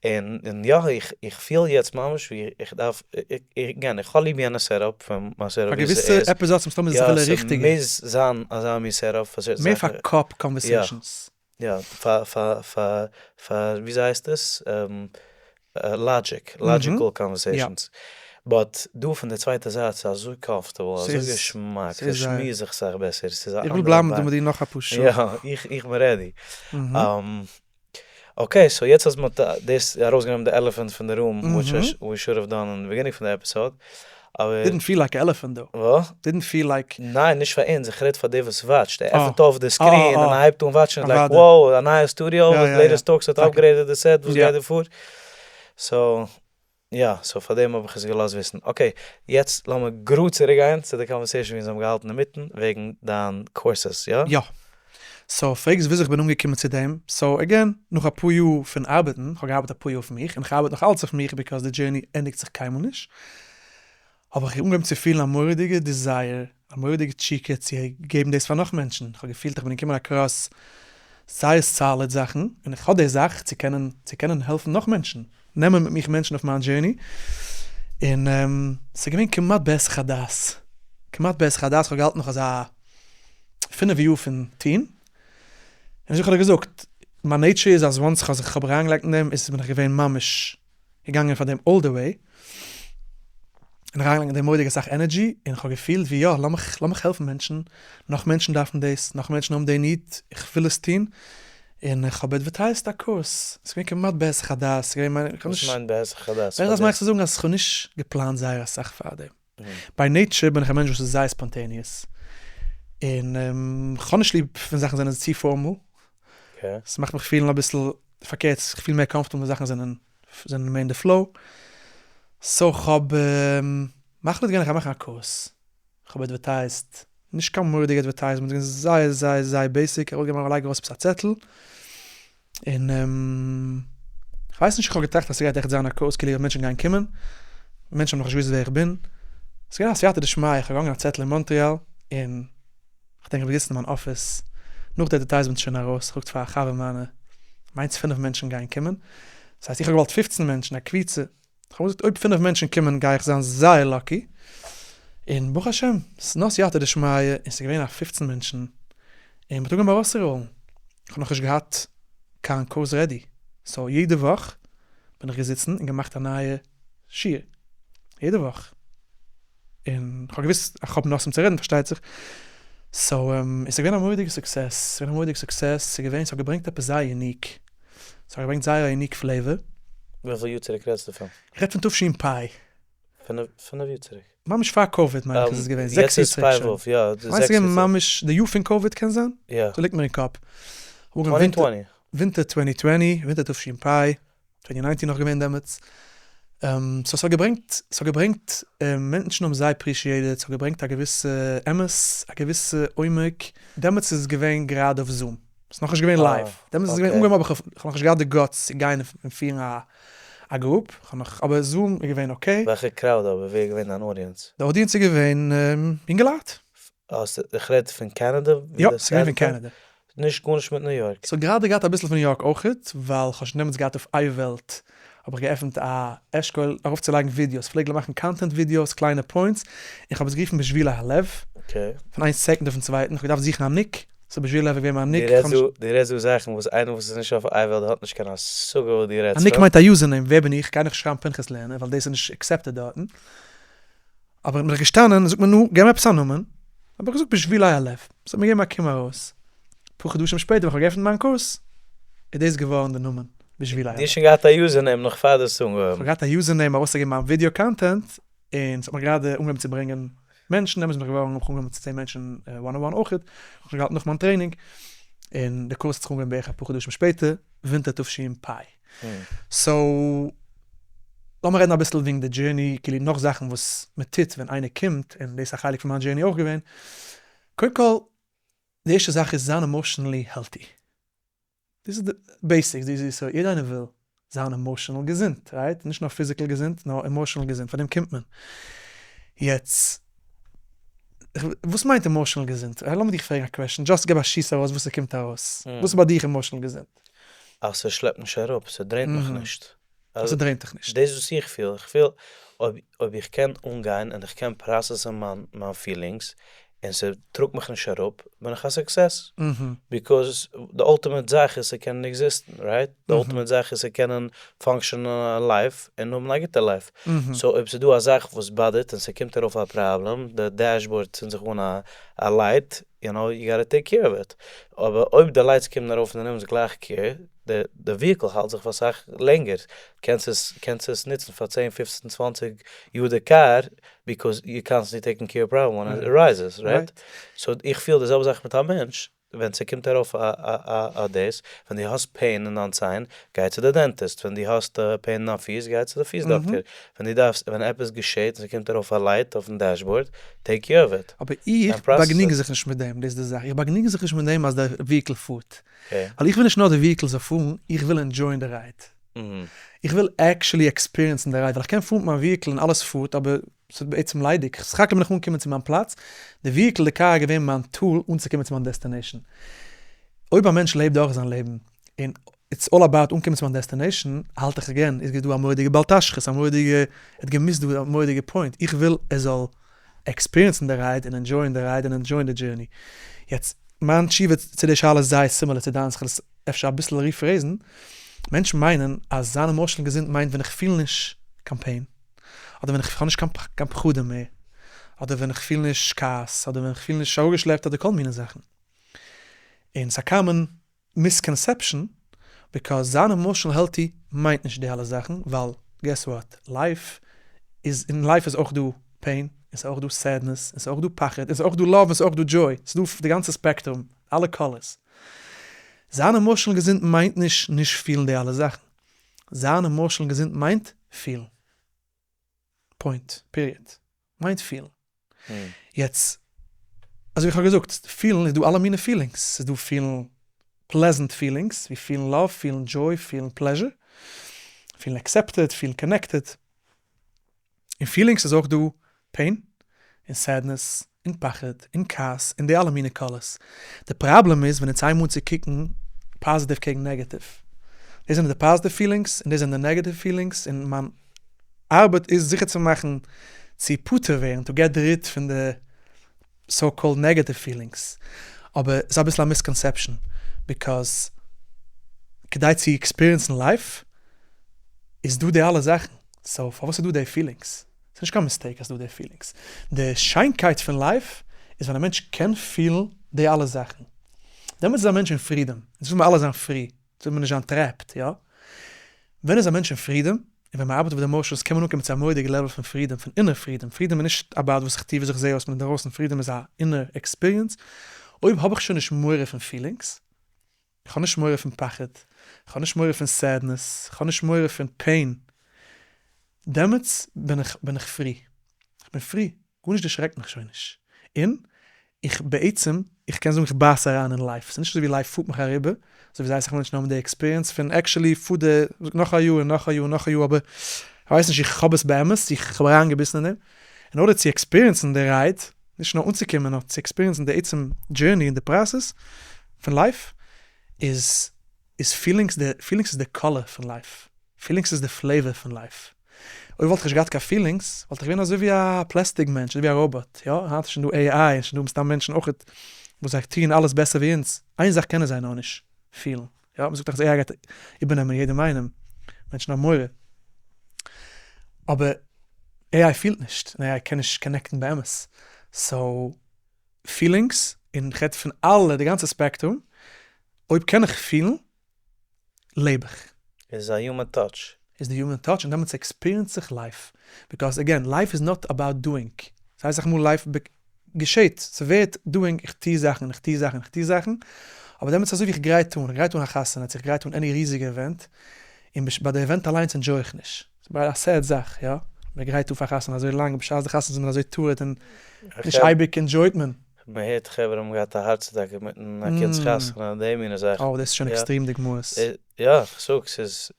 S3: און יא, איך פיל יעצט ממש ווי איך דארף, again, איך האב ליב יענע setup פון מיין setup
S1: ווי ס'איז. פאר געוויסע episodes מסתמא איז עס אפילו ריכטיגער.
S3: יא, ס'מוז זיין אזא מין setup פאר certain זאכן.
S1: מער פאר קאפ conversations.
S3: יא, פאר פאר פאר פאר וויאזוי הייסט עס? Logic, logical conversations. But דא פון די צווייטע זייט ס'איז אזוי comfortable, אזוי געשמאק, ס'שמועסט זיך סאך בעסער, ס'איז א
S1: איך וויל בלייבן דא מיט דיר נאך אפאר שעה.
S3: יא, איך בין ready. Okay, so יעצט אז מ'האט דאס ארויסגענומען די elephant פון די room, which we should have done אין די beginning פון די episode, אבער.
S1: Didn't feel like elephant though.
S3: וואס?
S1: Didn't feel like.
S3: ניין נישט פאר אונז, איך רעד פאר דער וואס watch ט, ער עפענט אויף די screen און ער הייבט אן watch ן like wow א נייע סטודיאו, וואס Latest Talks האט upgraded די set, וואס גייט דא פאר? So יא, so פאר דעם האב איך עס געלאזט וויסן. Okay, יעצט לאמיר גראד צוריק גיין צו די conversation ווי אונז האבן געהאלטן אינמיטן וועגן דיין courses, יא?
S1: יא. So פרעגסט וויאזוי איך בין אנגעקומען צו דעם, so again, נאך אפאר יאר פון ארבעטן, איך האב געארבעט אפאר יאר אויף מיך, און איך ארבעט נאך אלץ אויף מיך because די journey ענדיגט זיך קיינמאל נישט, האב איך אנגעהויבן צו פילן א מורא'דיגע desire, א מורא'דיגע תשוקה צו געבן דאס פאר נאך מענטשן, איך האב געפילט איך בין געקומען across זייער solid זאכן, און איך האב די זאך צו קענען צו קענען העלפן נאך מענטשן, נעמען מיט מיך מענטשן אויף מיין journey, און ס'איז געווען כמעט בהיסח הדעת, כמעט בהיסח הדעת, איך האב געהאלטן נאך אזא פינף יאר פון טון, און ווי איך האב דיר געזאגט, מיין nature איז אז once איך האב זיך אריינגעלייגט אין דעם איז בין איך געווען ממש געגאנגען פאר דעם all the way, און אריינגעלייגט אין דעם מורא'דיג אסאך energy, און איך האב געפילט ווי יא, לאמיך לאמיך העלפן מענטשן, נאך מענטשן דארפן דאס, נאך מענטשן האבן די need, איך וויל עס טון, און איך האב advertised א קורס, עס איז געווען כמעט בהיסח הדעת, ס'איז געווען מיין, איך האב
S3: נישט. וואס מיינט בהיסח הדעת?
S1: בהיסח הדעת מיינט צו זאגן אז איך האב נישט געפלאנט זייער אסאך פארדעם. By nature בין איך א מענטש וואס איז זייער spontaneous, און כ'האב נישט ליב ווען זאכן זענען צו formal, ס'מאכט מיך פילן אביסל פארקערט, כ'פיל מער comfortable ווען זאכן זענען זענען מער אין די flow, so כ'האב מחליט געווען איך גיי מאכן א קורס, כ'האב advertised, נישט קיין מורא'דיגע advertisement, ס'געווען זייער זייער זייער basic, איך האב געמאכט לייג ארויס עפעס א צעטל, און כ'ווייס נישט, איך האב געטראכט אז ס'גייט עכט זיין א קורס, כאילו מענטשן גייען קומען, מענטשן האבן נאכנישט געוואוסט ווער איך בין, ס'איז געווען א סייעתא דשמיא, איך האב געהאנגען א צעטל אין מאנטריאל, און כ'דענק איך בין געזיצן אין מיין אפיס, נאך די advertisement איז שוין ארויס, איך זאגט פאר א חבר מיינע, מיינסט פינף מענטשן גייען קומען? דאס הייסט איך האב געוואלט פופצן מענטשן, א קבוצה, איך האב געזאגט אויב פינף מענטשן קומען גיי איך זיין זייער lucky, און ברוך השם, ס'איז נאר סייעתא דשמיא, און ס'איז געווען א פופצן מענטשן, און מ'האט אנגעהויבן ארויסצורולן, איך האב נאכנישט געהאט קיין קורס ready, so יעדע וואך בין איך געזיצן און געמאכט א נייע שיעור, יעדע וואך, און כ'האב געוואוסט אז כ'האב נושאים צו רעדן פארשטייט זיך, so עס איז געווען א מורא'דיגע success, ס'איז געווען א מורא'דיגע success, ס'איז געווען, ס'האט געברענגט עפעס זייער unique, ס'האט געברענגט זייער א unique flavor.
S3: וויפיל יאר צוריק רעדסטו פון?
S1: איך רעד פון תש"פ.
S3: פינף יאר צוריק.
S1: ממש פאר קאוויד מיין איך איז עס געווען, זעקס יאר צוריק שוין. כ'מיין ס'איז געווען ממש די יאר פון קאוויד קען זיין?
S3: יא.
S1: ס'ליגט מיר אין קאפ.
S3: Twenty twenty.
S1: ווינטער twenty twenty, ווינטער תשפ, twenty nineteen נאך געווען דעמאלטס, so ס'האט געברענגט, ס'האט געברענגט, מענטשן האבן זייער appreciated, ס'האט געברענגט א געוויסע אמת, א געוויסע עומק, דעמאלטס איז עס געווען גראדע אויף Zoom, ס'איז נאכנישט געווען live, דעמאלטס איז עס געווען אנגעהויבן אבער כ'האב נאכנישט געהאט די guts צו גיין און פירן א group, כ'האב נאך, אבער Zoom איז געווען okay.
S3: וועלכע crowd אבער? ווער איז געווען דיין audience?
S1: די audience איז געווען יונגעלייט.
S3: איך רעד פון קענעדע?
S1: יא, ס'איז געווען פון קענעדע.
S3: נישט גארנישט מיט ניו יארק.
S1: ס'האט גראדע געהאט אביסל פון ניו יארק אויכעט, ווייל כ'האב שוין דעמאלטס געהאט אויף אייוועלט האב איך געעפנט א אשכול ארויפצולייגן ווידיאוס, כ'פלעג מאכן content ווידיאוס, קליינע points, און כ'האב עס גערופן בשבילי הלב, פון איין סעקונדע אויפן צווייטן, כ'האב געדארפט זוכן א nick, so בשבילי הלב איז געווען מיין nick.
S3: דו רעדסט דא זאכן וואס איינער וואס איז נישט אויף אייוועלט האט נישט קיין השגה וואס דו רעדסט
S1: פון. א nick מיינט א username, ווער בין איך? כ'גיי נישט שרייבן פנחס לערנער ווייל דאס איז נישט accepted דארטן. אבער בין איך געשטאנען, זאגט מען נו, געב מיר עפעס א נאמען, האב איך געזאגט בשבילי הלב, ס'האט מיר געגעבן א קום ארויס, אפאר חדשים שפעטער ווען כ'האב געעפנט מיין קורס, איז דאס געווארן די נאמען, בשבילי הלב.
S3: דו האסט שוין געהאט א username נאך פאר דו האסט אנגעהויבן?
S1: כ'האב געהאט א username ארויסצוגעבן מיין ווידיאו content, און ס'האט מיך גראדע אנגעהויבן צו ברענגען מענטשן, דעמאלטס בין איך געווארן, האב איך אנגעהויבן צו זען מענטשן one on one אויכעט, כ'האב שוין געהאלטן נאך מיין training, און די קורס האט זיך אנגעהויבן בערך אפאר חדשים שפעטער, ווינטער תשפ. so, לאמיר רעדן אביסל וועגן די journey, כאילו נאך זאכן וואס מען טוט ווען איינער קומט, און דאס איז א חלק פון מיין journey אויך געווען. קודם כל, די ערשטע זאך איז זיין emotionally healthy. דאס איז די basics, דאס איז so יעדער איינער וויל זיין emotional געזונט, right? נישט נאר physical געזונט, נאר emotional געזונט, פאר דעם קומט מען. יעצט, וואס מיינט emotional געזונט? לאמיר דיך פרעגן א question, just געב א שיס ארויס וואס ס'קומט ארויס. וואס איז ביי דיך emotional געזונט?
S3: אז ס'שלעפט נישט אראפ, ס' drain ט מיך נישט.
S1: אז ס' drain ט דיך נישט.
S3: דאס וואס איך פיל, איך פיל אויב אויב איך קען אנגיין און איך קען process ן מיין מיין feelings און ס'טראגט מיך נישט אראפ, בין איך א success. because די ultimate זאך איז צו קענען exist ן, right? די ultimate זאך איז צו קענען function ען אין life און האבן א גוטע life. so אויב ס'דא א זאך וואס bother ט און ס'קומט ארויף א פראבלעם, די dashboard צינדט זיך אן א light, you know, you gotta take care of it. אבער אויב די lights קומען ארויף און דו נעמסט גלייך care, די די vehicle האלט זיך פאר אסאך לענגער, קענסט עס קענסט עס נוצן פאר צען פופצן צוואנציג יאר די קאר, because you constantly taking care problem when it arises, right? so איך פיל די זעלבע זאך מיט א מענטש, ווען ס'קומט ארויף א א א דאס, ווען דו האסט pain אין דיין ציין, גיי צו די dentist, ווען דו האסט pain אין דיין פיס, גיי צו די פיס דאקטער, ווען דו דארפסט, ווען עפעס געשעט און ס'קומט ארויף א light אויפן dashboard, take care of it.
S1: אבער איך באגנוג זיך נישט מיט דעם, דאס איז די זאך, איך באגנוג זיך נישט מיט דעם אז די vehicle פארט, ווייל איך וויל נישט נאר די vehicle זאל פארן, איך וויל enjoy ען די ride, איך וויל actually experience ן די ride, ווייל איך קען פארן מיט מיין vehicle און אלעס פארט, אבער ס'איז בעצם ליידיג, סך הכל בין איך אנגעקומען צו מיין פלאץ, די vehicle, די קאר איז געווען מיין tool אנצוקומען צו מיין destination. אויב א מענטש לעבט דורך זיין לעבן און it's all about אנקומען צו מיין destination, האלט איך again איז דא א מורא'דיגע בל תשחית, א מורא'דיגע, ער האט געמיסט דא א מורא'דיגע point, איך וויל ער זאל experience ן די ride און enjoy ען די ride און enjoy ען די journey. יעצט, מיין תשובה צו די שאלה איז זייער similar צו דיינס, כ'וועל עס אפשר אביסל rephrase ן, מענטשן מיינען אז זיין emotional געזונט מיינט ווען איך פיל נישט קיין pain, אדער ווען איך האב נישט קיין פחדים מער, אדער ווען איך פיל נישט כעס, אדער ווען איך פיל נישט אראפגעשלעפט אדער כל מיני זאכן. און ס'א common misconception, because זיין emotional healthy מיינט נישט די אלע זאכן, ווייל guess what, life איז, אין life איז אויך דא pain, און ס'איז אויך דא sadness, און ס'איז אויך דא פחד, און ס'איז אויך דא love, און ס'איז אויך דא joy, ס'איז דא די גאנצע spectrum, אלע colors. זיין emotional געזונט מיינט נישט נישט פילן די אלע זאכן. זיין emotional געזונט מיינט פילן. point. Period. מיינט פילן. יעצט, אזוי ווי איך האב געזאגט, פילן איז דא אלע מיני feelings. ס'איז דא פילן pleasant feelings, ווי פילן love, פילן joy, פילן pleasure, פילן accepted, פילן connected. אין feelings איז אויך דא pain, און sadness, און פחד, און כעס, און די אלע מיני colors. די פראבלעם איז ווען אונז הייבן אן צו קוקן positive קעגן negative. דאס זענען די positive feelings און דאס זענען די negative feelings, און מיין ארבעט איז זיכער צו מאכן צו פטור ווערן, to get rid פון די so called negative feelings. אבער ס'איז אביסל א misconception, because כדי צו experience ן life איז דא די אלע זאכן, so פארוואס איז דא די feelings? ס'איז נישט קיין mistake אז ס'דא די feelings. די שיינקייט פון life איז ווען א מענטש קען פילן די אלע זאכן. דעמאלטס איז א מענטש אין freedom. אונז וויל מיר אלע זיין free. אונז וויל מיר נישט זיין trapped, יא? ווען איז א מענטש אין freedom? און ווען מ'ארבעט אויף די emotions קען מען אנקומען צו א מורא'דיגע level פון freedom, פון inner freedom. Freedom איז נישט about וואס איך טו, וויאזוי איך זע אויס פון אינדערויסן, freedom איז א inner experience. אויב האב איך שוין נישט מורא פון feelings. איך האב נישט מורא פון פחד, איך האב נישט מורא פון sadness, איך האב נישט מורא פון pain, דעמאלטס בין איך בין איך free, איך בין free, גארנישט דערשרעקט מיך שוין נישט, און איך בעצם, איך קען זאגן איך בייס אריין אין life, ס'איז נישט אזוי ווי life פארט מיך אריבער, אזוי ווי זייער אסאך מענטשן האבן די experience פון actually פארט די, זאג נאך א יאר און נאך א יאר און נאך א יאר אבער כ'ווייס נישט איך האב עס באמת, איך האב אריינגעביסן אין דעם, אין order צו experience ן די ride, נישט נאר אנצוקומען נאר צו experience ן די עצם journey און די process פון life, איז איז feelings די feelings איז די color פון life, feelings איז די flavor פון life. אויב וואלט איך נישט געהאט קיין feelings וואלט איך געווען אזוי ווי א plastic מענטש, אזוי ווי א ראבאט, יא, היינט איז שוין דא AI און שוין דא מסתם מענטשן אויכעט וואס זיי טוען אלעס בעסער ווי אונז, איין זאך קענען זיי נאר נישט, פילן, יא, מען זאגט דאך אז AI גייט איבערנעמען יעדעם איינעם, מענטשן האבן מורא, אבער AI פילט נישט, און AI קען נישט connect ן באמת, so feelings, און כ'רעד פון אלע, די גאנצע spectrum, אויב קען איך פילן, לעב איך.
S3: איז א human touch.
S1: איז די human touch און דעמאלטס experience איך life. Because again, life איז not about doing. ס'הייסט אסאך מאל life געשעט, ס'ווערט doing, איך טוה זאכן, איך טוה זאכן, איך טוה זאכן, אבער דעמאלטס אזוי ווי איך גרייט אן, איך גרייט אן א חתונה, צו איך גרייט אן any ריזיגע event, און ביי די event אליינס enjoy איך נישט. ס'איז א sad זאך, יא? מען גרייט אן פאר חתונה אזוי לאנג, בשעת די חתונה איז מען אזוי טרוד און נישט אייביג enjoy ט מען.
S3: מען הערט חברה האבן געהאט א הארץ אטאקע אינמיטן א קינד'ס חתונה, די מינע זאכן.
S1: אוי דאס איז שוין עקסטרים דוגמאות.
S3: יא, כ'זאג, ס'איז,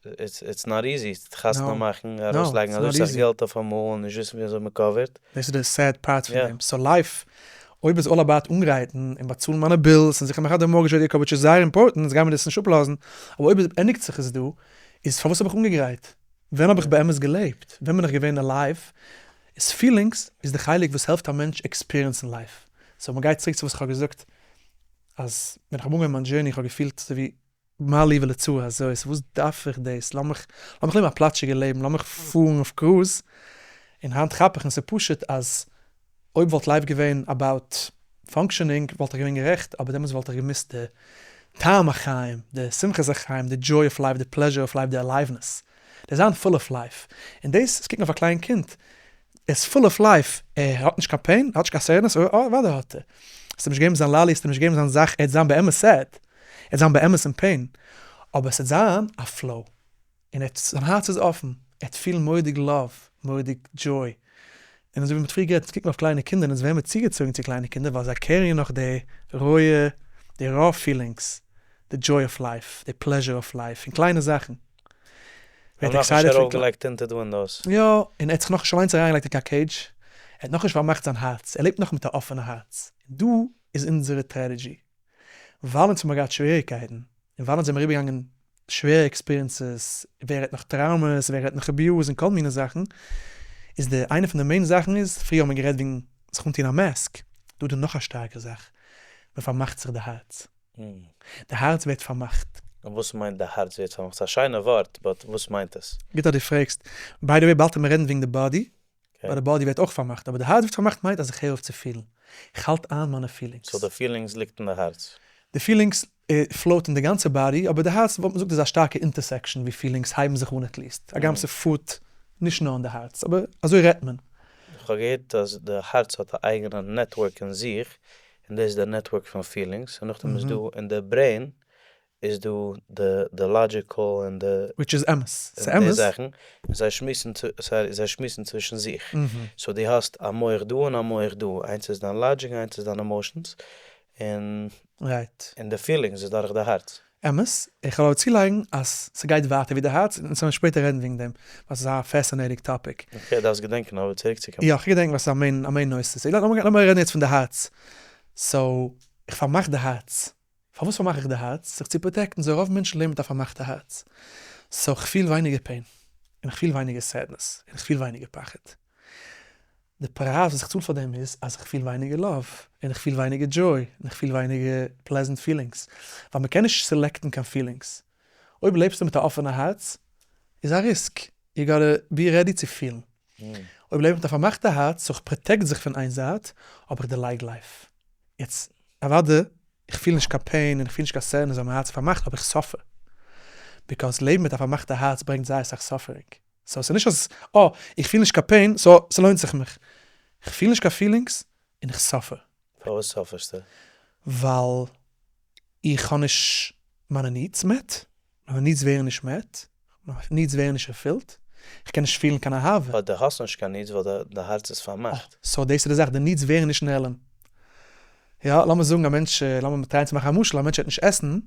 S3: it's not easy, חתונה מאכן, ארויסלייגן אזוי סאך געלט אויפאמאל און נישט וויסן ווי אזוי מען cover ט.
S1: דאס איז די sad part פון דעם, so life, אויב איז all about אנגרייטן און באצאלן מיינע bills און זיכער מאכן אז די mortgage רעדי coverage איז זייער important, אונז גיימיר דאס נישט אפלאזן, אבער אויב ענדיגט זיך עס דא, איז פארוואס האב איך אנגעגרייט? ווען האב איך באמת געלעבט? ווען בין איך געווען alive? איז feelings איז די חלק וואס העלפט א מענטש experience ן life. So מ'גייט צוריק צו וואס איך האב געזאגט אז ווען איך האב אנגעהויבן מיין journey איך האב געפילט אזוי ווי מה לי ולצרה הזאת, וואס דארף איך דאס, לאמיך לאמיך לעבן א פלאטשיגע לעבן, לאמיך פארן אויף קרוז, און היינט כאפ איך און ס'איז פשוט אז אויב וואלט life געווען about functioning וואלט איך געווען גערעכט, אבער דעמאלטס וואלט איך געמיסט די טעם החיים, די שמחת החיים, די joy of life, די pleasure of life, די aliveness, די זיין full of life. און דאס איז קוקן אויף א קליין קינד, ער איז full of life, ער האט נישט קיין pain, ער האט נישט קיין sadness, אוודאי האט ער. האסט אים נישט געגעבן זיין lolly, האסט אים נישט געגעבן זיין זאך, ער וועט זיין באמת sad, ער וועט זיין באמת אין pain, אבער עס וועט זיין א flow. און ער האט, זיין הארץ איז אפן, ער האט פילן מורא'דיג love, מורא'דיג joy, און אזוי ווי מ'האט פריער גערעדט, אונז קוקן אויף קליינע קינדער און אונז ווערן מיר צוגעצויגן צו קליינע קינדער ווייל זיי carry ען נאך די רויע, די raw feelings, די joy of life, די pleasure of life, פון קליינע זאכן.
S3: ווערט excited פון. ארויפגעלייגט tinted windows.
S1: יא, און ער האט זיך נאכנישט אליינס אריינגעלייגט אין קיין cage, ער האט נאכנישט פארמאכט זיין הארץ, ער לעבט נאך מיט א אפענע הארץ. און דא איז אונזערע tragedy. ווייל אונז האבן געהאט שוועריגקייטן, און ווייל אונז זעמיר אריבערגעגאנגען שווערע experiences, ווער רעדט נאך traumas, ווער רעדט נאך abuse און כל מיני זאכן, איז די איינע פון די main זאכן איז, פריער האט מען גערעדט וועגן זיך אנטון א mask, דא איז דא נאך א שטארקע זאך, מען פארמאכט זיך די הארץ. די הארץ ווערט פארמאכט.
S3: און וואס מיינט די הארץ ווערט פארמאכט? ס'איז א שיינע ווארט, but וואס מיינט עס?
S1: גוט אז דו פרעגסט. By the way באלד וועט מען רעדן וועגן די body, ווייל די body ווערט אויך פארמאכט, אבער די הארץ ווערט פארמאכט מיינט אז איך הער אויף צו פילן, איך האלט איין מיינע feelings.
S3: So די feelings ליגט אין די הארץ?
S1: די feelings float אין די גאנצע body, אבער די הארץ וואלט מען זאגט איז א שטארקע intersection ווי feelings הייבן זיך אן at least, הגם ס'פארט נישט נאר אין די הארץ, אבער אזוי רעדט מען.
S3: איך האב געהערט אז די הארץ האט א אייגענע network אין זיך, און דאס איז די network פון feelings, און נאכדעם איז דא אין די brain איז דא די די logical און די.
S1: Which איז אמת. ס'אמת.
S3: די זאכן, און זיי שמועסן זיי שמועסן צווישן זיך. So דו האסט א מח דא און א מח דא, איינס איז דיין logic און איינס איז דיין emotions, און.
S1: Right.
S3: און די feelings איז דורך די הארץ.
S1: אמת, איך וועל אבער צולייגן אז ס'גייט ווייטער ווי די הארץ, און אונז וועלן שפעטער רעדן וועגן דעם, ווייל ס'איז א fascinating topic.
S3: Okay, דארפסט געדענקען אבער צוריקצוקומען.
S1: יא, כ'געדענק ווייל ס'איז א main א main נושא. So לאמיר רעדן יעצט פון די הארץ. So, איך פארמאך די הארץ. פארוואס פארמאך איך די הארץ? זיך צו protect ן, so רוב מענטשן לעבן מיט א פארמאכטע הארץ, so כ'פיל ווייניגער pain, און כ'פיל ווייניגער sadness, און כ'פיל ווייניגער פחד. די פרייז וואס איך צאל פאר דעם איז אז איך פיל ווייניגער love, און איך פיל ווייניגער joy, און איך פיל ווייניגער pleasant feelings, ווייל מ'קען נישט select ן קיין feelings. אויב לעבסטו מיט א אפענע הארץ, איז א risk, you gotta be ready צו פילן. אויב לעב איך מיט א פארמאכטע הארץ, so כ'protect זיך פון איין זייט, אבער איך דערלייג life. יעצט, אוואדע, איך פיל נישט קיין pain און איך פיל נישט קיין sadness ווייל מיין הארץ איז פארמאכט, אבער איך suffer. Because לעבן מיט א פארמאכטע הארץ ברענגט זייער אסאך suffering. So ס'איז נישט אז, אה, איך פיל נישט קיין pain, so ס'לוינט זיך מיך. איך פיל נישט קיין feelings און איך suffer.
S3: פארוואס suffer סטו?
S1: ווייל איך האב נישט. מיינע needs met, מיינע needs ווערן נישט met, מיינע needs ווערן נישט ערפילט, איך קען נישט פילן קיין אהבה.
S3: But דו האסט נישט קיין needs ווייל די הארץ איז פארמאכט.
S1: So דאס איז די זאך, די needs ווערן נישט נעלם. יא, לאמיר זאגן א מענטש, לאמיר try ען צו מאכן א משל, א מענטש וועט נישט עסן, ער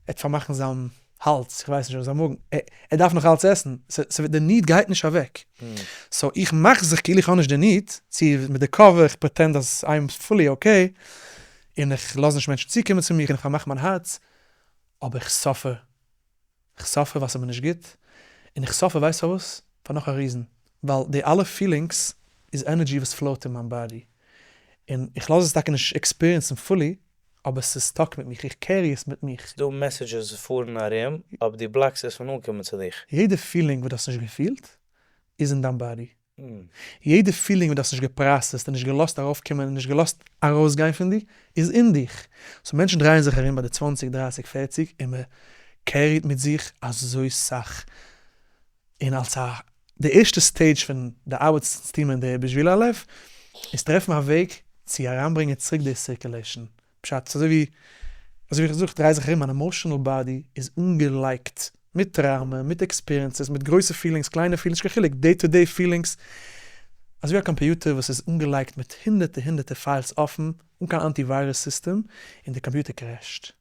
S1: וועט פארמאכן זיין האלז, איך ווייס נישט, אדער זיין מאגן, ער דארף נאך אלץ עסן, די need גייט נישט אוועק. So איך מאך זיך כאילו איך האב נישט די need, צו מיט די cover, איך pretend אז I'm fully okay, און איך לאז נישט מענטשן צוקומען צו מיך, און איך פארמאך מיין הארץ, אבער איך suffer. איך suffer ווייל ס'איז מיר נישט גוט, און איך suffer ווייסט פארוואס? פאר נאך א reason, ווייל די אלע feelings איז energy וואס flow ט אין מיין body, און איך לאז עס טאקע נישט experience ן fully, אבער ס'איז stuck מיט מיך, איך carry עס מיט מיך.
S3: ס'דא messages וואס פארן ארום, אבער דו block סט עס פון אנקומען צו דיך.
S1: יעדע feeling וואס דו האסט נישט געפילט, איז אין דיין body. יעדע feeling וואס דו האסט נישט גע process ט און נישט געלאזט ארויפקומען און נישט געלאזט ארויסגיין פון דיר, איז אין דיך. So מענטשן דרייען זיך ארום ביי די צוואנציג, דרייסיג, פערציג און מען carry ט מיט זיך אזוי סאך. און אלס א די ערשטע stage פון די ארבעט וואס טוהן מיר אין די בשביל הלב, איז טרעפן א וועג צו אריינברענגען צוריק די circulation. פשט, ס'איז אזוי ווי, אזוי ווי איך זאג, כ'דריי זיך ארום, מיין emotional body איז אנגעלייגט מיט trauma, מיט experiences, מיט גרויסע feelings, קליינע feelings, נישט קיין חילוק, day to day feelings, אזוי ווי א קאמפיוטער וואס איז אנגעלייגט מיט הונדערטער הונדערטער files אפן, אן קיין anti virus system, און די קאמפיוטער crash ט.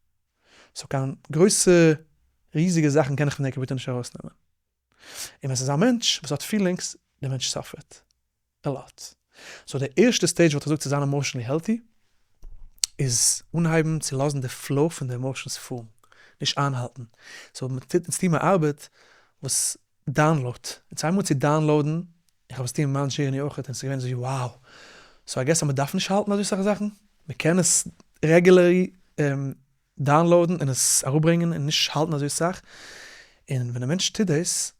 S1: So קיין גרויסע ריזיגע זאכן קען איך פון די קאמפיוטער נישט ארויסנעמען. און ווען ס'איז א מענטש וואס האט feelings, דער מענטש suffer ט a lot. So די ערשטע stage וואלט איך געזאגט צו זיין emotionally healthy, איז אנהייבן צו לאזן די flow פון די emotions פארן, נישט איינהאלטן. So מ'טוט, אונז טוען מיר ארבעט וואס download ט, אונז הייבן אן צו download ן, איך האב עס טון אין מיין journey אויכעט און ס'איז געווען אזוי wow. So I guess אז מ'דארף נישט האלטן אזוי סאך זאכן, מ'קען עס regularly download ן און עס אראפברענגען און נישט האלטן אזוי סאך, און ווען א מענטש טוט דאס,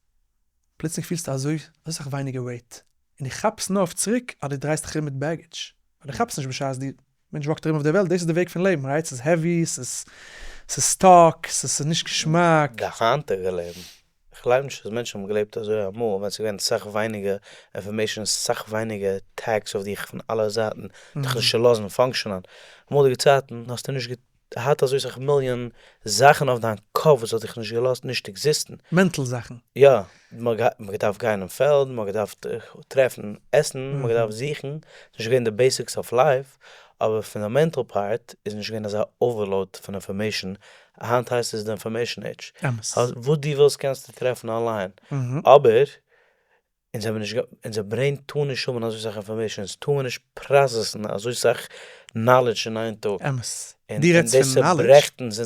S1: פלוצלינג פילסטו אזוי אזוי סאך ווייניגער weight, און דו כאפסט נאר אויף צוריק אז דו דרייסט דיך ארום מיט baggage, ווייל דו כאפסט נישט בשעת די מענטש walk ט ארום אויף דער וועלט, דאס איז די וועג פון לעבן, right? ס'איז heavy, ס'איז ס'איז stuck, ס'איז נישט געשמאק.
S3: די היינטיגע לעבן. איך גלייב נישט אז מענטשן האבן געלעבט אזוי אמאל ווען ס'איז געווען סאך ווייניגער information סאך ווייניגער attacks אויף דיך פון אלע זייטן דיך נישט צו לאזן function ען. אמאליגע צייטן האסטו נישט געהאט אזוי סאך מיליאן זאכן אויף דיין קאפ וואס האט דיך נישט געלאזט נישט exist ן.
S1: Mental זאכן.
S3: יא, מ'האט געדארפט גיין אין פעלד, מ'האט געדארפט טרעפן עסן, מ'האט געדארפט זוכן, ס'איז נישט געווען די basics of life, אבער פון די mental part איז נישט געווען אזא overload פון information, היינט הייסט עס די information age.
S1: אמת.
S3: וואס דו ווילסט קענסטו טרעפן אנליין. אבער אונז האבן נישט, אונזער brain טאר נישט האבן אזוי סאך information, אונז טאר מען נישט process ן אזוי סאך knowledge אין איין טאג.
S1: אמת. דו רעדסט פון
S3: און דאס
S1: knowledge.
S3: צעברעכט אונז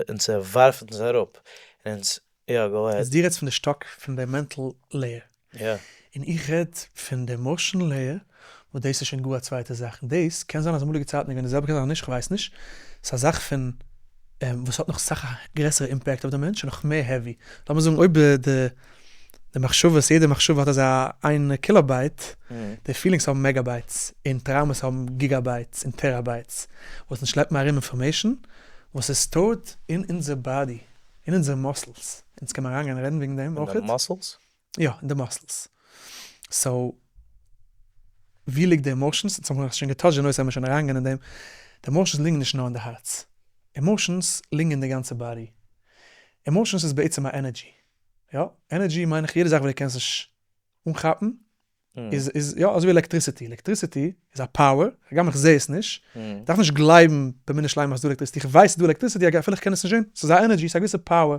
S3: און ס'ווארפט אונז אראפ. און אונז, יא go ahead.
S1: איז דו רעדסט פון די שטאק פון די mental layer.
S3: יא.
S1: און איך רעד פון די emotional layer, וואס דאס איז שוין גאר א צווייטע זאך, און דאס קען זיין אז אמאליגע צייטן איז געווען די זעלבע קען זיין אז נישט כ'ווייס נישט, ס'איז א זאך פון וואס האט נאך סאך א גרעסערע impact אויף די מענטש און נאך מער heavy, לאמיר זאגן אויב די די מחשבות יעדע מחשבה האט אזא איין kilobyte, די feelings האבן megabytes, און traumas האבן gigabytes און terabytes, וואס אונז שלעפן ארום information וואס איז stored אין אונזער body, אין אונזער muscles, אונז קען מען אריינגיין רעדן וועגן דעם אויכעט.
S3: אין די muscles?
S1: יא, אין די muscles. So, ווי ליגט די emotions? אונז האבן שוין גע touch ט די נושא, האבן מיר שוין אריינגעגאנגען אין דעם. די emotions ליגן נישט נאר אין די הארץ. Emotions ליגן אין די גאנצע body. Emotions איז בעצם א energy. יא, energy מיין איך יעדע זאך וואס דו קענסט נישט אנכאפן, איז איז יא אזוי ווי electricity. Electricity איז א power, הגם איך זע עס נישט, דארף נישט גלייבן באמונה שלימה אז ס'דא electricity, איך ווייס ס'דא electricity אפילו איך קען עס נישט זען, ס'איז א energy, ס'איז א געוויסע power.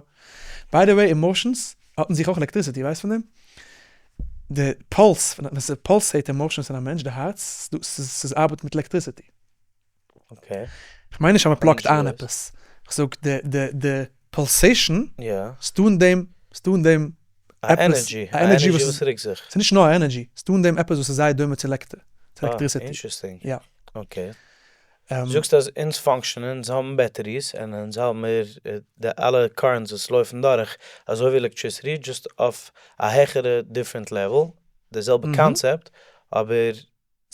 S1: By the way emotions האט אין זיך אויך electricity, ווייסט פון דעם? די פולס, ווען ס' pulsate emotions אין א מענטש, די הארץ, ס'איז ארבעט מיט electricity. כ'מיין נישט אז מ'פלאגט איין עפעס, כ'זאג די די די pulsation, ס'דא אין דעם, ס'דא אין דעם
S3: עפעס, א energy וואס רוקט זיך.
S1: ס'איז נישט נאר א energy, ס'דא אין דעם עפעס וואס איז זייער דומה צו electricity.
S3: Interesting. Okay. זאגסט אז אונז function ען, אונז האבן batteries, און אונז האבן מיר די אלע currents וואס לויפן דורך, אזוי ווי electricity, just אויף א העכערע different level, די זעלבע קאנצעפט, אבער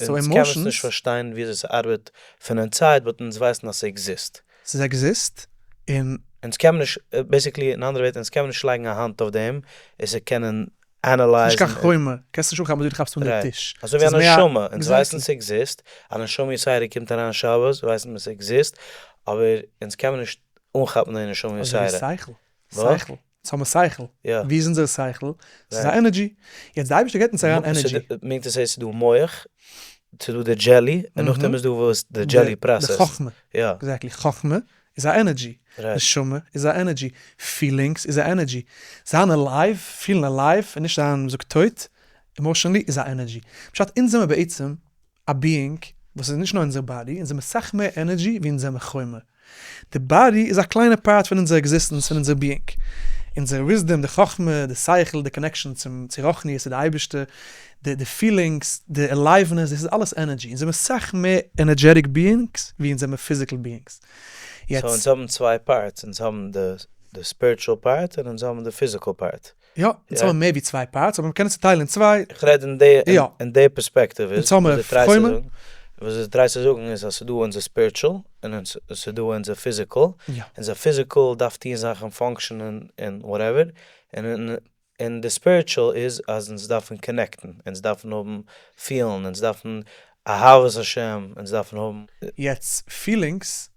S3: אונז קען עס נישט פארשטיין וויאזוי ס'ארבעט פון inside, but אונז ווייסן אז ס'עקזיסט.
S1: ס'איז עקזיסט און.
S3: אונז קען מען נישט, basically אין אנדערע ווערטער, אונז קען מען נישט לייגן א האנט אויף דעם און ס'קענען analyze ן.
S1: ס'נישט קיין חומר, קענסט נישט אנכאפן אזוי ווי דו כאפסט אן די טיש.
S3: אזוי ווי א נשמה, אונז ווייסן ס'עקזיסט, א נשמה יתירה קומט אריין שבת, ווייסן מיר ס'עקזיסט, אבער אונז קען מען נישט. אנכאפן די נשמה
S1: יתירה. אזוי ווי שכל, שכל, אונז האבן שכל, ווי איז אונזער שכל? ס'איז א energy, יעצט די אייבערשטער געבט אונז אריין energy.
S3: meaning to say ס'איז דא מח, ס'איז דא די jelly, און נאכדעם איז דא וואס די jelly process.
S1: די חכמה, exactly, חכמה איז א energy, נשמה איז א energy, feelings איז א energy, זיין alive, פילן alive און נישט זיין מ'זאגט טויט, emotionally איז א energy. פשט אונז זעמער בעצם א being וואס איז נישט נאר אונזער body, אונז זעמער סאך מער energy ווי אונז זעמער חומר. די body איז א קליינע part פון אונזער existence, פון אונזער being. אונזער wisdom, די חכמה, די שכל, די connection צום צו רוחניות, צו די אייבערשטער, די די feelings, די aliveness, דאס איז אלעס energy. אונז זעמער סאך מער energetic beings ווי אונז זעמער physical beings.
S3: יעצט. so אונז האבן צוויי parts, אונז האבן די spiritual part און אונז האבן די physical part.
S1: יא, אונז האבן מער ווי צוויי parts, אבער מ'קען עס צוטיילן אין צוויי.
S3: איך רעד אין די אין די פערספעקטיוו איז, וואס דו try סט צו זאגן, וואס דו try סט צו זאגן איז אז ס'דא אונזער spiritual און ס'דא אונזער physical, אונזער physical דארף טון זאכן function ען און whatever, און די spiritual איז אז אונז דארפן connect ן, אונז דארפן האבן פילן, אונז דארפן אהבת השם, אונז דארפן האבן.
S1: יעצט feelings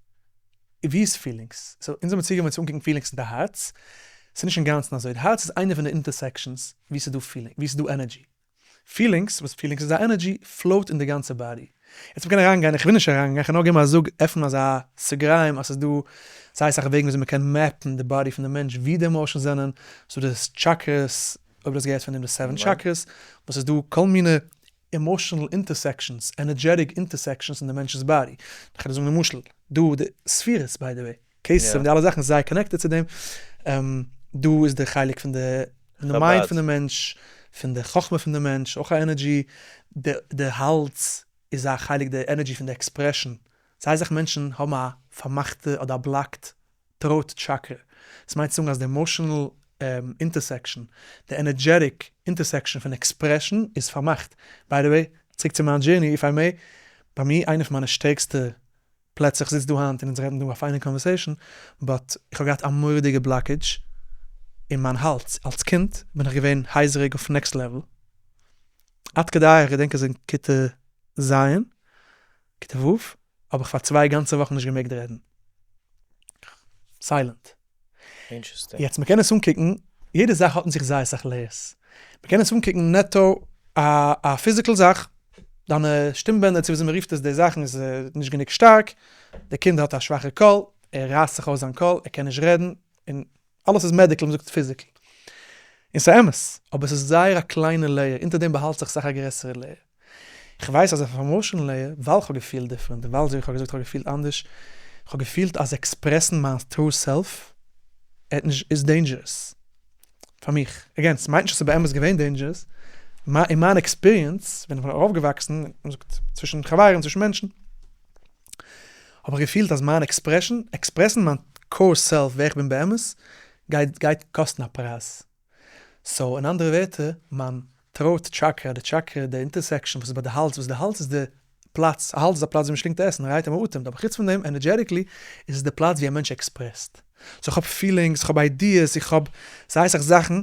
S1: ווי איז feelings? so אונז האבן צוגעוואוינט צו אנקוקן feelings אין די הארץ, ס'איז נישט אינגאנצן אזוי, די הארץ איז איינע פון די intersections ווי ס'איז דא feeling, ווי ס'איז דא energy. feelings, וואס feelings איז א energy, flow ט אין די גאנצע body. יעצט מ'קען אריינגיין, איך וויל נישט אריינגיין, איך וועל נאר געבן א זאג, עפן אזא סוגריים אז ס'איז דא זייער אסאך וועגן וויאזוי מ'קען map ן די body פון די מענטש ווי די emotions זענען, ס'איז דא די chakras, אויב דו האסט געהערט פון דעם די seven chakras, וואס איז דא כל מיני emotional intersections, energetic intersections אין די מענטש'ס body. איך וועל דיר זאגן למשל, דא די ספירות by the way, כתר און די אלע זאכן איז זייער connected צו דעם, דא איז די חלק פון די mind פון די מענטש, פון די חכמה פון די מענטש, אויך א energy, די האלז איז א חלק די energy פון די expression, זייער אסאך מענטשן האבן א פארמאכטע אדער א blocked throat chakra, דאס מיינט צו זאגן אז די emotional intersection, די energetic intersection פון expression איז פארמאכט. by the way, צוריק צו מיין journey, if I may, ביי מיר איינע פון מיינע שטערקסטע פלעצער, איך זיץ דא היינט און אונז רעדן דא א פיינע conversation, but איך האב געהאט א מורא'דיגע blockage אין מיין האלז, אלס קינד בין איך געווען הייזעריג אויף next level, עד כדי איך געדענק אז אין כיתה ז', כיתה ו', האב איך פאר צוויי גאנצע וואכן נישט געמעגט רעדן. silent. יעצט מ'קען עס אנקוקן, יעדע זאך האט אין זיך זייער אסאך layers. מ'קען עס אנקוקן נעטא א א physical זאך, דיינע שטים בענדער צו וויאזוי מ'רופט עס די זאכן איז נישט גענוג שטארק, די קינד האט א שוואכע קול, ער רייסט זיך אויס זיין קול, ער קען נישט רעדן, און אלעס איז medical, מ'זאגט physical. און ס'איז אמת, אבער ס'איז זייער א קליינע layer, אונטער דעם באהאלט זיך סאך א גרעסערע layer. איך ווייס אז אויף א emotional layer, ווייל כ'האב געפילט different, און ווייל אזוי ווי כ'האב געזאגט כ'האב געפילט אנדערש, כ'האב געפילט אז express ן מיין true self איז dangerous פאר מיך. again, ס'מיינט נישט אז ס'איז באמת געווען dangerous, אין מיין experience, ווען איך בין אויפגעוואקסן, מ'זאגט צווישן חברים, צווישן מענטשן, האב איך געפילט אז מיין expression, express ן מיין core self ווער איך בין באמת, גייט גייט קאסטן א פרייז. so אין אנדערע ווערטער, מיין throat chakra, די chakra, די intersection וואס איז ביי די האלז, וואס די האלז איז די פלאץ, א האלז איז א פלאץ ווי מען שלינגט עסן, right, און מען אטעמט, אבער חוץ פון דעם, energetically, איז עס די פלאץ ווי א מענטש express ט. so איך האב feelings, איך האב ideas, איך האב זייער אסאך זאכן,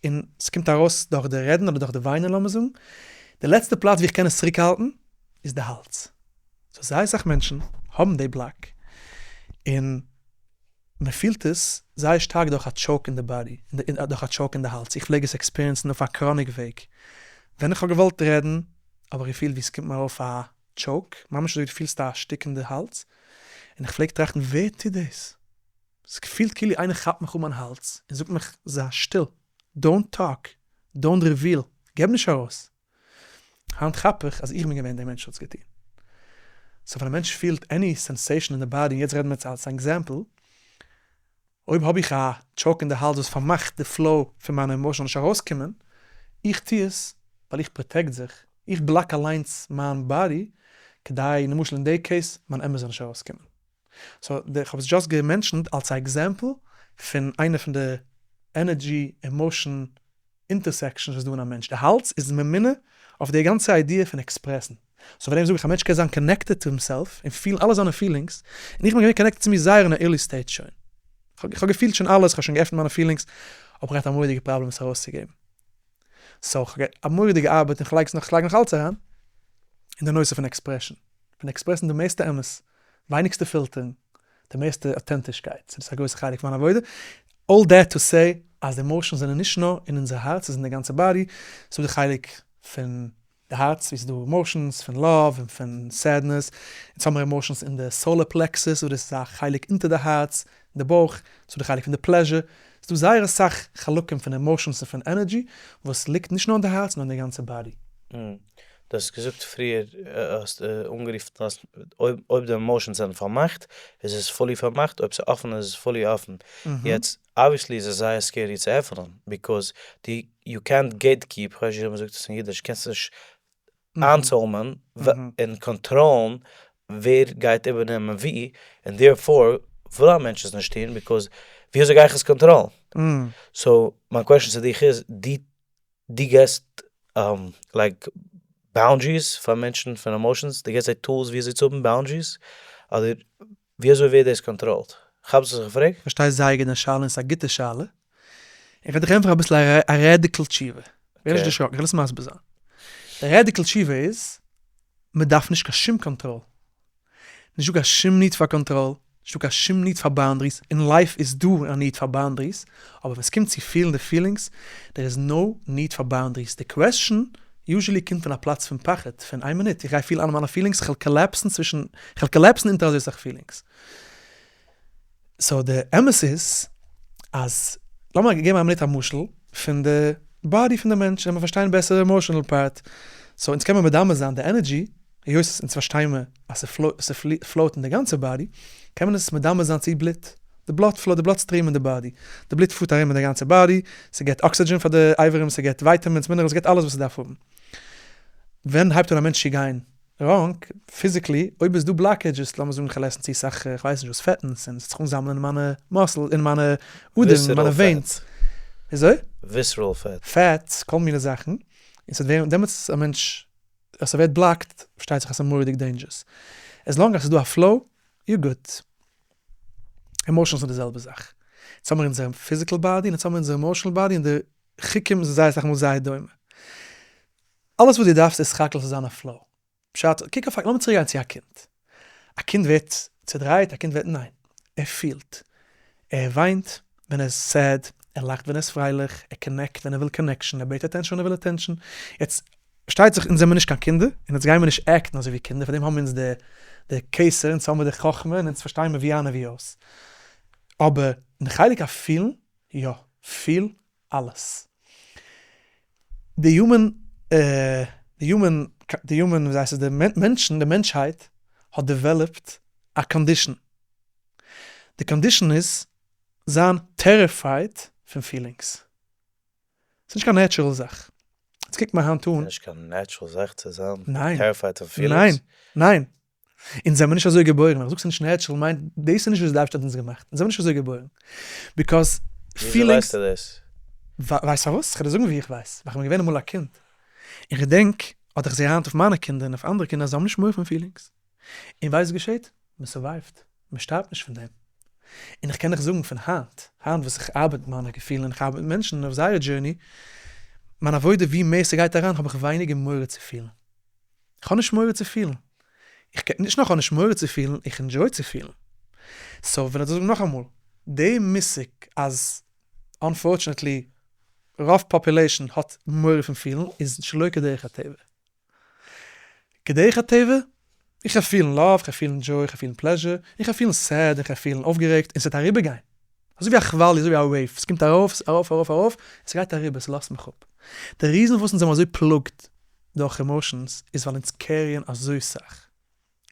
S1: און ס'קומט ארויס דורך די רעדן אדער דורך די וויינען לאמיר זאגן. די לעצטע פלאץ ווי איך קען עס צוריקהאלטן איז די האלז. so זייער אסאך מענטשן האבן די block, און מען פילט עס זייער שטארק דורך א choke אין די body, דורך א choke אין די האלז, איך פלעג עס experience ן אויף א chronic וועג, ווען איך האב געוואלט רעדן האב איך געפילט ווי עס קומט מיר ארויף א choke, ממש אזוי ווי דו פילסט א שטיק אין די האלז, און איך פלעג טראכטן ווער טוט דאס? עס געפילט כאילו איינער כאפט מיך אן מיין האלז און זאגט מיך זיי שטיל, don't talk, don't reveal, געב נישט ארויס. היינט כאפ איך אז איך בין געווען דער מענטש וואס האט עס געטון. so ווען א מענטש פילט any sensation אין די body, און יעצט רעדן מיר אלס אן example, אויב האב איך א choke אין די האלז וואס פארמאכט די flow פון מיינע emotions זאל נישט ארויסקומען, איך טו עס ווייל איך protect זיך, איך block אליינס מיין body כדי למשל אין די case מיין אמת זאל נישט ארויסקומען. so איך האב עס just גע mention ט אלס א example פון איינע פון די energy, emotion, intersections וואס איז דא אין א מענטש. די האלז איז ממונה אויף די גאנצע idea פון express ן. so פאר דעם זאג איך א מענטש קען זיין connected to himself און פילן אלע זיינע feelings, און איך בין געווען connected צו מיר זייער אין א early stage שוין. איך האב געפילט שוין אלעס, איך האב שוין געעפנט מיינע feelings, אבער איך האב געהאט א מורא'דיגע פראבלעם עס ארויסצוגעבן. so איך האב געהאט א מורא'דיגע ארבעט און כ'לייג עס נאך, כ'לייג נאך אלץ אריין, אין די נושא פון expression. פון express ן די מערסטע אמת, ווייניגסטע פילטערן. די מערסטע אויטענטישקייט, so דאס איז א גרויסע חלק פון מיין עבודה, all that to say אז די emotions זענען נישט נאר אין אונזער הארץ, ס'איז אין די גאנצע body, ס'איז דא די חלק פון די הארץ ווי ס'איז דא emotions פון love און פון sadness, אונז האמיר emotions אין די solar plexus וואס דאס איז א חלק אונטער די הארץ, אין די בויך, ס'איז דא די חלק פון די pleasure, ס'איז דא זייער אסאך חלקים פון emotions און פון energy וואס ליגט נישט נאר אין די הארץ נאר אין די גאנצע body.
S3: דו האסט געזאגט פריער, האסט אנגערופן אז אויב די emotions זענען פארמאכט איז עס fully פארמאכט, אויב ס'איז אפן איז עס fully אפן. יעצט obviously איז עס זייער scary צו עפענען, ביקאוז דו יו קענט געיט קיעפ, כ'ווייס נישט ווי מ'זאגט עס אין אידיש, קענסט נישט איינצוימען און קאנטראלן ווער גייט איבערנעמען ווי, און therefore וויל א מענטש עס נישט טון because ווי אזוי גיי איך עס קאנטראלן? so מיין question צו דיך איז, דו דו געסט like boundaries פאר מענטשן פון emotions? דו געסט זיי tools ווי אזוי צו האבן boundaries? אדער ווי אזוי ווערט דאס controlled? כאפסט וואס איך פרעג?
S1: כ'פארשטיי זייער גוט דיין שאלה און ס'איז א גוטע שאלה. איך וועל דיך ענטפערן אביסל א radical תשובה. ווער נישט דערשראקן, איך וועל עס מסביר זיין. די radical תשובה איז, מ'דארף נישט קיין שום קאנטראל. נישטא קיין שום need פאר קאנטראל, נישטא קיין שום need פאר boundaries, אין life איז דא א need פאר boundaries, אבער ווען ס'קומט צו פילן די feelings, there איז no need פאר boundaries, די question usually קומט פון א פלאץ פון פחד, פון איין מינוט, איך גיי פילן אלע מיינע feelings, כ'וועל collapse ן צווישן, כ'וועל collapse ן אונטער אזוי סאך feelings. so די אמת איז אז, לאמיר געבן א מינוט א משל פון די body פון די מענטש, לאמיר פארשטיין בעסער די emotional part, so אונז קען מען מדמה זיין די energy, היות אונז פארשטיי מיר אז ס' flow ט אין די גאנצע body, קען מען עס מדמה זיין צו בלוט, די blood flow, די blood stream אין די body, די בלוט פארט ארום אין די גאנצע body, ס'געט אקסידזשען פאר די אברים, ס'געט vitamins, minerals, ס'געט אלעס וואס ס'דארף האבן. ווען הייבט אן א מענטש צו גיין wrong, physically, אויב איז דא blockages, לאמיר זאגן כ'וועל עסן צו סאך כ'ווייס נישט וואס פעטנס, און ס'וועט זיך אנזאמלען אין מיינע muscle, אין מיינע אדערן, אין מיינע veins. וויאזוי?
S3: Visceral fat.
S1: Fats, כל מיני זאכן, און ס'וועט ווערן, דעמאלטס איז א מענטש אז ס'ווערט blocked פארשטייט זיך אז ס'איז מורא'דיג dangerous. As long אז ס'איז דא א flow, you're good. Emotions איז די זעלבע זאך. יעצט האמיר אונזער physical body און יעצט האמיר אונזער emotional body און די חוקים זענען זייער אסאך מאל זייער דומה. אלעס וואס דו דארפסט איז סך הכל ס'זאל זיין א flow. פשט, קוק אויף א, לאמיר צוריק גיין צו א קינד. א קינד ווערט צודרייט, א קינד ווערט, ניין. ער פילט. ער וויינט ווען ער איז sad, ער לאכט ווען ער איז פרייליך, ער connect ווען ער וויל connection, ער בעט attention ווען ער וויל attention. יעצט, פארשטייט זיך אונז זעמיר נישט קיין קינדער, און אונז גיימיר נישט act ן אזוי ווי קינדער, פארדעם האבן אונז די די כתר, אונז האבן מיר די חכמה, און אונז פארשטייען מיר ווי איין און ווי אויס. אבער אין חלק הפילן, יא, פיל אלעס. די human, די human, די human, ווי הייסט עס, די מענטשן, די מענטשהייט האט developed א condition. די condition איז זיין terrified פון feelings. ס'איז נישט קיין natural זאך. יעצט קוקט מען היינט אן.
S3: ס'איז נישט קיין natural זאך צו זיין terrified פון feelings?
S1: ניין, ניין. אונז זעמיר נישט אזוי געבוירן. איך זאג ס'איז נישט natural מיינט דאס איז נישט וואס די אייבערשטער האט אונז געמאכט. אונז זעמיר נישט אזוי געבוירן. Because
S3: feelings. וויאזוי ווייסטו דאס?
S1: ווייסט פארוואס? כ'וועל דיר זאגן ווי איך ווייס. ווייל כ'בין געווען אמאל א קינד. און כ'געדענק, אדער כ'זע היינט אויף מיינע קינדער און אויף אנדערע קינדער אז זיי האבן נישט מורא פון feelings. און ווייסט וואס געשעט? מען survive ט, מען שטארבט נישט פון דעם. און איך קען דיך זאגן פון היינט, היינט וואס איך ארבעט מיט מיינע געפילן און איך ארבעט מיט מענטשן אויף זייער journey, מיין עבודה ווי מער ס'גייט אריין האב איך ווייניגער מורא צו פילן. איך האב נישט מורא צו פילן. איך קען, נישט נאר איך האב נישט מורא צו פילן, איך enjoy צו פילן. So וויל איך דיר זאגן נאכאמאל, די מושג אז unfortunately רוב population האט מורא פון פילן איז שלא כדרך הטבע. כדרך הטבע, איך גיי פילן love, איך גיי פילן joy, איך גיי פילן pleasure, איך גיי פילן sad, איך גיי פילן אויפגערעגט, און ס'וועט אריבערגיין. אזוי ווי א כוואליע, אזוי ווי א wave, ס'קומט ארויף, ארויף, ארויף, ארויף, און ס'גייט אריבער, ס'לאזט מיך אפ. די reason פארוואס אונז זעמער אזוי פלאגט דורך emotions, איז ווייל אונז carry ען אזוי סאך.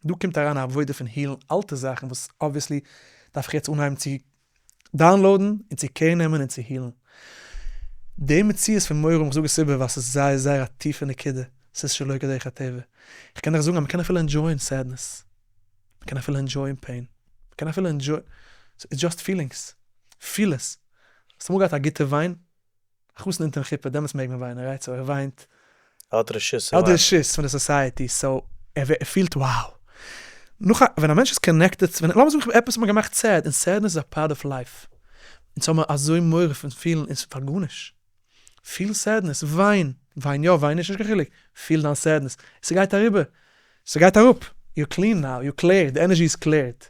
S1: דא קומט אריין א עבודה פון heal ן אלטע זאכן וואס obviously דארף איך יעצט אנהייבן צו download ן און צו care נעמען און צו heal ן. די מציאות פון מורא האבן, איך זאג עס איבער ווייל ס'איז זייער זייער א טיפע נקודה, ס'איז שלא כדרך הטבע. איך קען דיך זאגן אז מ'קען אפילו enjoy ען sadness, מ'קען אפילו enjoy ען pain, מ'קען אפילו enjoy, it's just feelings, פיל עס. האסט אמאל געהאט א גוטע וויין? א חתן אונטערן חופה, דעמאלטס מעג מען וויינען, right? So ער וויינט.
S3: ער האט רשות צו
S1: ער האט
S3: וויינען.
S1: רשות פון די society, so ער פילט wow. נאך א, ווען א מענטש איז connected, ווען, לאמיר זאגן עפעס האט מיר געמאכט sad, און sadness איז א part of life. אונז האבן אזוי מורא פון פילן און פאר גארנישט. פיל sadness, וויין, וויין יא וויין נישט, נישט קיין חילוק, פיל דיין sadness, ס'גייט אריבער, ס'גייט אראפ, you're clean now, you're clear, די energy איז cleared.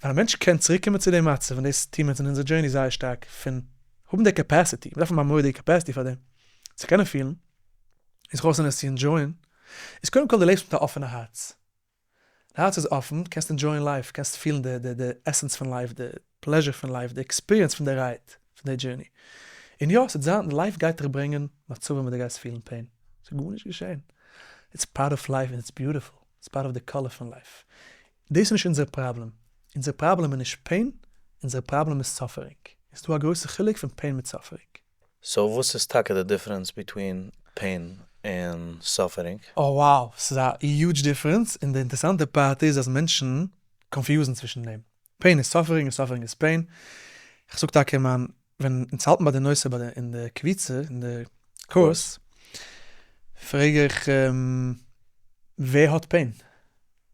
S1: ווען א מענטש קען צוריק קומען צו די מצב, און דאס טוהן מיר אונז אין אונזער journey זייער שטארק, פון האבן די capacity, מ'דארף האבן א מורא'דיגע capacity פאר דעם, צו קענען פילן, און זיך אויסלערנען עס צו enjoy ען, איז קודם כל דו לעבסט מיט א אפענע הארץ. די הארץ איז אפן, קענסט enjoy ען life, קענסט פילן די די די essence פון life, די pleasure פון life, די experience פון די ride, פון די journey. און יא, ס'וועט זיין, life גייט דיך ברענגען מצבים וואו דו גייסט פילן pain. ס'איז גארנישט געשען. It's part of life און it's beautiful. It's part of the color פון life. דאס איז נישט אונזער פראבלעם. אונזער פראבלעם איז נישט pain, אונזער פראבלעם איז suffering. איז דא א גרויסע חילוק פון pain מיט suffering.
S3: So וואס איז טאקע די difference between pain און suffering?
S1: Oh wow, ס'איז א huge difference, און די אינטערסאנטע part איז אז מענטשן confuse ן צווישן דעם. Pain איז suffering און suffering איז pain. איך זאג טאקע אין מיין, ווען אונז האלטן ביי די נושא ביי די אין די קבוצה, אין די קורס, פרעג איך ווער האט pain?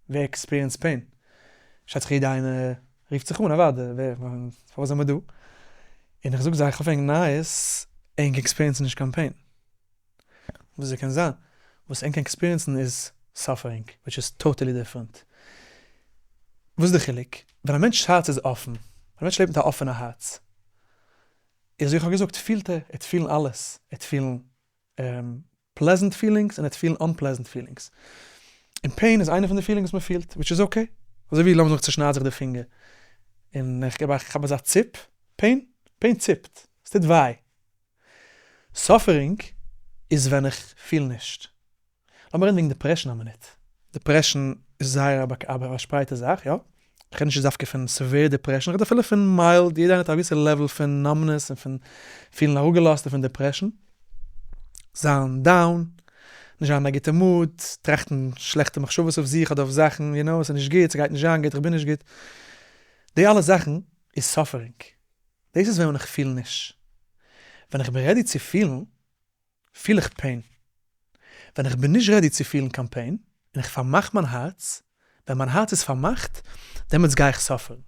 S1: ווער experience pain? פארשטייט זיך יעדע איינער רופט זיך אן אוודאי, ווער, פארוואס זעמער דא? און איך זאג זיי איך האב ענק נייעס, ענק experience ן נישט קיין pain. וויאזוי קען זיין? וואס ענק experience ן איז suffering, which is totally different. וואס איז די חילוק? ווען א מענטש'ס הארץ איז אפן, ווען א מענטש לעבט מיט א אפענע הארץ, איז ווי איך האב געזאגט, פילט ער, ער וועט פילן אלעס, ער וועט פילן pleasant feelings און ער וועט פילן unpleasant feelings. און pain איז איינע פון די feelings וואס מען פילט, which is okay. אזוי ווי לאמיר זאגן איך צושנייד זיך די פינגער, און איך געב א כאפ אזא ציפ, pain, pain ציפט, עס טוט וויי. Suffering איז ווען איך פיל נישט. לאמיר רעדן וועגן depression א מינוט. Depression איז זייער א פארשפרייטע זאך, יא. איך רעד נישט דווקא פון severe depression, איך רעד אפילו פון mild, יעדער איינער האט א געוויסע level פון numbness און פון פילן אראפגעלאזט און פון depression. זיין down, נישט זיין אין א גוטע mood, טראכטן שלעכטע מחשבות אויף זיך אדער אויף זאכן, you know, עס איז נישט גוט, ס'גייט נישט זיין גוט, איך בין נישט גוט. די אלע זאכן איז suffering. דאס איז ווען איך פיל נישט. ווען איך בין ready צו פילן, פיל איך pain. ווען איך בין נישט ready צו פילן קיין pain, און איך פארמאך מיין הארץ, ווען מיין הארץ איז פארמאכט, דעמאלטס גיי איך suffer ן.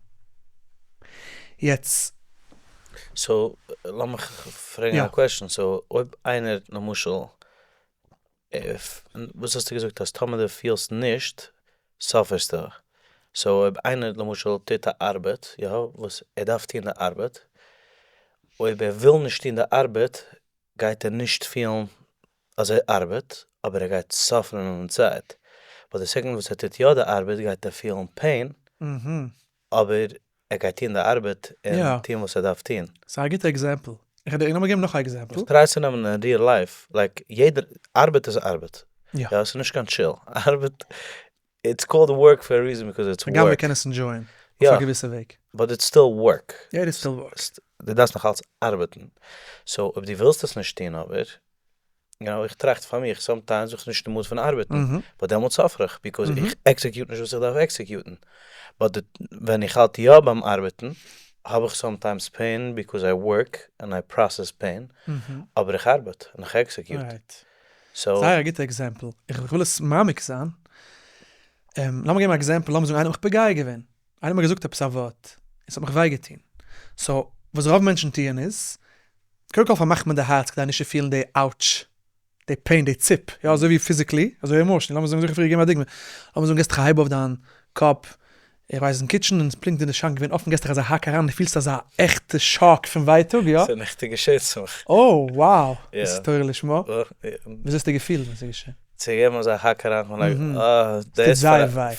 S1: יעצט.
S3: So, לאמיך פרעגן א question, so אויב איינער למשל, וואס האסטו געזאגט אז טאמער דו פילסט נישט, suffer סטו. So אויב איינער למשל טוט א ארבעט, יא, וואס ער דארף טון די ארבעט, אויב ער וויל נישט טון די ארבעט, גייט ער נישט פילן אז ער ארבעט, אבער ער גייט suffer ן אין די צייט. But די סעקונדע וואס ער טוט יא די ארבעט גייט ער פילן pain, אבער ער גייט טון די ארבעט און טון וואס ער דארף טון.
S1: ס'איז א גוטע example. איך וועל דיר לאמיר געבן נאך א example.
S3: איך try צו נעמען אין real life, like יעדער, ארבעט איז ארבעט. יא. ס'איז נישט קיין chill. ארבעט, it's called work for a reason because it's work.
S1: הגם מ'קען עס enjoy ען אויף א געוויסע וועג.
S3: But it's still work.
S1: יא, it is still work.
S3: דו דארפסט נאך אלץ ארבעטן. So אויב דו ווילסט עס נישט טון אבער, you know, איך טראכט פאר מיך, sometimes בין איך נישט אין mood פון ארבעטן, but דעמאלטס suffer איך, because איך execute נישט וואס איך דארף execute ן. But ווען איך האלט יא ביים ארבעטן, האב איך sometimes pain because I work and I process pain, אבער איך ארבעט און איך execute.
S1: So. זייער א גוטע example. איך וויל עס מעמיק זיין. לאמיר געבן א example, לאמיר זאגן איינער האט מיך פוגע געווען. איינער האט מיר געזאגט עפעס א ווארט, און ס'האט מיך וויי געטון. So, וואס רוב מענטשן טוען איז, קודם כל פארמאכט מען די הארץ כדי נישט צו פילן די ouch, די pain, די ציפ, יא אזוי ווי physically, אזוי emotionally, לאמיר זאגן, אזוי ווי איך האב פריער געגעבן א דוגמא, לאמיר זאגן געסט דיך א הייב אויף דיין קאפ, איך ווייס אין kitchen און פונקט איז די שאנק געווען אפן געסט דיך אזא האק אריין און פילסט אזא עכטע שאק פון ווייטאג, יא.
S3: ס'איז נעכטן געשען צו מיך.
S1: Oh wow! דאס איז תורה לשמה. וויאזוי האסטו געפילט ווען ס'איז געשען?
S3: צו געבן אזא האק אריין, כ'בין like אה, דאס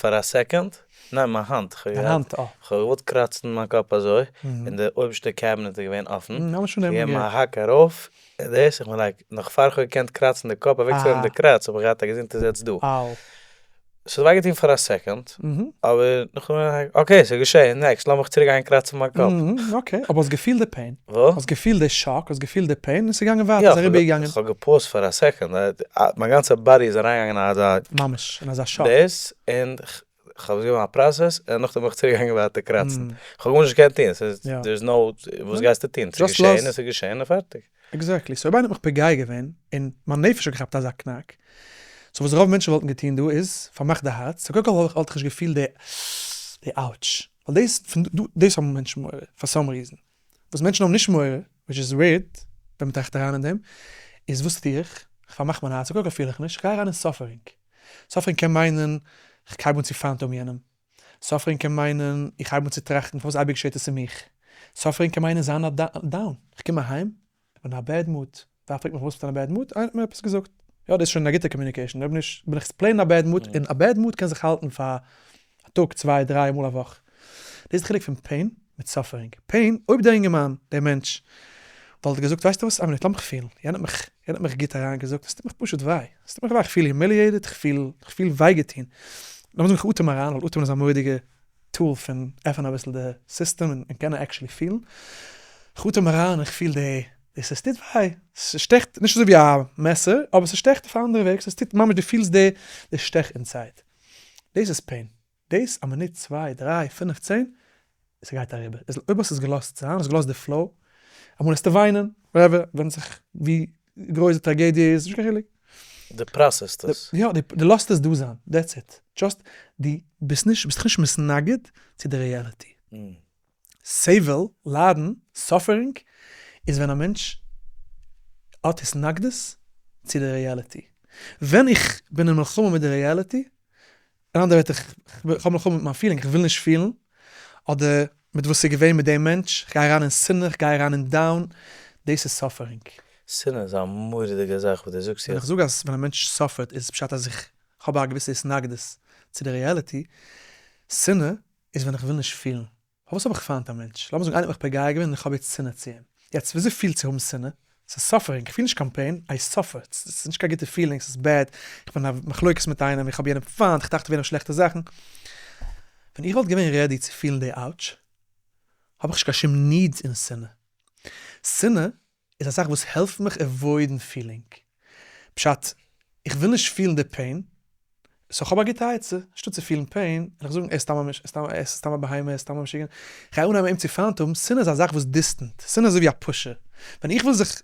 S3: פאר א second, ניין מיין האנט, כ'האב געהאט, כ'האב געוואלט קראצן מיין קאפ אזוי, און די אויבערשטע cabinet איז געווען אפן, געגעבן א האק ארויף, און דאס, איך בין like, נאך פאר כ'האב געקענט קראצן די קאפ אוועקצונעמען די קראץ, האב איך געהאט א געזונטע זעץ דא. ס'האט וויי געטון פאר א second, אבער נאכדעם בין איך like, okay ס'איז געשען, next, לאמיך צוריק גיין קראצן מיין קאפ.
S1: Okay, אבער האסט געפילט די pain? האסט געפילט די שאק, האסט געפילט די pain, און ס'איז געגאנגען ווייטער, ס'איז אריבערגעגאנגען.
S3: יא, כ'האב גע pause ט פאר א second, מיין גאנצע body איז אריינגעגאנגען אין אזא.
S1: ממש, אין אזא שאק.
S3: דאס, און כ'האב עס געגעבן א process, און נאכדעם בין איך צוריק געגאנגען ווייטער קראצן. כ'האב גארנישט געקענט טון, ס'איז, there is no, וואס גייסטו טון? ס'איז געשען און ס'איז געשען און פארטיג.
S1: Exactly, so אויב איינער האט מיך פוגע געווען, און מיין נפש האט געכאפט אזא קנאק, so וואס רוב מענטשן וואלטן געטון דא איז, פארמאכט די הארץ, so קודם כל וואלט איך נישט געפילט די די ouch, ווייל דאס, פון דא, דאס האבן מענטשן מורא, for some reason. וואס מענטשן האבן נישט מורא, which is weird, ווען מ'טראכט אריין אין דעם, איז וואס טו איך? כ'פארמאך מיין הארץ, so קודם כל פיל איך נישט, כ'גיי אריין אין suffering. Suffering קען מיינען, כ'הייב אן צו פיינט האבן יענעם. Suffering קען מיינען איך הייב אן צו טראכטן פארוואס אייביג געשעט עס צו מיך. Suffering קען מיינען זיין א down. איך קום אהיים, איך בין אין א bad mood. ווייב פרעגט מיך פארוואס ביסטו אין א bad mood? איינער האט מיר עפעס געזאגט. יא דאס איז שוין א גוטע communication, אויב נישט בין איך plain אין א bad mood, און א bad mood קען זיך האלטן פאר א טאג, צוויי, דריי מאל א וואך. דאס איז די חילוק פון pain מיט suffering. Pain, אויב דער אינגערמאן, דער מענטש, וואלט געזאגט ווייסטו וואס, א מינוט לאמיך פילן, יענער האט מיך, יענער האט מיך גוט אריינגעזאגט, עס טוט מיך פשוט וויי, עס טוט מיך וויי, איך פיל humiliated, איך פיל, איך פיל וויי געטון. לאמיר זאגן איך אטעם אריין, ווייל אטעמען איז א מורא'דיגע tool פון עפענען אביסל די סיסטעם און קענען actually פילן. איך אטעם אריין און איך פיל די, די ס'טוט וויי, ס'שטעכט, נישט אזוי ווי א מעסער, אבער ס'שטעכט אויף א אנדערע וועג, ס'טוט ממש, דו פילסט די, די שטעך inside. דאס איז pain. דאס א מינוט צוויי דריי פינף צען, ס'גייט אריבער. איז אויב האסט עס געלאזט זיין, האסט געלאזט די flow, אמאל וועסטו וויינען, whatever, ווענדט זיך ווי גרויס די טראגעדיע איז, נישט קיין חילוק.
S3: דו process סט עס.
S1: יא, דו לאזט עס דא זיין, that's it. Just, דו ביסט נישט, ביסט דיך נישט מתנגד צו די reality. סבל, ליידן, suffering, איז ווען א מענטש האט התנגדות צו די reality. ווען איך בין אין מלחמה מיט די reality, אין אנדערע ווערטער, איך האב מלחמה מיט מיין feeling, איך וויל נישט פילן, אדער מיט וואס ס'איז געווען מיט דעם מענטש, איך גיי אריין אין שנאה, איך גיי אריין אין down, דאס איז suffering.
S3: שנאה איז א מורא'דיגע זאך וואס דו זאגסט
S1: ווען איך
S3: יעצט.
S1: זאג אז ווען א מענטש suffer ט איז פשט אז איך האב א געוויסע התנגדות צו די reality, שנאה איז ווען איך וויל נישט פילן. פארוואס האב איך פיינט א מענטש? לאמיר זאגן איינער האט מיך פוגע געווען און איך האב יעצט שנאה צו אים. יעצט וויאזוי פילט צו האבן שנאה? ס'איז suffering, איך פיל נישט קיין pain, I suffer, ס'איז נישט קיין גוטע feeling, ס'איז bad, איך בין א מחלוקת מיט איינעם, איך האב יענעם פיינט, איך טראכט אויף יענעם שלעכטע זאכן. ווען איך וואלט געווען ready צו פילן די ouch, האב איך נישט קיין שום need אין שנאה. שנאה איז א זאך וואס העלפט מיך avoid ן feeling. פשט, איך וויל נישט פילן די pain, so כ'האב א גוטע עצה, אנשטאט צו פילן pain, וועל איך זאגן ער איז סתם א מש, ער איז סתם א בהמה, ער איז סתם א משוגענער, כ'גיי אנהייבן אים צו פיינט האבן, שנאה איז א זאך וואס distant, שנאה איז אזוי ווי א pusher, ווען איך וויל זיך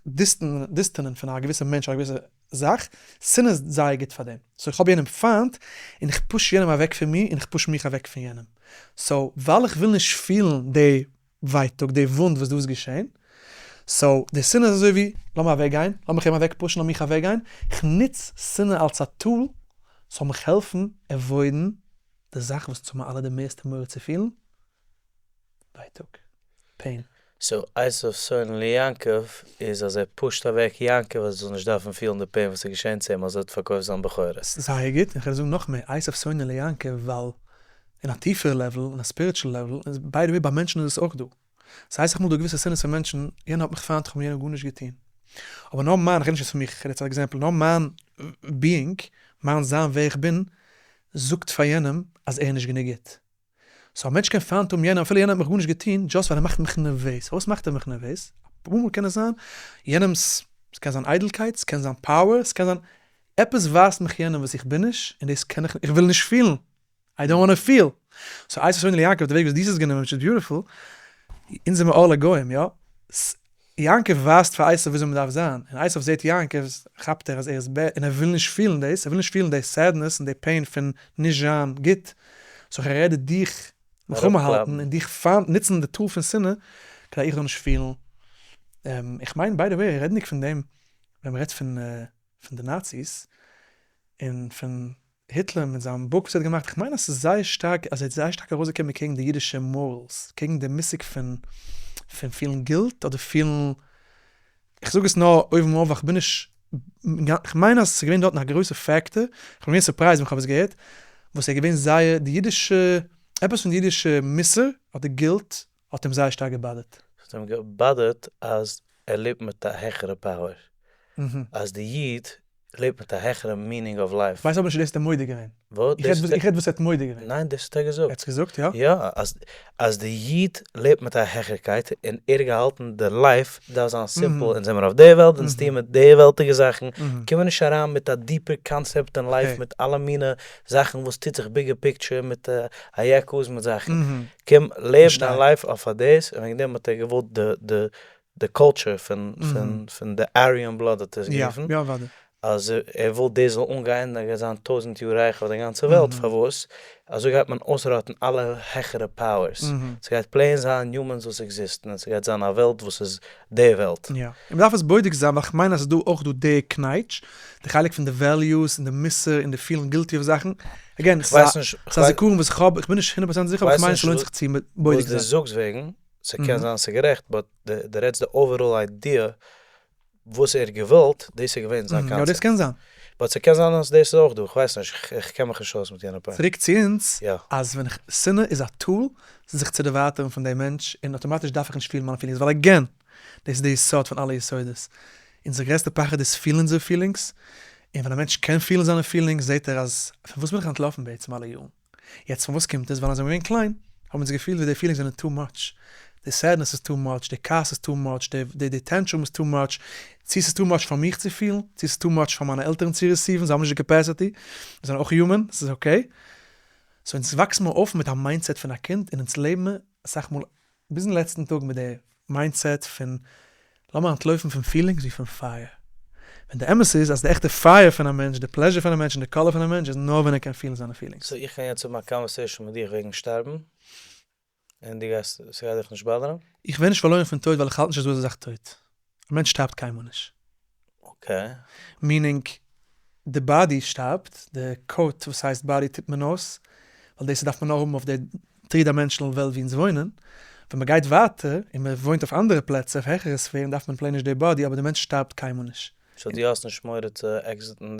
S1: distance ען פון א געוויסע מענטש אדער א געוויסע זאך, שנאה איז זייער גוט פאר דעם, so איך האב יענעם פיינט, און איך push יענעם אוועק פון מיר, און איך push מיך אוועק פון יענעם, so ווייל איך וויל נישט פילן די ווייטאג, די וואונד וואס דא איז געשען, so די שנאה איז אזוי ווי, לאמיר אוועק גיין, לאמיך אים אוועק push ן, לאמיך אוועק גיין, איך נוץ שנאה אלס א tool, ס'זאל מיך העלפן avoid ן די זאך וואס אונז האבן אלע די מערסטע מורא צו פילן, ווייטאג, pain.
S3: So עשו שונא ליעקב איז אז ער push ט אוועק יעקב אז ער זאל נישט דארפן פילן די pain וואס איז געשען צו אים אז ער האט פארקויפט זיין בכורה.
S1: זייער גוט, און כ'וועל זאגן נאך מער, עשו שונא ליעקב ווייל אין א טיפערע level, אין א spiritual level, און by the way ביי מענטשן איז עס אויך דא. ס'הייסט איך מאל דא געוויסע שנאות פון מענטשן, יענער האט מיך פיינט, איך האב יענעם גארנישט געטון. אבער נאר מיין, איך רעד נישט יעצט פון מיך, איך רעד יעצט א example, נאר מיין being, מיין זיין ווער איך בין, זאגט פאר יענעם אז ער איז נישט גענוג גוט. So א מענטש קען פיינט האבן יענעם אפילו יענער האט מיך גארנישט געטון, just ווייל ער מאכט מיך נערוועז. פארוואס מאכט ער מיך נערוועז? אפאר מאל קען עס זיין יענעמ'ס, ס'קען זיין איידלקייט, ס'קען זיין power, ס'קען זיין עפעס ווייזט מיך יענעם וואס איך בין נישט, און דאס קען איך, איך וויל נישט פילן. I don't wanna feel. So עשו שונא ליעקב, די וועג וואס דו האסט גענומען, which is beautiful, אונז זעמיר אור לגוים, יא? יעקב ווייזט פאר עשו וויאזוי מ'דארף זיין, און עשו זעט יעקב, כאפט ער אז ער איז bad, און ער וויל נישט פילן דאס, ער וויל נישט פילן די sadness און די pain פון נישט זיין גוט, so איך ready דיך מלחמה האלטן און דיך פיינט, נוצן די tool פון שנאה, כדי איך זאל נישט פילן. איך מיין by the way, רעדנדיג פון דעם, ווען מ'רעדט פון פון די נאציס, און פון היטלער מיט זיין book וואס ער האט געמאכט, איך מיין אז ס'איז זייער שטארק, אז ער האט זייער שטארק ארויסגעקומען קעגן די אידישע morals, קעגן די מושג פון פון פילן guilt אדער פילן, איך זאג עס נאר אויבן אויף ווייל כ'בין נישט, כ'מיין אז ס'איז געווען דארטן א גרויסע factor, כ'בין געווען surprised ווען כ'האב עס געהערט, וואס ער איז געווען זייער, די אידישע, עפעס פון די אידישע מוסר אדער guilt האט אים זייער שטארק געבאדערט.
S3: ס'האט אים געבאדערט אז ער לעבט מיט א העכערע power, אז די איד לעבט מיט א העכערע meaning of life.
S1: כ'ווייס אבער נישט צו דאס האט ער מודה געווען.
S3: וואס?
S1: איך רעד וואס ער האט מודה געווען.
S3: ניין דאס האט ער געזאגט.
S1: ער האט עס געזאגט יא?
S3: יא, אז אז די איד לעבט מיט א העכערקייט און ער האט געהאלטן די life דארף זיין simple, אונז זעמער אויף די וועלט אונז טוען מיט די וועלטיגע זאכן, קומען נישט אריין מיט א deeper concept אין life מיט אלע מינע זאכן וואס טוט זיך bigger picture מיט אייקוס מיט זאכן. קום לעב דיין life אויף א דאס, און וועגן דעם האט ער געוואלט די די די culture פון פון פון די Aryan blood האט ער עס גערופן.
S1: יא אוודאי.
S3: אז ער וויל דאס זאל אנגיין און ער גייט זיין טויזענט יאר רייך אויף די גאנצע וועלט, פארוואס? אזוי גייט מען אויסראטן אלע העכערע powers, ס'גייט plain זיין humans וואס עקזיסטן און ס'גייט זיין א וועלט וואס איז די וועלט.
S1: יא, און מ'דארף עס בודק זיין ווייל כ'מיין אז ס'איז דא אויך דא די קנייטש, די חלק פון די values און די מוסר און די פילן guilty אויף זאכן, again,
S3: כ'ווייס נישט,
S1: ס'איז א זיכרון וואס כ'האב, כ'בין נישט הונדערט פראצענט זיכער אבער כ'מיין ס'לוינט זיך צו בודק זיין.
S3: וואס דו זאגסט וועגן, ס'קען זיין ס'גערעכט, but דו רעדסט די overall idea וואס ער האט געוואלט, דאס איז געווען זיין קאנצעפט.
S1: יא דאס קען זיין.
S3: but ס'קען זיין אז דאס איז אויך דא, כ'ווייס נישט, כ'קען מיך נישט אויס מיט יענע part.
S1: צוריק צו אונז,
S3: יא.
S1: אז ווען איך, שנאה איז א tool זיך צו דערווייטערן פון דעם מענטש, און אטאמאטיש דארף איך נישט פילן מיינע feelings, ווייל again, דאס איז די יסוד פון אלע יסודות. אונזער גרעסטע פחד איז פילן אונזערע feelings, און ווען א מענטש קען פילן זיינע feelings זעט ער אז פון וואס בין איך אנטלאפן בעצם אלע יארן? יעצט פון וואס קומט עס? ווייל אז זיי זענען געווען קליין האבן אונז געפילט ווי די feelings זענען too much, די sadness איז too much, די כעס איז too much, די די tantrum איז too much, צו ס'איז too much פאר מיך צו פילן, צו ס'איז too much פאר מיינע עלטערן צו receive ן, זיי האבן נישט די capacity, זיי זענען אויך human, ס'איז okay. so אונז וואקסן מיר אויף מיט א mindset פון א קינד און אונז לעבן מיר אסאך מאל ביזן לעצטן טאג מיט די mindset פון לאמיר אנטלויפן פון feelings ווי פון פייער. ווען די אמת איז אז די עכטע פייער פון א מענטש, די pleasure פון א מענטש און די color פון א מענטש איז נאר ווען ער קען פילן זיינע feelings.
S3: so איך קען יעצט האבן א conversation מיט דיך וועגן שטארבן און דו גייסט, ס'גייט דיך נישט באדערן?
S1: איך ווער נישט פארלוירן פון טויט ווייל איך האלט נישט אז דא איז א זאך טויט. א מענטש שטארבט קיינמאל נישט.
S3: okay.
S1: meaning די body שטארבט, די coat וואס הייסט body טוט מען אויס, ווייל דאס דארף מען נאר האבן אויף די three dimensional וועלט ווי אונז וואוינען, ווען מען גייט ווייטער און מען וואוינט אויף אנדערע פלעצער אויף העכערע ספערן דארף מען plain נישט די body אבער די מענטש שטארבט קיינמאל נישט.
S3: so דו האסט נישט מורא צו exit ן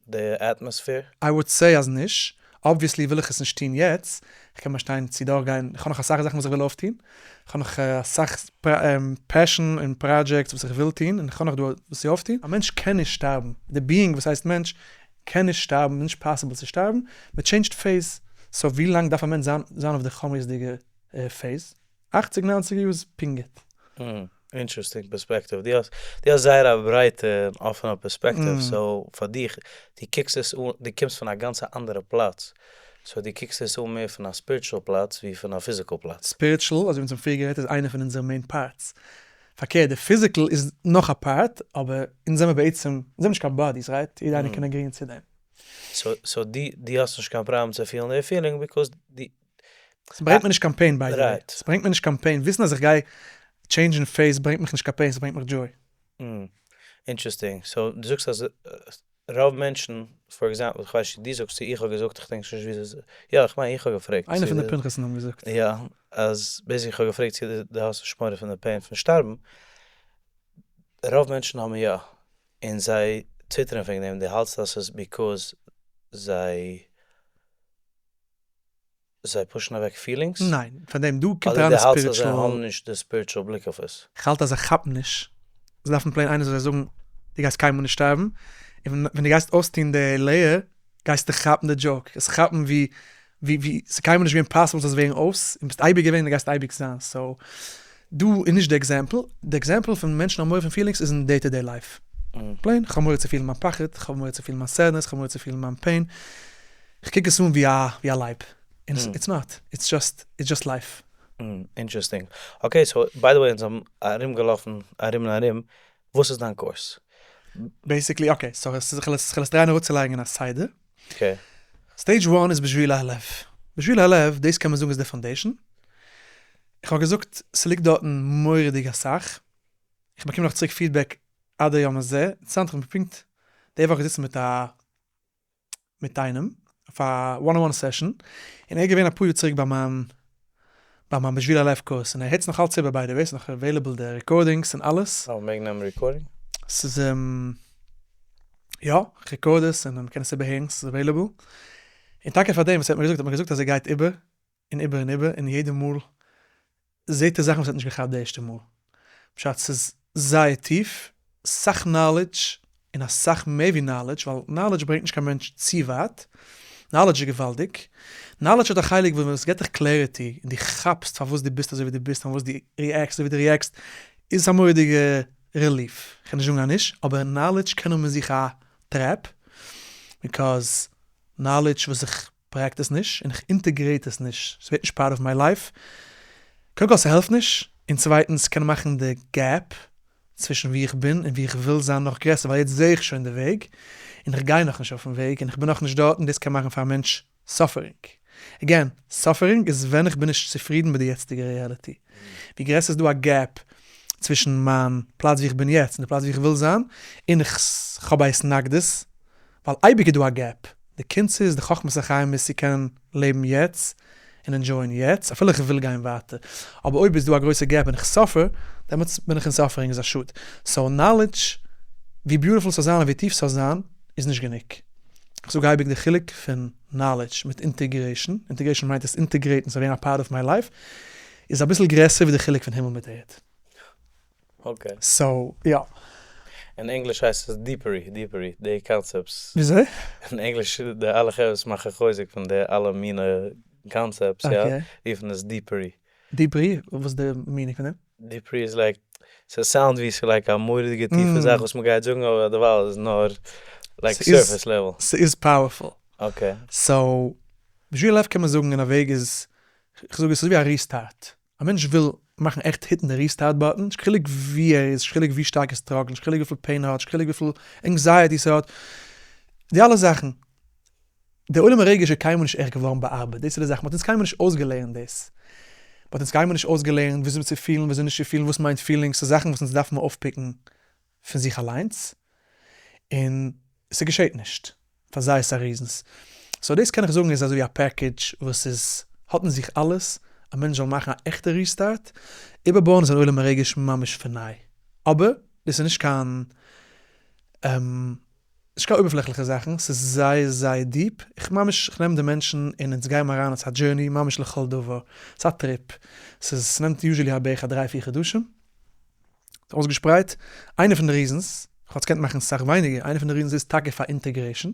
S3: די atmosphere?
S1: I would say אז נישט, obviously וויל איך עס נישט טון יעצט, איך קען באשטיין צו דורכגיין, איך האב נאך אסאך זאכן וואס איך וויל אויפטון, איך האב נאך אסאך passion און projects וואס איך וויל טון, און איך האב נאך דא וואס צו אויפטון. א מענטש קען נישט שטארבן, די being וואס הייסט מענטש קען נישט שטארבן, נישט possible צו שטארבן, מען טשעינדזשט phase, so ווי לאנג דארף א מענטש זיין זיין אויף די חומריות'דיגע phase? אכציג ניינציג יאר איז פונקט גוט.
S3: interesting perspective, דו האסט דו האסט זייער א ברייטע און אפענע perspective, so פאר דיך, דו קוקסט עס אן, דו קומסט פון א גאנצע אנדערע פלאץ, so דו קוקסט עס אן מער פון א spiritual פלאץ ווי פון א physical פלאץ.
S1: spiritual, אזוי ווי אונז האבן פריער גערעדט, איז איינע פון אונזערע main parts. פארקערט, די physical איז נאך א part, אבער אונז זעמער בעצם, אונז זעמער נישט קיין bodies, right? יעדער איינער קען agree ען צו דעם.
S3: so דו דו האסט נישט קיין פראבלעם צו פילן די feeling because דו
S1: ס'ברענגט מיר נישט קיין pain by the way. ס'ברענגט מיר נישט קיין pain. וויסן אז איך גיי טשעינדזשן phase ברענגט מיך נישט קיין pain, ס'ברענגט מיך joy.
S3: interesting. so דו זאגסט אז רוב מענטשן, for example, איך ווייס נישט צו דו זאגסט צו איך האב געזאגט, איך דענק שוין נישט ווי ס'איז, יא איך מיין איך האב געפרעגט.
S1: איינער פון די פנחס'ן האבן געזאגט.
S3: יא, אז basically איך האב געפרעגט צו דו האסט נישט מורא פון די pain פון שטארבן. רוב מענטשן האבן יא, און זיי ציטערן וועגן דעם, דו האלטסט אז ס'איז because זיי. זיי פושן אוועק feelings?
S1: ניין, פאר דעם דא קומט אריין די
S3: spiritual. אדער דו האלטסט אז זיי האבן נישט די spiritual בליק אויף עס?
S1: כ'האלט אז זיי כאפן נישט. זיי דארפן plain איינער זאל זיי זאגן דו גייסט קיינמאל נישט שטארבן, און ווען דו גייסט אויסטון די layer גייסטו כאפן די joke, עס כאפן ווי ווי ווי ס'איז קיינמאל נישט געווען possible זאלסט ווערן אויס, און ביסט אייביג געווען און גייסט אייביג זיין, so דא איז נישט די example, די example פון מענטשן האבן מורא פון feelings איז אין day to day life. plain, כ'האב מורא צו פילן מיין פחד, כ'האב מורא צו פילן מיין sadness, כ'האב מורא צו פילן מיין pain, כ'קוק עס אן ווי א ווי א לייב, און it's not, it's just, it's just life.
S3: interesting. okay, so by the way אונז האבן ארום געלאפן ארום און ארום, וואס איז דיין קורס?
S1: basically okay, so כ'וועל עס טרייען אראפצולייגן אין א סדר.
S3: okay.
S1: stage one איז בשביל הלב. בשביל הלב, דאס קען מען זאגן איז די foundation. איך האב געזאגט ס'ליגט דארטן מורא'דיג אסאך. איך באקום נאך צוריק feedback עד היום הזה. אינטערעסאנט איך בין פונקט די וואך געזיצן מיט א מיט איינעם אויף א one on one session, און ער איז געווען אפאר יאר צוריק ביי מיין ביי מיין בשביל הלב קורס, און ער הערט עס נאך אלץ איבער by the way, ס'איז נאך available די recordings און אלעס.
S3: אה, מ'מעג נעמען recording?
S1: ס'איז יא, איך record עס און מ'קען עס איבערהערן, ס'איז available. און טאקע פאר דעם וואס ער האט מיר געזאגט, האט מיר געזאגט אז ער גייט איבער און איבער און איבער, און יעדע מאל זעהט ער זאכן וואס ער האט נישט געכאפט די ערשטע מאל. פשט ס'איז זייער טיף, סאך knowledge, און אסאך מער ווי knowledge, ווייל knowledge ברענגט נישט קיין מענטש צו ווייט, knowledge איז געוואלדיג, knowledge האט א חלק וואס עס געט דיך clarity, און דו כאפסט פארוואס דו ביסט אזוי ווי דו ביסט, פארוואס דו ריעקסט אזוי ווי דו ריעקסט, איז עס א מורא'דיגע relief, כ'קען נישט זאגן אז נישט, אבער knowledge קען האבן אין זיך א trap, because knowledge וואס איך practice נישט און איך integrate עס נישט, ס'ווערט נישט part of my life, קודם כל ס'העלפט נישט, און צווייטנס ס'קען מאכן די gap. צווישן וואו איך בין און וואו איך וויל זיין נאך גרעסער, ווייל יעצט זע איך שוין די וועג, און איך גיי נאכנישט אויפן וועג, און איך בין נאכנישט דארט, און דאס קען מאכן פאר א מענטש suffering. Again, suffering איז ווען איך בין נישט צופרידן מיט די יעצטיגע reality. ווי גרעסער איז דא א gap צווישן מיין פלאץ וואו איך בין יעצט און די פלאץ וואו איך וויל זיין, און איך האב א התנגדות, ווייל אייביג איז דא א gap. די קונץ איז, די חכמת החיים איז צו קענען לעבן יעצט און enjoy ען יעצט, אפילו איך וויל גיין ווייטער. אבער אויב איז דא א גרויסע gap און איך suffer, דעמאלטס בין איך אין suffering איז א שאד. So knowledge, ווי beautiful ס'זאל זיין און ווי טיף ס'זאל זיין, איז נישט גענוג. איך זאג אייביג די חילוק פון knowledge מיט integration, integration מיינט עס integrate ן, ס'זאל ווערן א part of my life, איז אביסל גרעסער ווי די חילוק פון הימל מיט ערד.
S3: Okay.
S1: So, יא.
S3: אין ענגליש הייסט עס deepery, deepery, די concepts.
S1: וויאזוי?
S3: אין ענגליש, די אלע חברה וואס מאכן חוזק פון די אלע מינע concepts, יא, רופן עס deepery.
S1: Deepery? וואס איז די meaning פון דעם?
S3: Deepery איז like, ס' sound ווי ס'איז like א מורא'דיגע טיפע זאך וואס מ'גייט זאגן אבער דערווייל איז נאר like surface level.
S1: ס'איז powerful.
S3: Okay.
S1: So, בשביל לב קען מען זאגן אין א וועג איז, כ'זאג עס איז ווי א restart. א מענטש וויל מאכן עכט hit ן די restart button, נישט קיין חילוק ווי ער איז, נישט קיין חילוק ווי שטארק ער struggle ט, נישט קיין חילוק וויפיל pain ער האט, נישט קיין חילוק וויפיל anxieties ער האט, די אלע זאכן. די עולם הרגש איז קיינמאל נישט עכט געווארן באארבעט, דאס איז די זאך, מען האט אונז קיינמאל נישט אויסגעלערנט דאס. מען האט אונז קיינמאל נישט אויסגעלערנט וויאזוי צו פילן, וויאזוי נישט צו פילן, וואס מיינט feelings, ס'איז זאכן וואס אונז דארפן אויפ pick ן פון זיך אליינס, און ס'געשעט נישט, פאר זייער סאך reasons. So דאס קען איך זאגן איז אזויווי א package וואס איז האט אין זיך אלעס, א מענטש זאל מאכן א עכטע restart, איבערבויען זיין עולם הרגש ממש פון ניי. אבער דאס איז נישט קיין נישט קיין אויבערפלעכליכע זאכן, ס'איז זייער זייער deep, איך ממש איך נעם די מענטשן און אונז גייען אריין אין ס'א journey ממש לכל דבר, ס'א trip, ס'איז ס'נעמט usually א בערך א דריי פיר חדשים, אויסגעשפרייט, איינע פון די reasons, כ'וואלט עס געקענט מאכן סאך ווייניגער, איינע פון די reasons איז טאקע פאר integration,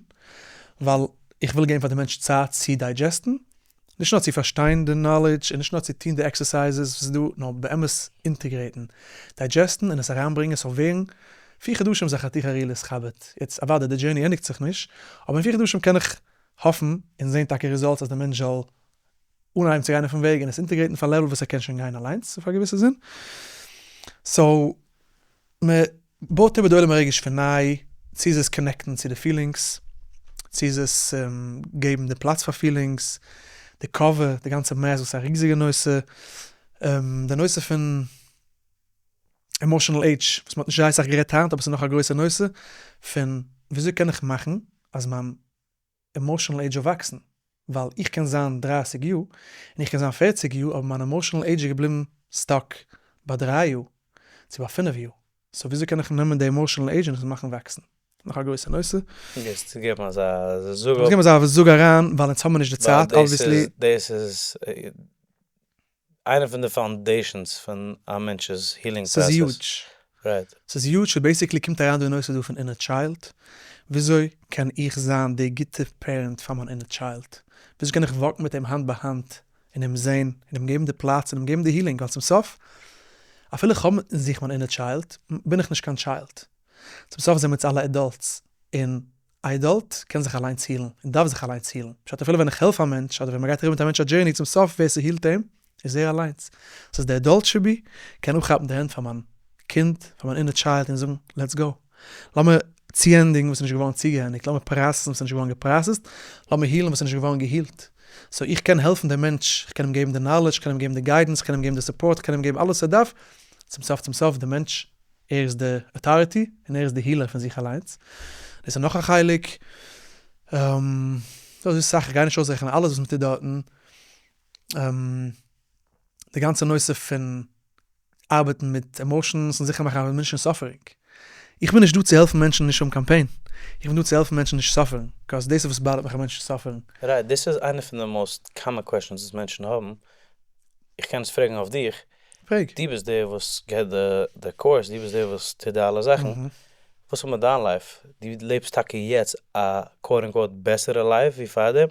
S1: ווייל איך וויל געבן פאר די מענטש צייט צו digest ן, נישט נאר צו פארשטיין די knowledge און נישט נאר צו טון די exercises וואס איז דא, נאר באמת integrate ן, digest ן און עס אריינברענגען עס זאל ווערן פיר חדשים איז א חתיכה רילעס חבד, יעצט אוודאי די journey ענדיגט זיך נישט, אבער אין פיר חדשים קען איך האפן און זען טאקע results אז די מענטש זאל אנהייבן צו גיין אויפן וועג און עס integrate ן אויף א level וואס ער קען שוין גיין אליינס אויף א געוויסע זין. So מען בויט איבער די עולם הרגש פון ניי, צו איז עס connect ן צו די feelings, צו איז עס געבן די פלאץ פאר feelings, די קאווע, די גאנצע mess וואס איז א ריזיגע נושא, די נושא פון emotional age וואס מען האט נישט זייער אסאך גערעדט היינט אבער עס איז נאך א גרויסע נושא, פון וויאזוי קען איך מאכן אז מיין emotional age זאל וואקסן, ווייל איך קען זיין 30 יאר, און איך קען זיין 40 יאר, אבער מיין emotional age איז געבליבן stuck ביי דריי יאר, צו ביי פינף יאר, so וויאזוי קען איך נעמען די emotional age און עס מאכן וואקסן? נאך א גרויסע נושא.
S3: גייסט געבן אזא זאג
S1: אפ. געבן אזא זאג אריין, ווייל אונז האבן נישט די צייט obviously.
S3: דאס איז איינע פון די foundations פון א מענטש'ס healing
S1: process. ס'איז huge.
S3: Right.
S1: ס'איז huge, so basically קומט אריין די נושא דא פון inner child, וויאזוי קען איך זיין די גוטע parent פאר מיין inner child? וויאזוי קען איך walk ן מיט אים האנט ביי האנט און אים זען און אים געבן די פלאץ און אים געבן די healing, ווייל צום סוף אפילו איך האב אין זיך מיין inner child בין איך נישט קיין child, צום סוף זענען מיר אונז אלע adults און א adult קען זיך אליינס heal ן און דארף זיך אליינס heal ן, פשט אפילו ווען איך העלף א מענטש אדער ווען מ'גייט אריבער מיט א מענטש א journey צום סוף ווער ס' heal ט אים איז ער אליינס, ס'איז די adult שבי קען אפכאפן די הענט פאר מיין קינד, פאר מיין inner child און זאגן let's go, לאמיר צוענדיגן וואס איז נישט געווארן צוגעענדיגט, לאמיר process ן וואס איז נישט געווארן גע process ט, לאמיר heal ן וואס איז נישט געווארן גע heal ט. So איך קען העלפן דעם מענטש, איך קען אים געבן די knowledge, איך קען אים געבן די guidance, איך קען אים געבן די support, איך קען אים געבן אלעס וואס ער דארף, צום סוף צום סוף די מענטש ער איז די authority און ער איז די healer פון זיך אליינס. דאס איז נאך א חלק. דא איז אסאך, איך גיי נישט אויסרעכענען אלעס וואס מען טוט דארטן. די גאנצע נושא פון ארבעטן מיט emotions און זיכער מאכן אז מענטשן suffering. איך בין נישט דא צו העלפן מענטשן נישט האבן קיין pain. איך בין דא צו העלפן מענטשן נישט suffer ן. 'Cause דאס איז וואס bother ט מיך אז מענטשן suffer ן.
S3: Right, דאס איז איינע פון די most common questions וואס מענטשן האבן. איך קען עס פרעגן אויף דיך.
S1: פרעג.
S3: דו ביסט דער וואס געבט די course, דו ביסט דער וואס טוט די אלע זאכן, וואס איז מיט דיין life? דו לעבסט טאקע יעצט א quote unquote בעסערע life ווי פארדעם?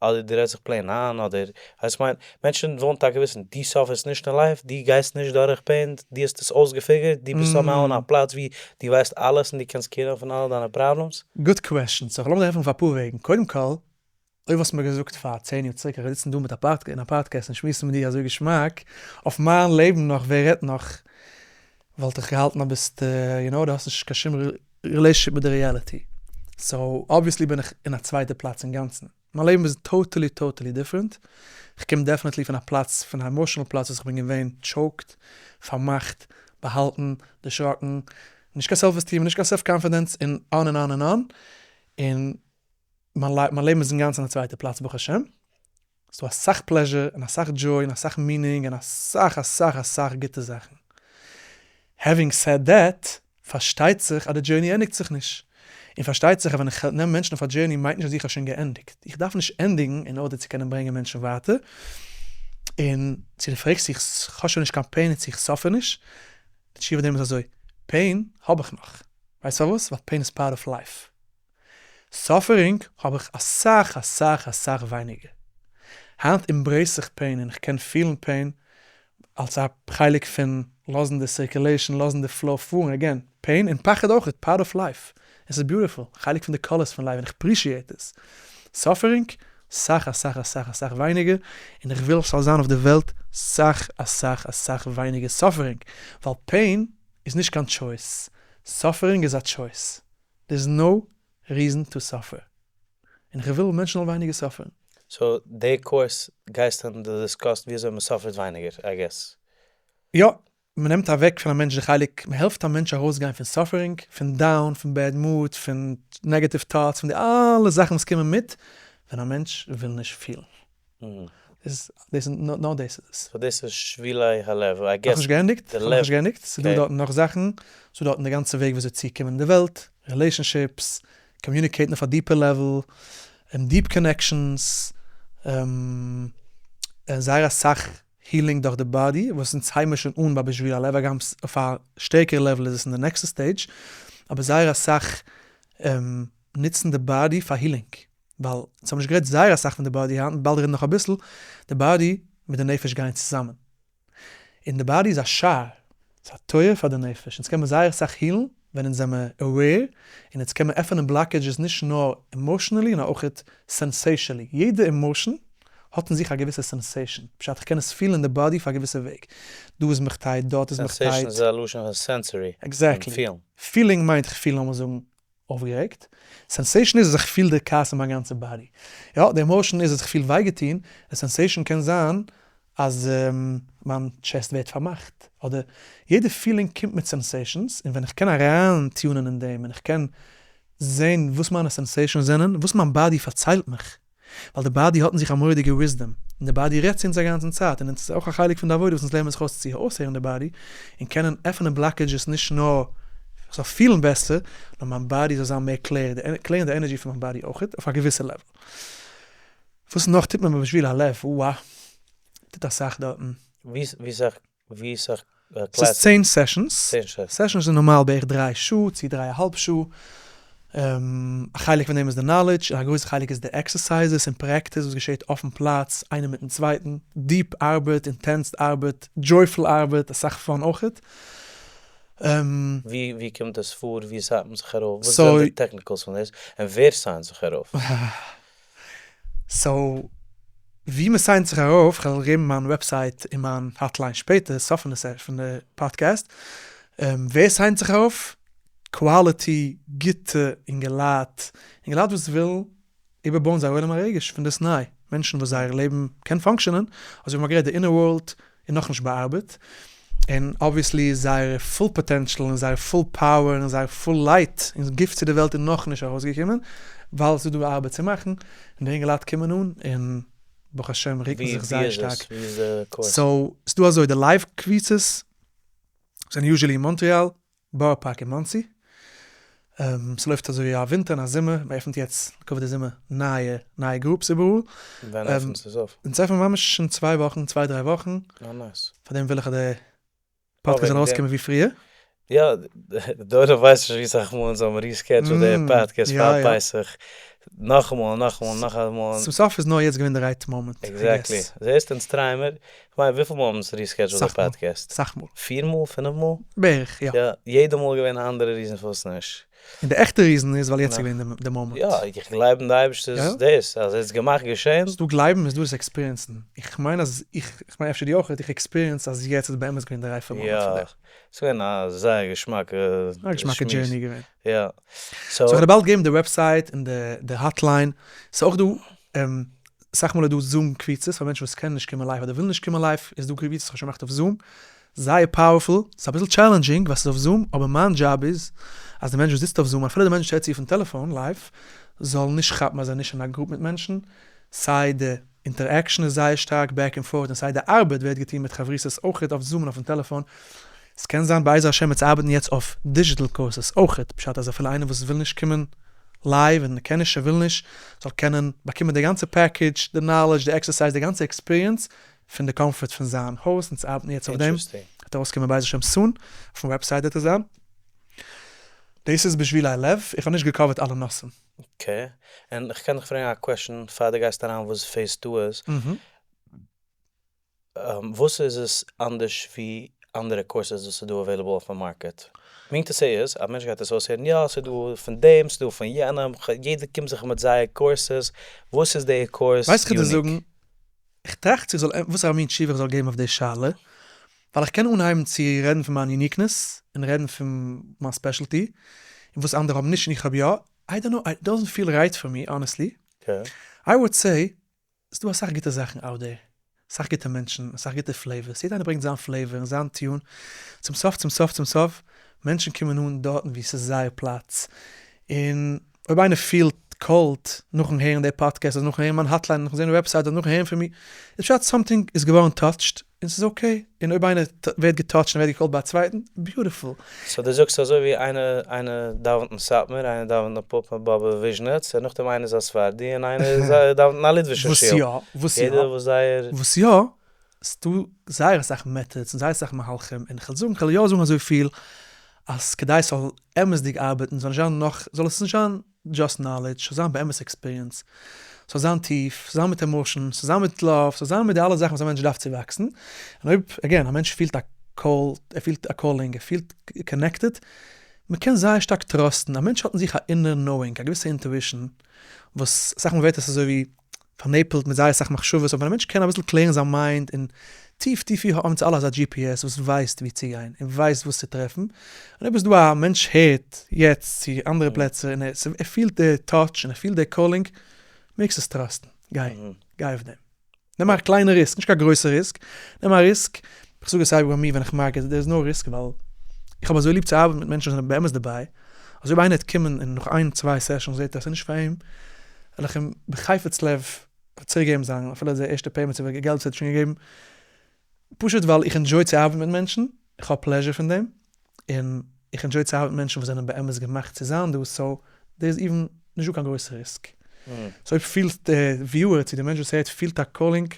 S3: אדער דו רעדסט זיך plain איין, אדער, ווייסט כ'מיין, מענטשן ווילן טאקע וויסן, דו suffer סט נישט אין life? דו גייסט נישט דורך pain? דו האסט עס אויסגע figure ט? דו ביסט somehow אין א פלאץ ווי דו ווייסט אלעס און דו קענסט care ן פון אלע דיינע problems?
S1: Good question, so כ'לאמיר דיר העלפן אויף אפאר וועגן, קודם כל, אויב וואלסט מיר געזאגט פאר צען יאר צוריק איך וועל זיצן דא מיט א פאדקעסט אין א פאדקעסט און שמועסן מיט דיר אזוי געשמאק אויף מיין לעבן נאך ווער רעדט נאך. וואלט איך געהאלטן אז ביסט יו נאו דו האסט נישט קיין שום relationship מיט די reality. So obviously בין איך אין א צווייטע פלאץ אינגאנצן. מיין לעבן איז totally totally different. איך קום definitely פון א פלאץ, פון א emotional פלאץ וואס איך בין געווען choked, פארמאכט, באהאלטן, דערשראקן, נישט קיין self esteem, נישט קיין self confidence, און on און on און on. און מיין לעבן איז אינגאנצן א צווייטע פלאץ ברוך השם. ס'דא אסאך pleasure און אסאך joy און אסאך meaning און אסאך אסאך אסאך גוטע זאכן. Having said that, פארשטייט זיך אז די journey ענדיגט זיך נישט. און פארשטייט זיך אז ווען איך נעם מענטשן אויף א journey מיינט נישט אז איך האב שוין געענדיגט. איך דארף נישט ענדיגן אין order צו קענען ברענגען מענטשן ווייטער. און צו דו פרעגסט צו איך האב שוין נישט קיין pain און צו איך suffer נישט, די תשובה אויף דעם איז אזוי, pain האב איך נאך. ווייסט פארוואס? ווייל pain איז part of life. Suffering האב איך אסאך אסאך אסאך ווייניגער. היינט embrace איך pain און איך קען פילן pain אלס א חלק פון לאזן די circulation, לאזן די flow פארן, again, pain און פחד אויך איז part of life, און ס'איז beautiful, חלק פון די colors פון life און איך appreciate עס. Suffering, סאך אסאך אסאך אסאך ווייניגער, און איך וויל ס'זאל זיין אויף די וועלט סאך אסאך אסאך ווייניגער suffering, ווייל pain איז נישט קיין choice, suffering איז א choice. There is no reason to suffer. און איך וויל מענטשן זאלן ווייניגער suffer ן.
S3: So די קורס גייסטו און דו discuss ט ווי אזוי מען suffer ט ווייניגער I guess.
S1: יא, מען נעמט אוועק פון א מענטש די חלק, מען העלפט א מענטש ארויסגיין פון suffering, פון down, פון bad mood, פון negative thoughts, פון די אלע זאכן וואס קומען מיט ווען א מענטש וויל נישט פילן. דאס איז נאר דאס איז עס.
S3: So דאס איז שבילי הלב, I guess.
S1: נאכנישט געענדיגט, כ'האב נאכנישט געענדיגט, ס'איז דא דארטן נאך זאכן, ס'איז דא דארטן די גאנצע וועג וויאזוי צו קומען אין די וועלט, relationships, communicate ן אויף א deeper level, deep connections, און זייער אסאך healing דורך די body, וואס אונז הייבן מיר שוין אן ביי בשביל הלב, הגם אויף א שטערקערע level איז עס אין די נעקסטע stage, אבער זייער אסאך נוצן די body פאר healing. ווייל אונז האבן נישט גערעדט זייער אסאך פון די body היינט, באלד רעדן נאך אביסל, די body מיט די נפש גייען צוזאמען, און די body איז א שער, ס'איז א טויער פאר די נפש, אונז קען מען זייער אסאך heal ן ווען אונז זעמער aware, און אונז קען מען עפענען blockages נישט נאר emotionally נאר אויכעט sensatially, יעדע emotion האט אין זיך א געוויסע sensation, פשט איך קען עס פילן אין די body אויף א געוויסע וועג, דא איז מיך tight, דארט איז מיך tight.
S3: Sensation איז א לשון פון sensory,
S1: Exactly, feeling מיינט איך פיל לאמיר זאגן אויפגערעגט. Sensation איז אז איך פיל די כעס אין מיין גאנצע body. יא, די emotion איז אז איך פיל וויי געטון, די sensation קען זיין אז מיין chest ווערט פארמאכט, אדער יעדע feeling קומט מיט sensations, און ווען איך קען אריין tune ען אין דעם און איך קען זען וואס מיינע sensations זענען, וואס מיין body פארציילט מיך, ווייל די body האט אין זיך א מורא'דיגע wisdom, און די body רעדט צו אונז א גאנצן צייט, און עס איז אויך א חלק פון די עבודה וואס אונז לערנען זיך אויס צו אויסהערן די body, און קענען עפענען blockages נישט נאר איך זאל פילן בעסער, נאר מיין body זאל זיין מער clear, clear ן די energy פון מיין body אויך, אויף א געוויסע level. וואס נאך טוט מען ביי בשביל הלב? אוה א, מ'טוט אסאך דארטן.
S3: ווי סאך ווי סאך
S1: ס'איז
S3: קלעסעס?
S1: צען sessions,
S3: צען sessions.
S1: Sessions איז נארמאל בערך דריי שעה צו דריי א האלב שעה, א חלק פון דעם איז די knowledge, און א גרויסע חלק איז די exercises און practice וואס געשעט אויפן פלאץ איינער מיטן צווייטן, deep ארבעט, intense ארבעט, joyful ארבעט, אסאך fun אויכעט.
S3: ווי ווי קומט דאס פאר? ווי sign ט מען זיך ארויף? וואס זענען די technicals פון דאס? און ווער sign ט זיך ארויף?
S1: So ווי מען sign ט זיך ארויף, כ'וועל געבן מיין website און מיין hotline שפעטער, סוף פון די פון די פאדקעסט, ווער sign ט זיך ארויף? Quality גוטע אינגעלייט, אינגעלייט וואס ווילן איבערבויען זייער עולם הרגש פון דאס ניי, מענטשן וואס זייער לעבן קען function ען, אזוי ווי מ'האט גערעדט די inner world איז נאכנישט באארבעט, און obviously איז זייער full potential און זייער full power און זייער full light און gift צו די וועלט איז נאכנישט ארויסגעקומען, ווייל עס איז דא ארבעט צו מאכן, און די אינגעלייט קומען אן און ברוך השם רוקן זיך זייער שטארק. So ס'דא אזוי די live קבוצות זענען usually אין מאנטריאל, בארא פארק און מאנסי. ס'לויפט אזוי א ווינטער און א זומער, מ'עפנט יעצט לכבוד די זומער נייע נייע groups איבעראל.
S3: ווען עפענסטו עס אויף?
S1: אונז עפענען ממש אין צוויי וואכן, צוויי דריי וואכן.
S3: אה nice.
S1: פארדעם וויל איך אז די פאדקעסט זאל ארויסקומען ווי פריער.
S3: יא, די עולם ווייסט נישט ווי סאך מאל אונז האבן rescheduled די פאדקעסט פאר פסח, נאכאמאל און נאכאמאל און נאכאמאל.
S1: צום סוף איז נאר יעצט געווען די right moment.
S3: Exactly. זעסט אונז try ען מיר, כ'מיין וויפיל מאל האבן אונז rescheduled די פאדקעסט?
S1: סאך מאל.
S3: פיר מאל? פינף מאל?
S1: בערך, יא.
S3: יא, יעדע מאל געווען א אנדערע reason פארוואס נישט.
S1: און די עכטע reason איז ווייל יעצט איז געווען די מאמענט.
S3: יא, איך גלייב אין די אייבערשטער'ס דאס, אז ער האט עס געמאכט געשען.
S1: ס'איז דא גלייבן און ס'איז דא עס experience ן. איך מיין אז איך, איך מיין אפשר דו אויך, איך experience אז יעצט איז באמת געווען די רייפע מאמענט פאר דעם.
S3: יא, ס'איז געווען א זייער געשמאקע
S1: שמועס. א געשמאקע journey געווען.
S3: יא.
S1: so איך וועל באלד געבן די website און די hotline. ס'איז אויך דא, אסאך מאל איז דא Zoom קבוצות פאר מענטשן וואס קענען נישט קומען live אדער ווילן נישט קומען live, איז דא קבוצות איך האב שוין געמאכט אויף Zoom, זייער powerful, ס'איז אביסל challenging ווייל ס'איז אויף Zoom, אבער מיין דזשאב איז אז די מענטש וואס זיצט אויף Zoom, אפילו די מענטש וואס הערט צו אויפן טעלעפאן live, זאל נישט כאפן אז ער איז נישט אין א group מיט מענטשן, סיי די interaction איז זייער שטארק back and forth און סיי די ארבעט ווערט געטון מיט חברותות אויכעט אויף Zoom און אויפן טעלעפאן, ס'קען זיין בעזר השם מ'עט ארבעטן יעצט אויף digital courses אויכעט, פשט אז אפילו איינער וואס וויל נישט קומען live און קען נישט און וויל נישט, זאל קענען באקומען די גאנצע package, די knowledge, די exercise, די גאנצע experience, פון די comfort פון זיין הויז, אונז ארבעטן יעצט אויף דעם, וועט ארויסקומען בעזר השם soon, אויפן website וועט עס זיין. דאס איז בשבילי הלב, איך האב נישט גע cover ט אלע נושאים.
S3: okay, און איך קען דיך פרעגן א question פאר דו גייסט אריין וואס phase two איז? וואס איז עס אנדערש ווי אנדערע courses וואס איז דא available אויפן market? mean to say איז, א מענטש גייט עס אויסהערן, יא ס'איז דא פון דעם, ס'איז דא פון יענעם, יעדער קומט זיך מיט זייער courses, וואס איז די course
S1: ווייסט איך וועל דיר זאגן, איך טראכט צו איך זאל וואס א מין תשובה איך זאל געבן אויף די שאלה, ווייל איך קען אנהייבן צו רעדן פון מיין uniqueness, און רעדן פון מיין specialty, און וואס אנדערע האבן נישט און איך האב יא, I don't know, it doesn't feel right for me honestly, I would say, ס'דא אסאך גוטע זאכן out there, אסאך גוטע מענטשן, אסאך גוטע flavors, יעדער איינער ברענגט זיין flavor און זיין tune, צום סוף צום סוף צום סוף, מענטשן קומען אן דארטן וואו ס'איז זייער פלאץ, און אויב איינער פילט called נאכן הערן די פאדקעסט אדער נאכן הערן מיין hotline נאכן זען די website אדער נאכן הערן פון מיר, איז פשט something איז געווארן touched און ס'איז okay, און אויב איינער ווערט גע touched און ווערט גע called ביי א צווייטן, beautiful.
S3: so דו זאגסט אזוי ווי איינער איינער דאווענט אין סאטמאר, איינער דאווענט אין פאפא באבוב וויזשניץ, און נאכדעם איינער איז א ספרדי און איינער איז דאווענט אין א ליטווישע
S1: וואס
S3: שול.
S1: יא, וואס יא,
S3: יעדער וואס זייער.
S1: וואס יא, ס'דא זייער אסאך methods און זייער אסאך מהלכים, און כ'וועל זאגן, כ'וועל יא זאגן אזויפיל, אז כדי ס'זאל אמת'דיג ארבעטן, זאל נישט זיין נאך, זאל עס נישט זיין just knowledge, ס'זאל זיין באמת experience, ס'זאל זיין טיף, ס'זאל זיין מיט emotion, ס'זאל זיין מיט love, ס'זאל זיין מיט די אלע זאכן וואס א מענטש דארף צו וואקסן, און אויב, again, א מענטש פילט א call, ער פילט א calling, ער פילט connected, מ'קען זייער שטארק trust ן, א מענטש האט אין זיך א inner knowing, א געוויסע intuition, וואס אסאך מאל ווערט עס אזוי ווי פארנעפלט מיט זייער אסאך מחשבות, אבער ווען א מענטש קען אביסל clear ן זיין mind און טיף טיף האבן אונז אלע אזא GPS וואס ווייסט ווי צו גיין און ווייסט וואס צו טרעפן, און אויב איז דא א מענטש הערט יעצט צו אנדערע פלעצער און ער פילט די touch און ער פילט די calling, מעגסט עס trust ן, גיי, גיי אויף דעם. נעם א קליינע risk, נישט קיין גרויסע risk, נעם א risk, איך זאג עס אייביג ביי מיר ווען איך market, there is no risk ווייל איך האב אזוי ליב צו ארבעטן מיט מענטשן וואס זענען באמת דערביי, אז אויב איינער וועט קומען און נאך איין צוויי sessions זעט ער אז ס'איז נישט פאר אים, וועל איך אים בחפץ לב צוריק געבן זיין אפילו די ערשטע payment צו געלט וואס ער האט שוין געגעבן, פשוט ווייל איך enjoy צו ארבעטן מיט מענטשן, איך האב pleasure פון דעם, און איך enjoy צו ארבעטן מיט מענטשן וואס זענען באמת געמאכט צו זיין דא, so דער איז even נישט דא קיין גרויסע risk. so אויב פילט די viewer צו די מענטש וואס הערט פילט א calling,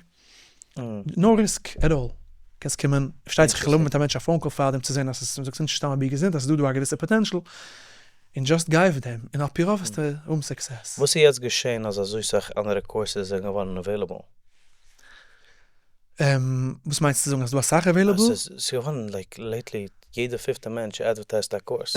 S1: no risk at all, קענסט קומען, פארשטייט זיך איך האב מיט א מענטש א phone call פארדעם צו זען אז עס איז נישט סתם אבי געזונט אז עס איז דא דא א געוויסע potential, און just גיי אויף דעם, און על פי רוב וועסטו האבן success.
S3: וואס איז יעצט געשען אז אזוי סאך אנדערע courses זענען געווארן available?
S1: וואס מיינסטו צו זאגן אז ס'דא אסאך available?
S3: ס'איז געווארן like lately יעדע פיפטע מענטש advertise ט א course.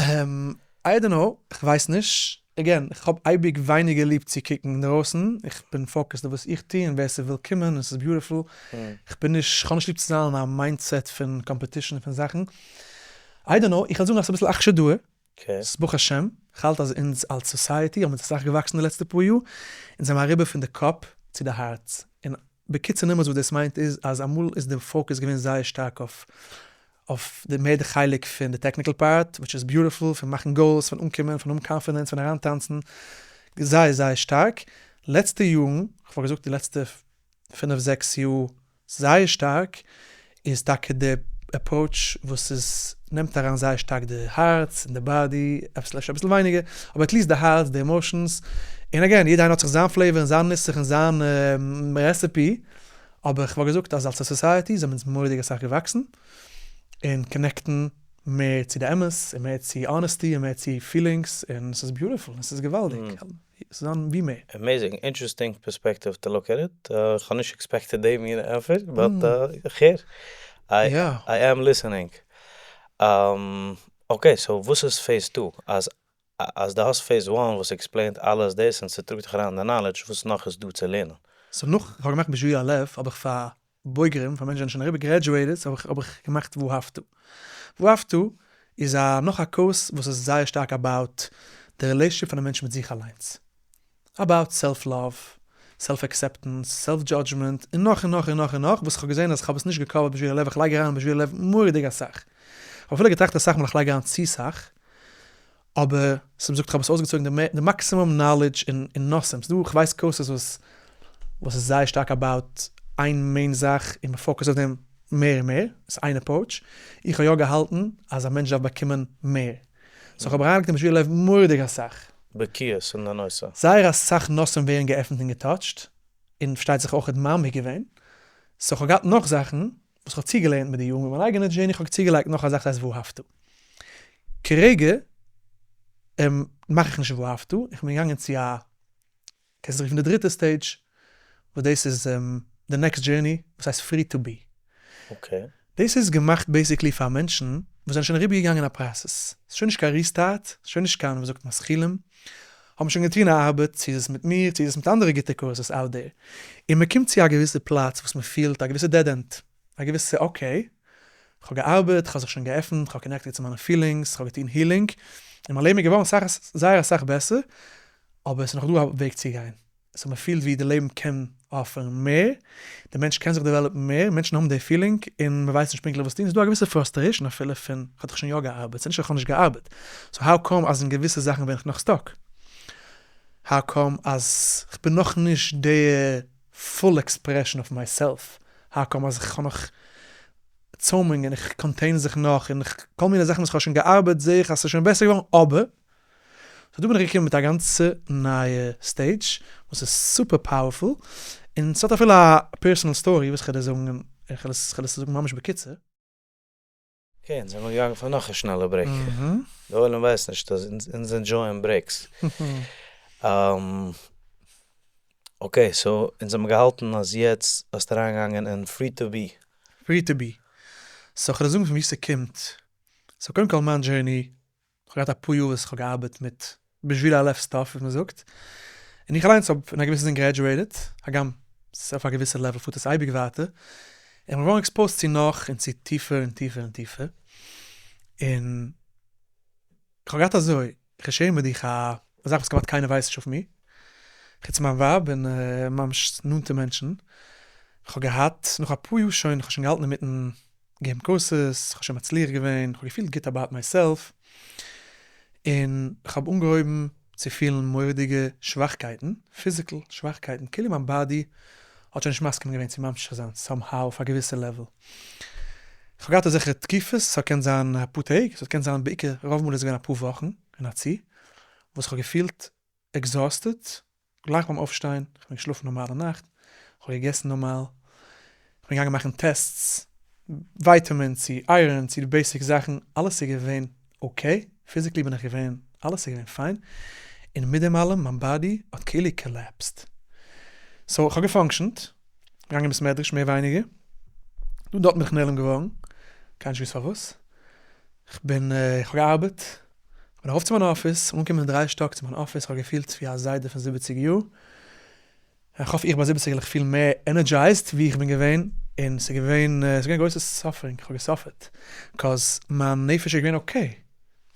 S1: I don't know, כ'ווייס נישט, again, איך האב אייביג ווייניגער ליב צו קוקן אינדרויסן, איך בין focused אויף וואס איך טו און ווער ס'וויל קומען און ס'איז beautiful, כ'בין נישט, כ'האב נישט ליב צו זיין אין א mindset פון competition און פון זאכן, I don't know, איך וועל זאגן אז ס'איז אביסל אכשר דרא, ס'איז ברוך השם, כ'האלט אז אונז אלס society האבן אונז אסאך געוואקסן די לעצטע פאר יאר, אונז זעמער אריבער פון די קאפ צו די הארץ, און בקיצור נמרץ וואס דאס מיינט איז אז אמאל איז די focus געווען זייער שטארק אויף אויף די מער די חלק פון די technical part which is beautiful פון מאכן goals פון אנקומען פון האבן confidence פון אריינטאנצן זייער זייער שטארק לעצטע יארן כ'וואלט געזאגט די לעצטע פינף זעקס יאר זייער שטארק איז טאקע די approach וואס איז נעמט אריין זייער שטארק די הארץ און די body אביסל אפשר אביסל ווייניגער אבער at least די הארץ די emotions און again יעדער איינער האט זיך זיין flavor און זיין נוסח און זיין recipe אבער כ'וואלט געזאגט אז אלס א society זעמיר אונז מורא'דיג אסאך געוואקסן און connect ן מער צו די אמת און מער צו honesty און מער צו feelings און ס'איז beautiful און ס'איז געוואלדיג ס'איז זיין ווי מער.
S3: Amazing, interesting perspective to look at it, כ'האב נישט expected די מין ענפער, but איך הער, I am listening. Okay, so וואס איז phase two? אז. אז דו האסט phase one וואס explain ט אלעס דאס און ס'טראגט דיך אריין די knowledge, וואס נאך איז דא צו לערנען?
S1: so נאך איך האב געמאכט בשביל הלב האב איך פאר בוגרים, פאר מענטשן זענען שוין אריבער graduated, האב איך האב איך געמאכט ואהבת. ואהבת איז א נאך א קורס וואס איז זייער שטארק about די relationship פון א מענטש מיט זיך אליינס. about self love, self acceptance, self judgment, און נאך און נאך און נאך און נאך, וואס איך האב געזען אז איך האב עס נישט גע cover ט בשביל הלב, איך לייג אריין בשביל הלב מורא'דיג אסאך. איך האב אפילו געטראכט אסאך מאל איך לייג אריין צו סאך, אבער ס'האט געזאגט כ'האב עס אויסגעצויגן די maximum knowledge אין נושאים, ס'דא כ'ווייס courses וואס וואס איז זייער שטארק about איין main זאך און מ' focus ט אויף דעם מער און מער, ס'איז איין approach, איך האב יא געהאלטן אז א מענטש דארף באקומען מער, so כ'האב אריינגעלייגט אין בשביל הלב מורא'דיג אסאך.
S3: בקיאות אין די נושא.
S1: זייער אסאך נושאים ווערן געעפנט און גע touch ט, און פארשטייט זיך אויך מעמיק געווען, so כ'האב געהאט נאך זאכן וואס כ'האב צוגעלערנט מיט די יארן מיט מיין אייגענע journey, כ'האב צוגעלייגט נאך א זאך ס'הייסט ואהבת. כרגע מאך איך נישט ואהבת, איך בין געגאנגען צו א, קענסט עס רופן די דריטע stage, וואס דאס איז די next journey וואס הייסט free to be. דאס איז געמאכט basically פאר מענטשן וואס זענען שוין אריבערגעגאנגען א process, ס'איז שוין נישט קיין restart, ס'איז שוין נישט קיין ווי זאגט מתחילים, האבן שוין געטון א ארבעט, צו איז עס מיט מיר, צו איז עס מיט אנדערע גוטע courses out there, און מ'קומט צו א געוויסע פלאץ וואס מ'פילט א געוויסע dead end, א געוויסע okay, כ'האב געארבעט, כ'האב זיך שוין געעפנט, כ'האב connected צו מיינע feelings, כ'האב געטון healing, און מיין לעבן איז געווארן סאך זייער אסאך בעסער, אבער עס איז נאך דא א וועג צו גיין. so מ'פילט ווי די לעבן קען offer ן מער, די מענטש קען זיך develop ן מער, מענטשן האבן די feeling און מ'ווייסט נישט פונקטליך וואס טון, ס'איז דא א געוויסע frustration אפילו פון כ'האב דאך שוין יא געארבעט, ס'איז נישט אז כ'האב נישט געארבעט, so how come אז אין געוויסע זאכן בין איך נאך stuck? how come אז כ'בין נאכנישט די full expression of myself? how come אז כ'האב נאך צוימונגען, איך contain זיך נאך און כל מיני זאכן וואס כ'האב שוין געארבעט זעה איך אז ס'איז שוין בעסער געווארן אבער so דא בין איך געקומען מיט א גאנצע נייע stage וואס איז super powerful, און ס'האט אפילו א personal story וואס כ'וועל דיר זאגן, און כ'וועל עס זאגן ממש בקיצור.
S3: okay, אונז זעמיר געגאנגען פאר נאך א שנעלע break. די עולם ווייסט נישט אז אונז enjoy ען breaks. okay, so אונז האבן געהאלטן אז יעצט האסטו אריינגעגאנגען אין free to be.
S1: free to be. so כ'וועל דיר זאגן פון וואו ס'קומט. so קודם כל מיין journey כ'האב געהאט אפאר יאר וואס כ'האב געארבעט מיט בשביל הלב stuff ווי מ'זאגט, און איך אליינס האב אין א געוויסע זין graduated, הגם ס'איז אויף א געוויסע level פארט עס אייביג ווייטער, און כ'בין געווארן exposed צו נאך און צו טיפער און טיפער און טיפער, און כ'האב געהאט אזוי, כ'וועל share ן מיט דיך א זאך וואס כמעט קיינער ווייסט נישט אויף מיר, חוץ מיין ווייב און ממש נאנטע מענטשן, כ'האב געהאט נאך אפאר יאר שוין, כ'האב שוין געהאלטן אינמיטן געבן courses, כ'האב שוין מצליח געווען, כ'האב געפילט גוט about myself, און כ'האב אנגעהויבן צו פילן מורא'דיגע שוואכקייטן, physical שוואכקייטן, כאילו מיין body האט שוין נישט מסכים געווען צו ממשיך זיין somehow אויף א געוויסע level. כ'האב געהאט אזעלכע תקופות, ס'האט געקענט זיין אפאר טעג, ס'האט געקענט זיין בעיקר רוב מאל איז עס געווען אפאר וואכן אין א צי, וואס כ'האב געפילט exhausted, גלייך ביים אויפשטיין, כ'בין געשלאפן נארמאל די נאכט, כ'האב געגעסן נארמאל, כ'בין געגאנגען מאכן tests, vitamin צו iron צו די basic זאכן, אלעס איז געווען okay, physically בין איך געווען, אלעס איז געווען fine, און מיט דעם אלעם מיין body האט כאילו collapsed. so כ'האב גע function ט, געגאנגען אין בית מדרש מער ווייניגער, דא און דארט בין איך נעלם געווארן, קיינער נישט געוואוסט פארוואס, כ'בין, כ'האב געארבעט, כ'בין ארויף צו מיין אפיס, אנגעקומען דריי שטאק צו מיין אפיס, כ'האב געפילט ווי א זיידע פון זיבעציג יאר, איך האף איך ביי זיבעציג וועל איך פילן מער energized ווי איך בין געווען, און ס'איז געווען, ס'איז געווען גרויסע suffering, כ'האב גע suffer ט, 'cause מיין נפש איז געווען okay,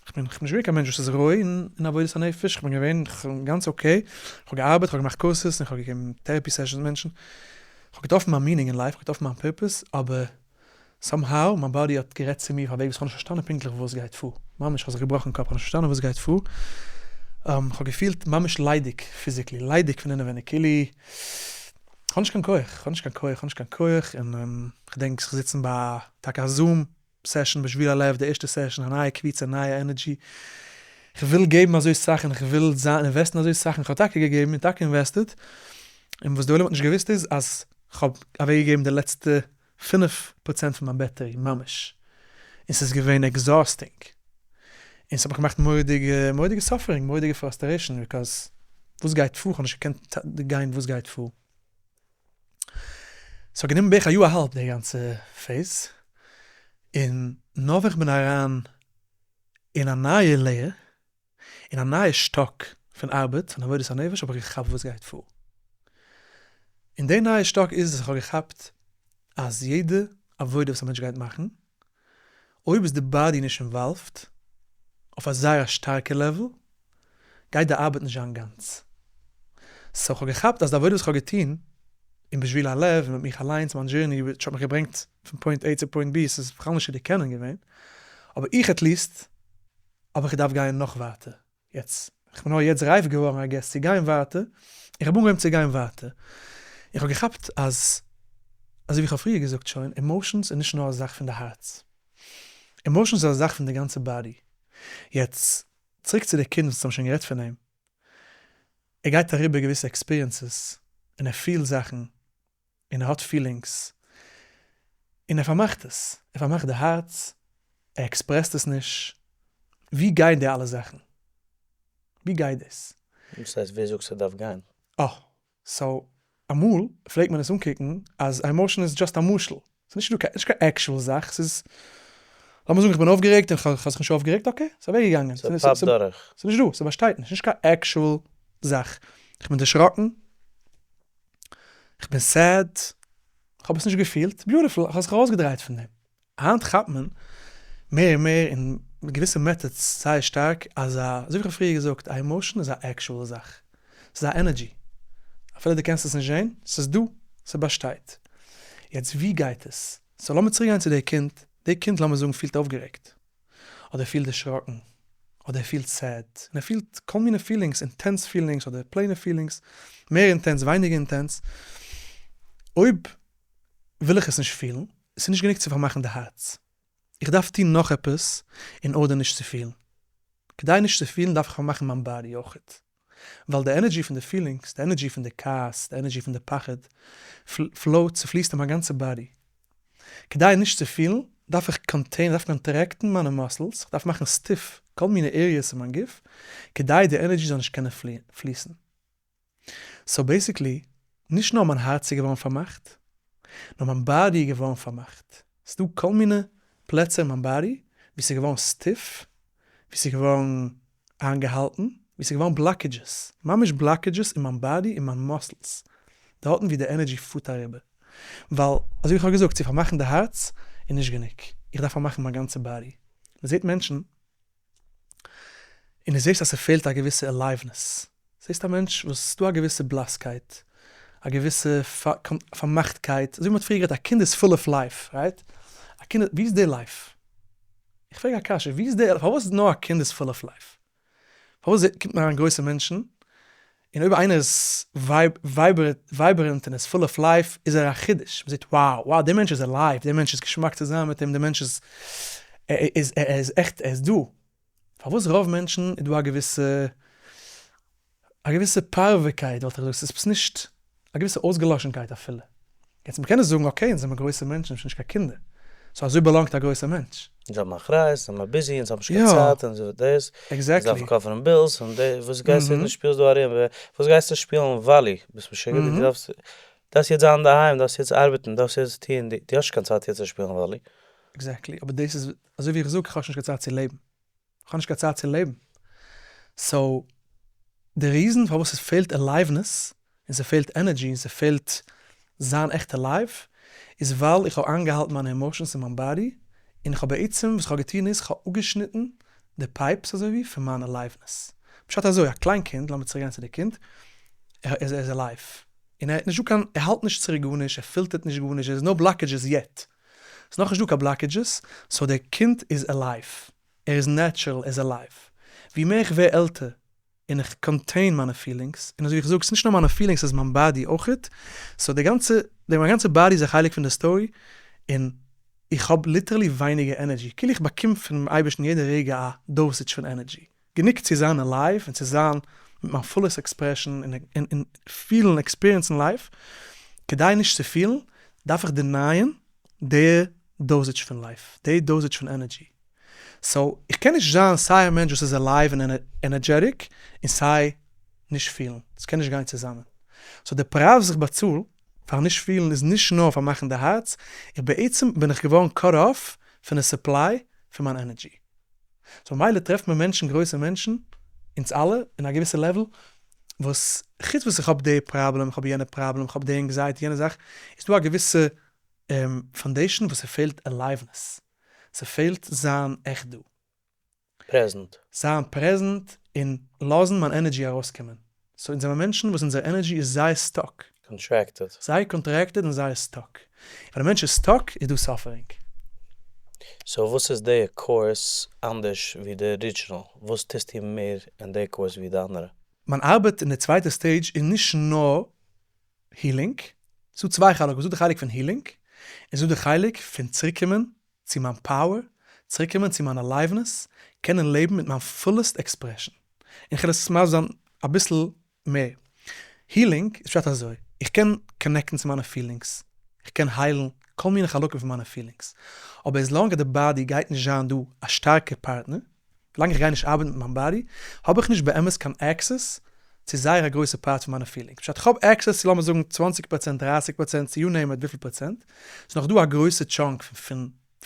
S1: כ'בין נישט געווען קיין מענטש וואס איז רוי אין עבודת הנפש, כ'בין געווען גאנץ okay, כ'האב געארבעט, כ'האב געמאכט courses, און כ'האב געגעבן therapy sessions מיט מענטשן, כ'האב געטראפן מיין meaning אין life, כ'האב געטראפן מיין purpose, אבער somehow מיין body האט גערעדט צו מיר אויף א וועג וואס כ'האב נישט פארשטאנען פונקטליך וואס גייט פאר, ממש כ'האב זיך געבראכן קאפ, כ'האב נישט פארשטאנען וואס גייט פאר, כ'האב געפילט ממש ליידיג physically, ליידיג פון אינעווייניג, כאילו כ'האב נישט קיין כח, כ'האב נישט קיין כח, כ'האב נישט קיין כח, און כ'דענק זיך זיצן ביי טאקע א Zoom session בשביל הלב, די ערשטע session, א נייע קבוצה, נייע energy, כ'וויל געבן אזוי סאך און כ'וויל זיין invest ן אזוי סאך, און כ'האב טאקע געגעבן און טאקע invested, און וואס די עולם האט נישט געוואוסט איז אז כ'האב אוועקגעגעבן די לעצטע 5% פון מיין battery ממש, און ס'איז געווען exhausting, און ס'האט מיך געמאכט מורא'דיגע מורא'דיגע suffering, מורא'דיגע frustration, because וואס גייט פאר, כ'האב נישט געקענט גיין וואס גייט פאר. ס'האט גענומען בערך א יאר א האלב די גאנצע phase, און נאר ווען כ'בין אריין אין א נייע layer. אין א נייע שטאק פון ארבעט פון עבודת הנפש האב איך געכאפט וואס גייט פאר. און די נייע שטאק איז אז איך האב געכאפט אז יעדע עבודה וואס א מענטש גייט מאכן, אויב איז די body נישט involved אויף א זייער א שטארקע level, גייט די ארבעט נישט זיין גאנץ. so כ'האב געכאפט אז די עבודה וואס כ'האב געטון אין בשביל הלב און מיט מיך אליינס מיין journey which האט מיך געברענגט פון point A צו point B ס'איז בכלל נישט צו דערקענען געווען, אבער איך at least האב איך געדארפט גיין נאך ווייטער. יעצט, כ'בין נאר יעצט רייף געווארן I guess צו גיין ווייטער, איך האב אנגעהויבן צו גיין ווייטער, איך האב געכאפט אז, אזוי ווי איך האב פריער געזאגט שוין, emotions איז נישט נאר א זאך פון די הארץ, emotions איז א זאך פון די גאנצע body. יעצט, צוריק צו די קינד וואס אונז האבן שוין גערעדט פון אים, ער גייט אריבער געוויסע experiences, און ער פילט זאכן, און ער האט feelings, און ער פארמאכט עס, ער פארמאכט די הארץ, ער express ט עס נישט, ווי גייען די אלע זאכן? ווי גייט דאס?
S3: וואס הייסט ווער זאגט ס'דארף גיין?
S1: אה, so אמאל פלעגט מען עס אנקוקן אז א emotion איז just א משל, ס'איז נישט דא קיין, נישט קיין actual זאך, ס'איז, לאמיר זאגן איך בין אויפגערעגט און כ'האב זיך נישט אויפגערעגט, okay, ס'איז אוועקגעגאנגען,
S3: ס'פאפט דורך.
S1: ס'איז נישט דא, ס'באשטייט נישט, נישט קיין actual זאך, כ'בין דערשראקן, כ'בין sad, כ'האב עס נישט געפילט, beautiful, כ'האב זיך ארויסגעדרייט פון דעם. היינט כאפט מען מער און מער און מיט געוויסע methods זייער שטארק אז א, אזוי ווי כ'האב פריער געזאגט, א emotion איז א actual זאך, ס'איז א energy, אפילו דו קענסט עס נישט זען, ס'איז דא, ס'באשטייט. יעצט ווי גייט עס? so לאמיר צוריק גיין צו די קינד, די קינד לאמיר זאגן פילט אויפגערעגט, אדער פילט דערשראקן, אדער ער פילט sad, און ער פילט כל מיני feelings, intense feelings אדער plain ע feelings, מער intense ווייניגער intense, אויב וויל איך עס נישט פילן, עס איז נישט גענוג צו פארמאכן די הארץ, איך דארף טון נאך עפעס in order נישט צו פילן, כדי נישט צו פילן דארף איך פארמאכן מיין body אויכעט, ווייל די energy פון די feelings, די energy פון די כעס, די energy פון די פחד, flow ט, ס'פליסט אין מיין גאנצע body. כדי נישט צו פילן, דארף איך contain, איך דארף contract ן מיינע muscles, איך דארף מאכן stiff כל מיני areas אין מיין גוף, כדי די energy זאל נישט קענען פליסן. so basically, נישט נאר מיין הארץ איז געווארן פארמאכט, נאר מיין body איז געווארן פארמאכט. ס'דא כל מיני פלעצער אין מיין body וואו ס'איז געווארן stiff, וואו ס'איז געווארן איינגעהאלטן, וואו ס'איז געווארן blockages, ממש blockages אין מיין body אין מיין muscles, דארטן וואו די energy פארט אריבער. ווייל אזוי ווי איך האב געזאגט, צו פארמאכן די הארץ איז נישט גענוג, איך דארף פארמאכן מיין גאנצע body. מ'זעט מענטשן און דו זעסט אז ס'פעלט א געוויסע aliveness, זעסט א מענטש וואס ס'דא א געוויסע בלאסקייט, א געוויסע פארמאכטקייט, אזוי ווי מ'האט פריער גערעדט א קינד איז full of life, right? א קינד, ווי איז די life? איך פרעג א קשיא, ווי איז די, פארוואס נאר א קינד איז full of life? פארוואס קומט מען אריין גרויסע מענטשן, און אויב איינער איז vibrant און איז full of life איז ער א חידוש, מ'זעט wow wow דער מענטש איז alive, דער מענטש איז געשמאק צו זיין מיט אים, דער מענטש איז איז ער איז עכט ער איז דא. פארוואס רוב מענטשן איז דא א געוויסע א געוויסע פארוועקייט וואלט איך געזאגט, ס'איז עפעס נישט א געוויסע אויסגעלאשנקייט אפילו. יעצט מ'קען עס זאגן okay אונז זעמער גרויסע מענטשן נישט קיין קינדער, so אזוי belong ט א גרויסע מענטש.
S3: אונז האבן אחריות, אונז זעמער busy, אונז האבן נישט קיין צייט, אונז דאס, אונז דארפן cover ן bills, און די, וואס גייסטו דו שפילסט דא ארום, וואס גייסטו שפילן volley, ביסט משוגע, דו דארפסט, דארפסט יעצט זיין אינדערהיים, דארפסט יעצט ארבעטן, דארפסט יעצט טון, דו האסט נישט קיין צייט יעצט צו שפילן volley.
S1: Exactly, אבער דאס איז, אזוי ווי איך זאג, איך האב שוין נישט קיין צייט צו לעבן. כ'האב נישט קיין צייט צו לעבן. So, די reason פארוואס עס פעלט aliveness, און ס'פעלט energy, און ס'פעלט זיין עכט alive, איז ווייל איך האב איינגעהאלטן מיינע emotions אין מיין body, און איך האב בעצם, וואס כ'האב געטון איז, כ'האב אפגעשניטן די pipes אזוי ווי פון מיין aliveness. פשט אזוי, א קליין קינד, לאמיר צוריק גיין צו די קינד, ער איז alive. און ער האט נישטא קיין, ער האלט נישט צוריק גארנישט, ער פילטערט נישט גארנישט, there is no blockages yet. ס'איז נאכנישט דא קיין blockages, so דער קינד איז alive. ער איז natural, ער איז alive. ווי מער איך ווער עלטער און איך contain מיינע feelings, און אזוי ווי איך זאג, ס'איז נישט נאר מיינע feelings, ס'איז מיין body אויכעט, so די גאנצע, די מיין גאנצע body איז א חלק פון די story, און איך האב literally ווייניגער energy, כאילו איך באקום פונעם אייבערשטן יעדע רגע א dosage פון energy, גענוג צו זיין alive און צו זיין מיט מיין fullest expression און און פילן experience ן life, כדי נישט צו פילן דארף איך deny ען די dosage פון life, די dosage פון energy. So איך קען נישט זיין סיי א מענטש וואס איז alive און energetic און סיי נישט פילן, עס קען נישט גיין צוזאמען. So די פרייז וואס איך באצאל פארן נישט פילן איז נישט נאר פארמאכן די הארץ, איך בעצם בין איך געווארן cut off פון די supply פון מיין energy. So ממילא טרעפט מען מענטשן גרויסע מענטשן. אונז אלע אין א געוויסע level וואס חוץ וואס איך האב די פראבלעם, איך האב יענע פראבלעם, איך האב די anxiety, יענע זאך, איז דא א געוויסע foundation וואס ס'פעלט aliveness, ס'פעלט זיין עכט דא.
S3: פרעזענט.
S1: זיין present און לאזן מיין energy ארויסקומען. so אונז זעמער מענטשן וואס אונזער energy איז זייער stuck.
S3: Contracted.
S1: זייער contracted און זייער stuck. ווען א מענטש איז stuck איז דא suffering.
S3: So וואס איז די course אנדערש ווי די original? וואס טוסטו מער אין די course ווי די אנדערע?
S1: מיין ארבעט אין די צווייטע stage איז נישט נאר healing. ס'דא צוויי חלקים, ס'דא די חלק פון healing, און ס'דא די חלק פון צוריקקומען צו מיין power, צוריקקומען צו מיין aliveness, קענען לעבן מיט מיין fullest expression. און כ'וועל עס מסביר זיין אביסל מער. Healing איז פשט אזוי, איך קען connect ן צו מיינע feelings, איך קען היילן כל מיני חלקים פון מיינע feelings, אבער as long אז די body גייט נישט זיין דא א שטארקע פארטנער, ווילאנג איך גיי נישט ארבעטן מיט מיין body, האב איך נישט באמת קיין access צו זייער א גרויסע part פון מיינע feelings. פשט איך האב access צו לאמיר זאגן 20 פראצענט, 30 פראצענט, צו you name it וויפיל פראצענט, ס'איז נאך דא א גרויסע chunk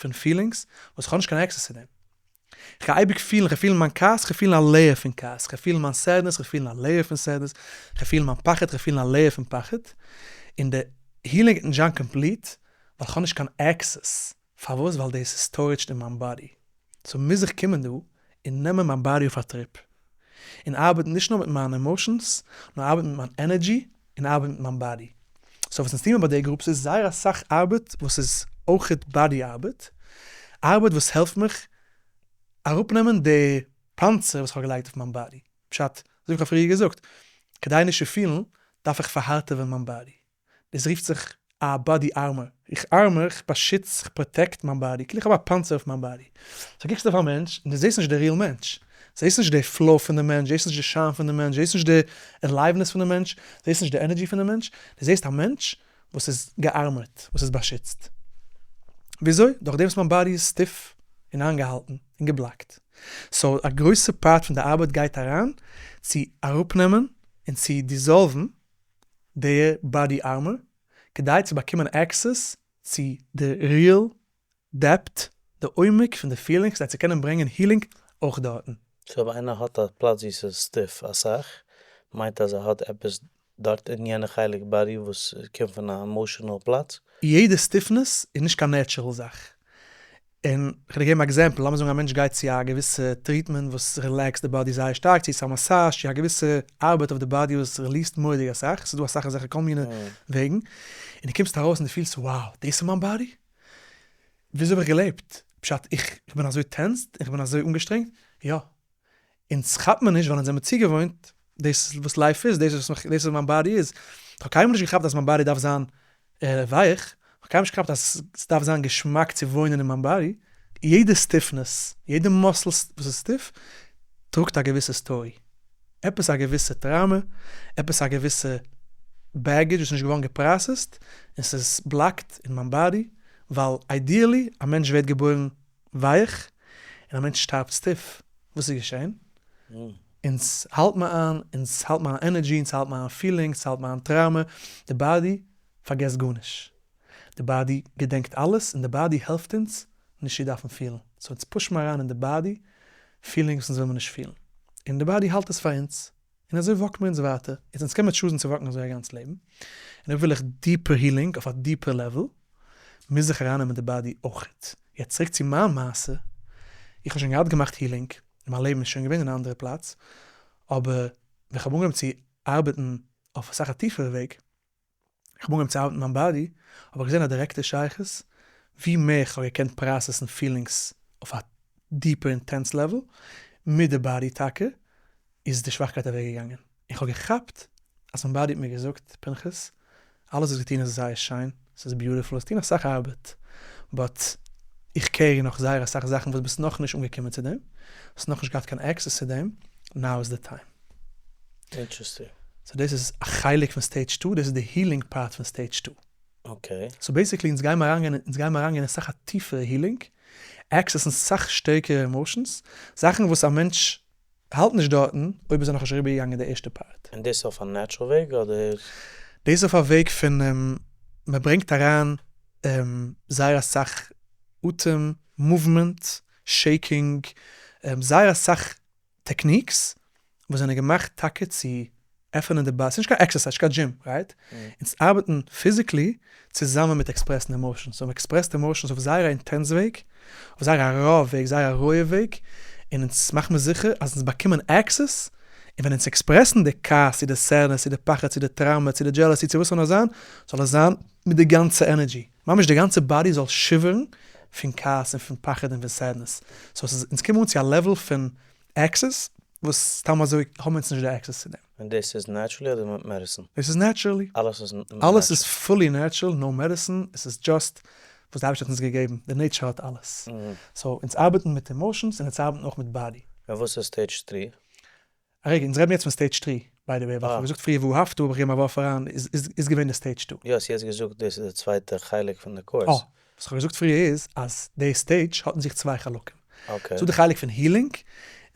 S1: פון feelings וואס איך האב נישט קיין access צו דעם. איך גיי אייביג פילן, איך גיי פילן מיין כעס, איך גיי פילן א layer פון כעס, איך גיי פילן מיין sadness, איך גיי פילן א layer פון sadness, איך גיי פילן מיין פחד, איך גיי פילן א layer פון פחד, און די healing גייט נישט זיין complete, ווייל איך האב נישט קיין access. פארוואס? ווייל דאס איז storaged אין מיין body. So מוז איך קומען דא און נעמען מיין body אויף א trip. און ארבעטן נישט נאר מיט מיינע emotions, נאר ארבעטן מיט מיין energy און ארבעטן מיט מיין body. So וואס אונז טוען מיר ביי די groups איז זייער אסאך ארבעט וואס איז אויכעט body ארבעט. ארבעט וואס העלפט מיך אראפנעמען די פאנצער וואס איך האב געלייגט אויף מיין body. פשט, אזוי ווי איך האב פריער געזאגט, כדי נישט צו פילן דארף איך פארהארטעווען מיין body. דאס רופט זיך א body armor. איך armor, איך באשיץ, איך protect מיין body, כאילו איך האב א פאנצער אויף מיין body. So קוקסטו אויף א מענטש און דו זעסט נישט די real מענטש. זעסט נישט די flow פון די מענטש, זעסט נישט די שיין פון די מענטש, זעסט נישט די aliveness פון די מענטש, זעסט נישט די energy פון די מענטש, דו זעסט א מענטש וואס איז געארמערט, וואס איז באשיצט. וויאזוי? דורך דעם וואס מיין body איז stiff און איינגעהאלטן און געבלאקט. So א גרויסע part פון די ארבעט גייט אריין צו אראפנעמען און צו dissolve ן די body armor כדי צו באקומען access צו די real depth, די עומק פון די feelings כדי צו קענען ברענגען healing אויך דארטן.
S3: So אויב איינער האט א פלאץ ווי ס'איז stiff אסאך, מיינט אז ער האט עפעס דארט אין יענע חלק body וואס קומט פון א emotional פלאץ?
S1: יעדע stiffness איז נישט קיין natural זאך. און כ'וועל דיר געבן א example, לאמיר זאגן א מענטש גייט צו א געוויסע treatment וואס relax ט די body זייער שטארק, צו ס'איז א massage, צו א געוויסע ארבעט אויף די body וואס release ט מורא'דיג אסאך, ס'איז דא אסאך אזעלכע כל מיני וועגן, און דו קומסט ארויס און דו פילסט wow, דאס איז מיין body? וויאזוי האב איך געלעבט? פשט, איך בין אזוי tensed? איך בין אזוי אנגעשטרענגט? יא. אונז כאפט מען נישט ווייל אונז זעמיר צוגעוואוינט, דאס איז וואס life איז, דאס איז וואס מיין body איז. איך האב קיינמאל נישט געכאפט אז מיין body דארף זיין ווייך, איך האב קיינמאל נישט געכאפט אז ס'דארף זיין געשמאק צו וואוינען אין מיין body. יעדע stiffness, יעדע muscle וואס איז stiff, טראגט א געוויסע story. עפעס א געוויסע trauma, עפעס א געוויסע baggage וואס איז נישט געווארן געפראסעסט, און ס'איז blocked אין מיין body, ווייל ideally א מענטש ווערט געבוירן ווייך, און א מענטש שטארבט stiff, וואס איז געשען? אונז האלט מען איין, אונז האלט מען איין energy, אונז האלט מען איין feelings, אונז האלט מען איין trauma, די body פארגעסט גארנישט, די body געדענקט אלעס, און די body העלפט אונז נישט צו דארפן פילן, so אונז push מיר אריין אין די body feelings וואס אונז וויל מיר נישט פילן, און די body האלט עס פאר אונז, און אזוי walk ן מיר אונז ווייטער, יעצט אונז קען מיר choose ן צו walk ן אזוי א גאנץ לעבן, און אויב וויל איך deeper healing אויף א deeper level, מוז איך ארייננעמען די body אויכעט. יעצט צוריק צו מיין מעשה, איך האב שוין געהאט געמאכט healing, און מיין לעבן איז שוין געווען אין א אנדערע פלאץ, אבער ווען איך האב אנגעהויבן צו ארבעטן אויף אסאך א טיפערע וועג, איך האב אנגעהויבן צו ארבעטן מיין body, האב איך געזען א דירעקטע שייכות, ווי מער איך האב געקענט פראסעסן feelings אויף א deeper intense level, מיט די body טאקע, איז די שוואכקייט אוועקגעגאנגען. איך האב געכאפט אז מיין body האט מיר געזאגט, פנחס, אלעס וואס געטון איז זייער שיין, ס'איז beautiful, האסט געטון אסאך ארבעט, but איך carry נאך זייער אסאך זאכן וואס ביסט נאכנישט אנגעקומען צו דעם, האסט נאכנישט געהאט קיין access צו דעם, now is the time.
S3: Interesting.
S1: So דאס איז א חלק פון stage two, דאס איז די healing part פון stage two.
S3: Okay.
S1: So basically אונז גיימער אריינגיין, אונז גיימער אריינגיין אין סאך א טיפערע healing, access ן סאך שטערקערע emotions, זאכן וואס א מענטש האלט נישט דארטן אויב איז ער נאכנישט אריבערגעגאנגען די ערשטע part.
S3: און דאס איז אויף א natural וועג אדער?
S1: דאס איז אויף א וועג פון מען ברענגט אריין זייער אסאך אטעם, movement, shaking, זייער אסאך techniques. וואס זענען געמאכט טאקע צו עפענען די body, ס'איז נישט קיין עקסערסייז, נישט קיין gym, right? אונז ארבעטן physically צוזאמען מיט express ן emotions, so מ'עקספרעסט emotions אויף זייער א intense וועג, אויף זייער א raw וועג, זייער א רויע וועג, און אונז מאכן מיר זיכער אז אונז באקומען access, און ווען אונז עקספרעסן די כעס צו די sadness צו די פחד צו די טראומע צו די jealousy צו וואס ס'זאל נאר זיין, זאל עס זיין מיט די גאנצע energy, ממש די גאנצע body זאל שיווערן פון כעס און פון פחד און פון sadness, so ס'איז אונז קומען אן צו א level פון access וואס סתם אזוי האבן אונז נישט די access צו דעם.
S3: און דאס איז naturally אדער מיט medicine?
S1: דאס איז naturally.
S3: אלעס איז
S1: אלעס איז fully natural, no medicine, עס איז just וואס די אייבערשטער האט אונז געגעבן, די nature האט אלעס. so אונז ארבעטן מיט emotions און אונז ארבעטן אויך מיט body.
S3: און וואס איז stage three?
S1: א רגע, אונז רעדן יעצט פון stage three, by the way, ווייל כ'האב געזאגט פריער ואהבת האב איך געגעבן א ווארף אריין, איז געווען די stage two.
S3: יא, האסט יעצט געזאגט דאס איז די צווייטע חלק פון די קורס.
S1: אה, וואס כ'האב געזאגט פריער איז אז די stage האט אין זיך צוויי חלקים.
S3: okay.
S1: ס'דא די חלק פון healing,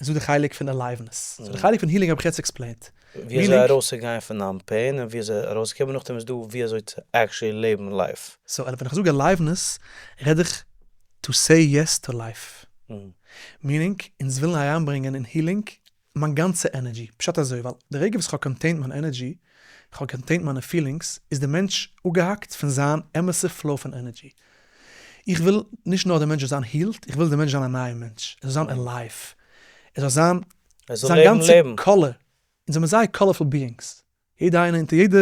S1: און ס'דא די חלק פון aliveness. so די חלק פון healing האב איך יעצט explained.
S3: ווי אזוי ארויסצוגיין פון דיין pain און ווי אזוי ארויסצוקומען, נאכדעם איז דא ווי אזוי צו actually לעבן life.
S1: so ווען איך זאג aliveness רעד איך to say yes to life. meaning, אונז ווילן אריינברענגען אין healing מיין גאנצע energy. פשט אזוי, ווייל די רגע וואס כ'האב contained מיין energy, כ'האב contained מיינע feelings, איז די מענטש אפגעהאקט פון זיין אמת'ע flow פון energy. איך וויל נישט נאר די מענטש זאל זיין healed, איך וויל די מענטש זיין א נייע מענטש, ער זאל זיין alive, ער זאל זיין זיין גאנצע color, אונז זעמיר זייער colorful beings, יעדע איינער אונטער יעדע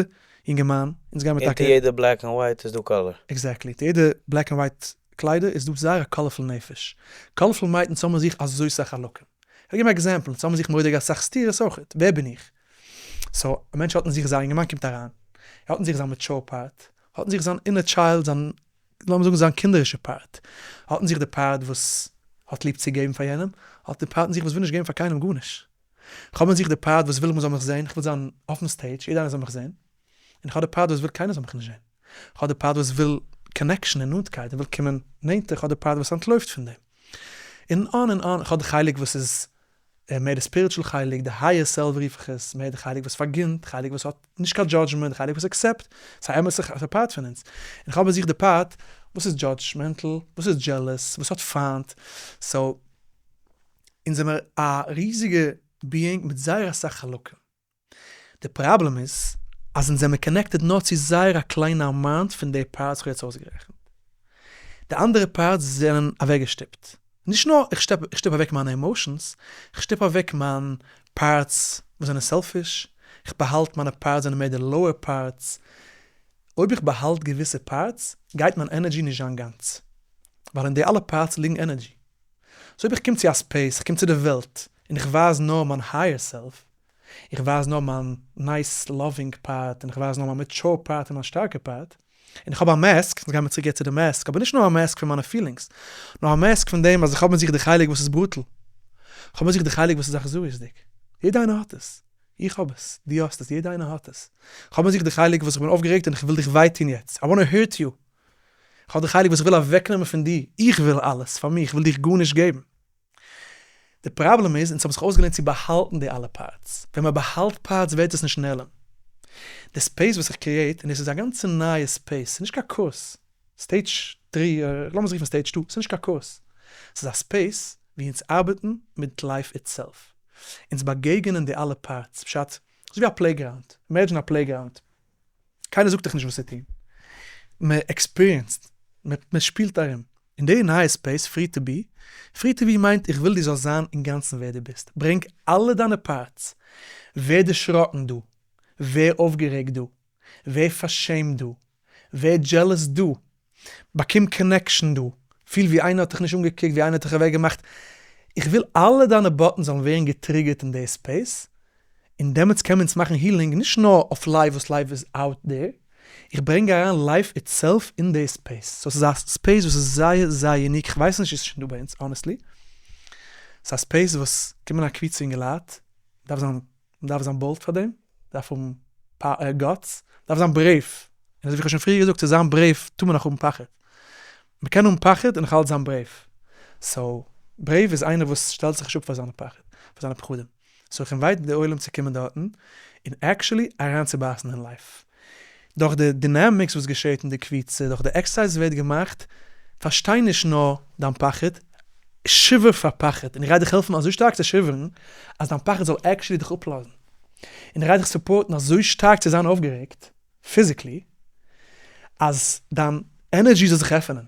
S1: יונגערמאן, אונז גיימיר טאקע.
S3: אונטער יעדע black and white איז דא color.
S1: exactly, אונטער יעדע black and white קליידער איז דא זייער א colorful נפש. colorful מיינט אונז האבן זיך אזוי סאך חלקים. כ'וועל געבן א example, אונז האבן זיך מורא'דיג אסאך סתירות אויכעט, ווער בין איך? so, א מענטש האט אין זיך זיין יונגערמאן קומט אריין, ער האט אין זיך זיין mature part, האט אין זיך זיין inner child, זיין, לאמיר זאגן זיין קינדערישע part, האט אין זיך די part וואס האט ליב צו געבן פאר יענעם, האט די part אין זיך וואס וויל נישט געבן פאר קיינעם גארנישט. כ'האב אין זיך די part וואס וויל מ'זאל מיך זען, כ'וויל זיין אויפן stage, יעדער איינער זאל מיך זען, און כ'האב די part וואס וויל קיינער זאל מיך נישט זען. כ'האב די part וואס וויל connection און נאנטקייט און וויל קומען נענטער, כ'האב די part וואס אנטלויפט פון דעם. און on און on, כ'האב די חלק וואס איז מער די spiritual חלק, די higher self רוף איך עס, מער די חלק וואס פארגינט, די חלק וואס האט נישט קיין judgment, די חלק וואס accept, ס'איז א אמת'ע part פון אונז. און כ'האב אין זיך די part וואס איז judgmental, וואס איז jealous, וואס האט פיינט, so אונז זעמער א ריזיגע being מיט זייער אסאך חלקים. די פראבלעם איז אז אונז זעמער connected נאר צו זייער א קליינע amount פון די parts כ'האב יעצט אויסגערעכנט. די אנדערע parts זענען אוועקגעשטופט. נישט נאר איך שטופ איך שטופ אוועק מיינע emotions, איך שטופ אוועק מיין parts וואס זענען selfish, איך באהאלט מיינע parts זענען מער די lower parts. אויב איך באהאלט געוויסע parts גייט מיין energy נישט זיין גאנץ. ווייל אין די אלע parts ליגן energy. so אויב איך קום צו א space, איך קום צו די וועלט, און איך ווייז נאר מיין higher self, איך ווייז נאר מיין nice loving part, און איך ווייז נאר מיין mature part און מיין שטארקע part, און איך האב א mask, יעצט גיימיר צוריק יעצט צו די mask, אבער נישט נאר א mask פון מיינע feelings, נאר א mask פון דעם אז איך האב אין זיך די חלק וואס איז brutal, איך האב אין זיך די חלק וואס איז אכזריות'דיג, יעדע איינער האט עס, איך האב עס, דו האסט עס, יעדע איינער האט עס, איך האב אין זיך די חלק וואס איך בין אויפגערעגט און איך וויל דיך וויי טון יעצט, I wanna hurt you, איך האב די חלק וואס איך וויל אוועקנעמען פון דיר, איך וויל אלעס פאר מיר, איך וויל דיך גארנישט געבן. די פראבלעם איז, אונז האבן זיך אויסגעלערנט צו באהאלטן די אלע parts. ווען מען באהאלט parts ווערט עס נישט נעלם. די space וואס איך create, און דאס איז א גאנצע נייע space, ס'איז נישט קיין קורס, stage three, לאמיר עס רופן stage two, ס'איז נישט קיין קורס, ס'איז א space ווי אונז ארבעטן מיט life itself. אונז באגעגענען די אלע parts, פשט, אזוי ווי א playground, imagine א playground, קיינער זאגט דיך נישט וואס צו טון, מען experienced, מען שפילט ארום. אין די נייע space free to be, free to be מיינט איך וויל דו זאלסט זיין אינגאנצן ווער דו ביסט, ברענג אלע דיינע parts, ווער דערשראקן דא, ווער אויפגערעגט דא, ווער פארשעמט דא, ווער jealous דא, באקום connection דא, פיל ווי איינער האט דיך נישט אנגעקוקט, ווי איינער האט דיך אוועקגעמאכט, איך וויל אלע דיינע buttons זאלן ווערן געטריגערט אין די space, און דעמאלטס קען מען אונז מאכן healing נישט נאר אויף life וואס life איז out there, איך ברענג אריין life itself אין די space, so ס'איז א space וואס איז זייער זייער unique, כ'ווייס נישט צו ס'איז שוין דא ביי אונז honestly, ס'איז א space וואס קומען א קבוצה אינגעלייט, מ'דארף זיין מ'דארף זיין bold פאר דעם, מ'דארף האבן guts, מ'דארף זיין brave, און אזוי ווי כ'האב שוין פריער געזאגט צו זיין brave טאר מען נאך האבן פחד, מ'קען האבן פחד און נאך אלץ זיין brave, so brave איז איינער וואס שטעלט זיך נישט אפ פאר זיינע פחד, פאר זיינע פחדים, so איך invite די עולם צו קומען דארטן און actually אריינצובייסן אין life. דורך די dynamics וואס געשעהט אין די קבוצה, דורך די exercise וואס ווערט געמאכט, פארשטיי נישט נאר דיין פחד. shiver פאר פחד, און איך גיי דיך העלפן אזוי שטארק צו shiver ן, אז דיין פחד זאל actually דיך אפלאזן. און איך גיי דיך support ן אזוי שטארק צו זיין אויפגערעגט, physically, אז דיין energy זאל זיך עפענען.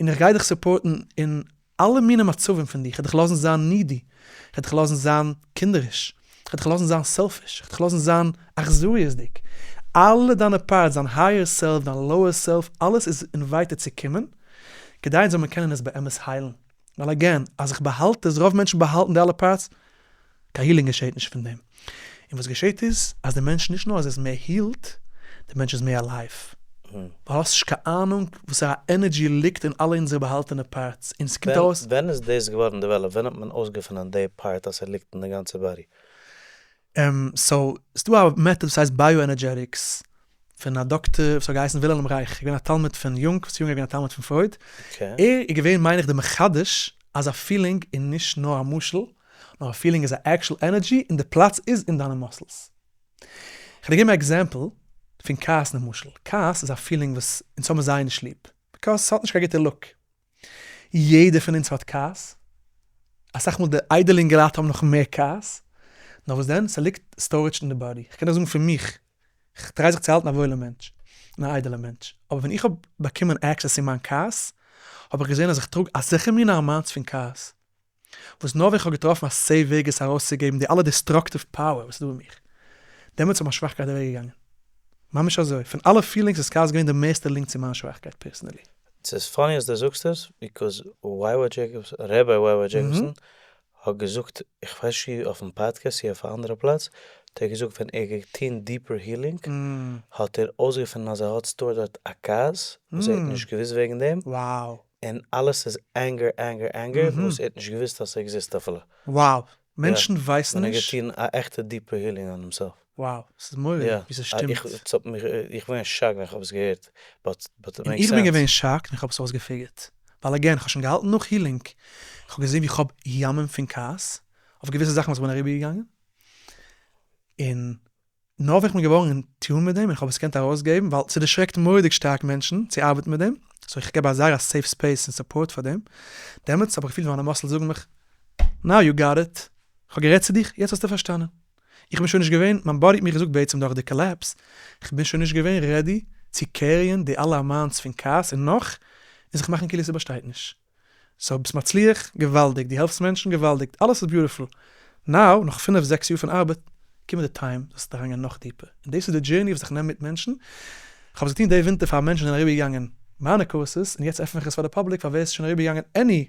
S1: און איך גיי דיך support ן אין אלע מיני מצבים פון דיך, איך וועל דיך לאזן זיין needy, איך וועל דיך לאזן זיין קינדעריש, איך וועל דיך לאזן זיין selfish, איך וועל דיך לאזן זיין אכזריות'דיג, אלע דיינע parts, דיין higher self, דיין lower self, אלעס איז invited צו קומען, כדי אונז זאל מען קענען עס באמת היילן. ווייל again, אז איך באהאלט עס, רוב מענטשן באהאלטן די אלע parts, קיין healing געשעט נישט פון דעם. און וואס געשעט איז, אז דער מענטש נישט נאר אז ער איז מער healed, דער מענטש איז מער alive. ווייל האסט נישט קיין אהנונג וואסארא energy ליגט אין אלע אונזערע באהאלטענע parts, און ס'קומט ארויס.
S3: ווען איז דאס געווארן developed? ווען האט מען אויסגעפונען די part אז ס'ליגט אין די גאנצע body?
S1: So, ס'דא א method וואס הייסט bioenergetics, פון א דאקטער וואס האט געהייסן ווילהעלם רייך, ער איז געווען א תלמיד פון יונג, וואס יונג איז געווען א תלמיד פון פרויד, ער איז געווען מיין איך די מחדש אז א feeling איז נישט נאר א משל, נאר א feeling איז א actual energy און די פלאץ איז אין דיינע muscles. כ'וועל דיר געבן א example פון כעס למשל, כעס איז א feeling וואס אונז האבן זייער נישט ליב, because ס'האט נישט קיין גוטע look, יעדער פון אונז האט כעס, אסאך מאל די איידעלע אינגעלייט האבן נאך מער כעס, נאר וואס דען, ס'ליגט storage אין די body, כ'קען דיר זאגן פון מיך, כ'טריי זיך צו האלטן א וואוילע מענטש, און א איידעלע מענטש, אבער ווען איך האב באקומען access צו מיין כעס, האב איך געזען אז איך טראג אזעלכע מינע amounts פון כעס, וואס נאר ווען כ'האב געטראפן א safe וועג עס ארויסצוגעבן די אלע destructive power וואס איז דא אין מיך, דעמאלטס איז מיין שוואכקייט אוועקגעגאנגען. ממש אזוי, פון אלע feelings איז כעס געווען די מערסטע linked צו מיין שוואכקייט personally.
S3: ס'איז funny אז דו זאגסט עס, because וויי וויי דזשעיקאבסאן, רבי וויי וויי דזשעיקאבסאן האט געזאגט, איך ווייס נישט צו אויפן פאדקעסט צו אויף א אנדערע פלאץ, האט ער געזאגט ווען ער האט געטון deeper healing האט ער אויסגעפונען אז ער האט stored דארט א כעס וואס ער האט נישט געוואוסט וועגן דעם, און אלעס איז anger anger anger וואס ער האט נישט געוואוסט אז ס'עקזיסט אפילו.
S1: Wow, מענטשן ווייסן נישט.
S3: ווען ער האט געטון א עכטע deeper healing on himself.
S1: Wow, ס'איז מורא'דיג ווי ס'שטימט.
S3: איך בין shocked ווען כ'האב עס געהערט, but it
S1: און
S3: makes
S1: איך בין
S3: sense.
S1: געווען shocked ווען כ'האב עס אויסגעפיגערט. ווייל again, כ'האב שוין געהאלטן נאך healing, כ'האב געזען ווי כ'האב ימים פון כעס, אויף געוויסע זאכן וואס כ'בין אריבערגעגאנגען, און נאר ווען כ'בין געווארן אין tune מיט דעם און כ'האב עס געקענט ארויסגעבן, ווייל ס'דערשרעקט מורא'דיג שטארק מענטשן צו ארבעטן מיט דעם, so איך געב א זייער א safe space און support פאר דעם, דעמאלטס האב איך געפילט ווי מיינע muscles זאגן מיך, now you got it, כ'האב גערעדט צו דיך, יעצט האסטו פארשטאנען. איך בין שוין נישט געווען, מיין body האט מיר געזאגט בעצם דורך די collapse, כ'בין שוין נישט געווען ready צו carry ען די אלע amounts פון כעס און נאך, און זיך מאכן כאילו ס'באשטייט נישט. so ביסט מצליח? געוואלדיג! דו העלפסט מענטשן? געוואלדיג! אלעס איז beautiful! Now, נאך פינף זעקס יאר פון ארבעט, קומט די time זאלסט אריינגיין נאך deeper. און דאס איז די journey וואס איך נעם מיט מענטשן. כ'האב עס געטון די ווינטער פאר מענטשן זענען אריבערגעגאנגען מיינע courses, און יעצט עפן איך עס פאר די public פאר ווער עס איז שוין אריבערגעגאנגען any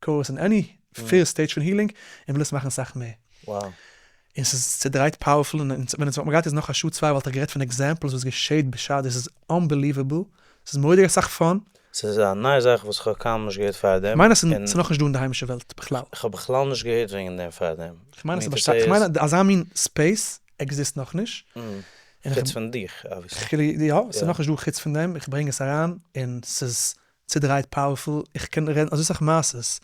S1: course אין any first stage פון healing און וויל עס מאכן סאך מער. און ס'איז צודרייט powerful און ווען אונז וואלט מיר געהאט יעצט נאך א שעה צוויי וואלט איך גערעדט פון examples וואס געשעהט בשעת דאס איז unbelievable ס'איז מורא'דיג אסאך fun.
S3: ס'איז א נייע זאך וואס כ'האב קיינמאל נישט געהערט פארדעם.
S1: כ'מיין אז ס'איז נאכנישט דא אין די היימישע וועלט בכלל.
S3: כ'האב בכלל נישט געהערט וועגן דעם פארדעם.
S1: כ'מיין אז ס'באשטייט כ'מיין אז אזא מין space עקזיסט נאכנישט.
S3: חוץ פון דיך obviously.
S1: יא, ס'איז נאכנישט דא חוץ פון דעם, איך ברענג עס אריין און ס'איז צודרייט powerful, איך קען רעדן אזוי סאך מעשות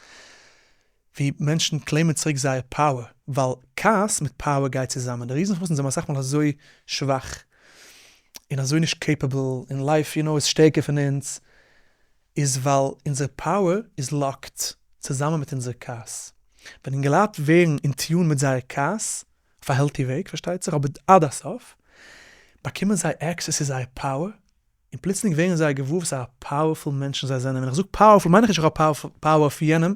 S1: ווי מענטשן claim ען צוריק זייער power, ווייל כעס מיט power גייט צוזאמען, די reason פארוואס אונז זעמער אסאך מאל אזוי שוואך און אזוי נישט capable און life you know איז שטערקער פון אונז, איז ווייל אונזער power איז locked צוזאמען מיט אונזער כעס, ווען אינגעלייט ווערן אין tune מיט זייער כעס, אויף א healthy וועג פארשטייט זיך, אבער עד הסוף, באקומען זיי access צו זייער power, און פלוצלינג ווערן זיי געוואר וואס א powerful מענטשן זיי זענען, ווען איך זאג powerful מיין איך נישט איך האב power אויף יענעם,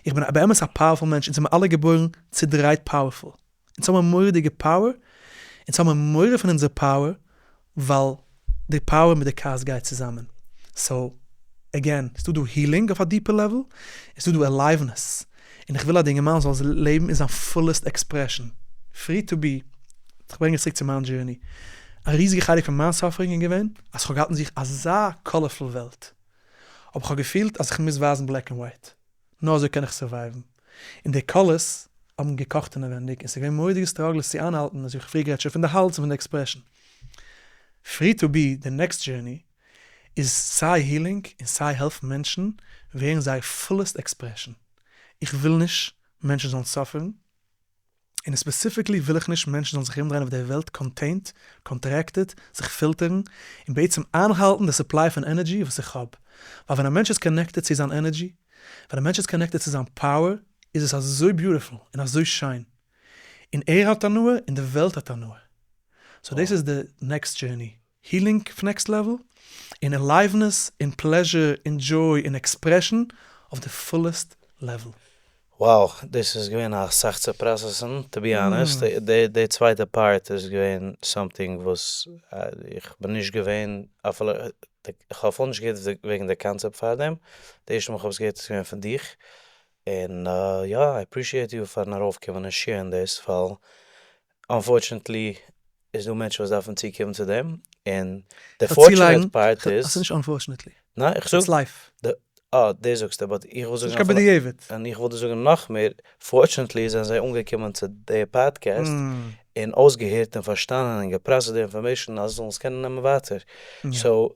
S1: איך בין באמת א powerful מענטש, אונז זעמיר אלע געבוירן צודרייט powerful, אונז האבן מורא'דיגע power, אונז האבן מורא פון אונזער power, ווייל די power מיט די כעס גייט צוזאמען, so again, ס'דא דא healing אויף א deeper level, און ס'דא דא aliveness, און איך וויל אז די אינגערמאן זאל לעבן אין זיין fullest expression, free to be, איך ברענג עס צוריק צו מיין journey, א ריזיגע חלק פון מיין suffering איז געווען אז כ'האב געהאט אין זיך אזא colorful וועלט, אבער כ'האב געפילט אז כ'מוז ווייזן black and white, נאר אזוי קען איך survive ן, און די colors האבן געקאכט אינעווענדיג, און ס'איז געווען מורא'דיגע struggles צו איינהאלטן, אזוי ווי כ'האב פריער גערעדט שוין פון די האלז און פון די expression. Free to be, די next journey, איז סיי healing און סיי העלפן מענטשן ווערן זייער fullest expression. איך וויל נישט מענטשן זאלן suffer ן, און specifically וויל איך נישט מענטשן זאלן זיך ארומדרייען אויף דער וועלט contained, contracted, זיך פילטערן, און בעצם איינהאלטן די supply פון energy וואס איך האב. ווייל ווען א מענטש איז connected צו זיין energy, ווען א מענטש איז connected צו זיין power איז עס אזוי beautiful און אזוי שיין, און ער האט הנאה און די וועלט האט הנאה. so דאס איז די next journey, healing אויף next level, און aliveness און pleasure און joy און expression אויף די fullest level.
S3: Wow, דאס איז געווען אסאך צו process ן, to be honest, די צווייטע part איז געווען something וואס איך בין נישט געווען אפילו, איך האב אפילו נישט געהערט וועגן די קאנצעפט פארדעם, די ערשטע מאל איך האב עס געהערט איז געווען פון דיך, און יא, I appreciate you פארן ארויפקומען און share ן דאס, ווייל unfortunately איז דא מענטשן וואס דארפן צוקומען צו דעם, און די fortunate part איז.
S1: ס'איז נישט unfortunately.
S3: ניין, איך זאג.
S1: It's life.
S3: אה, דאס זאגסטו, but איך וויל זאגן.
S1: נישט קיין בדיעבד.
S3: און איך וויל דיר זאגן נאך מער, fortunately זענען זיי אנגעקומען צו די פאדקעסט, און אויסגעהערט און פארשטאנען און גע process ט די information אז זיי זאלן עס קענען נעמען ווייטער. So,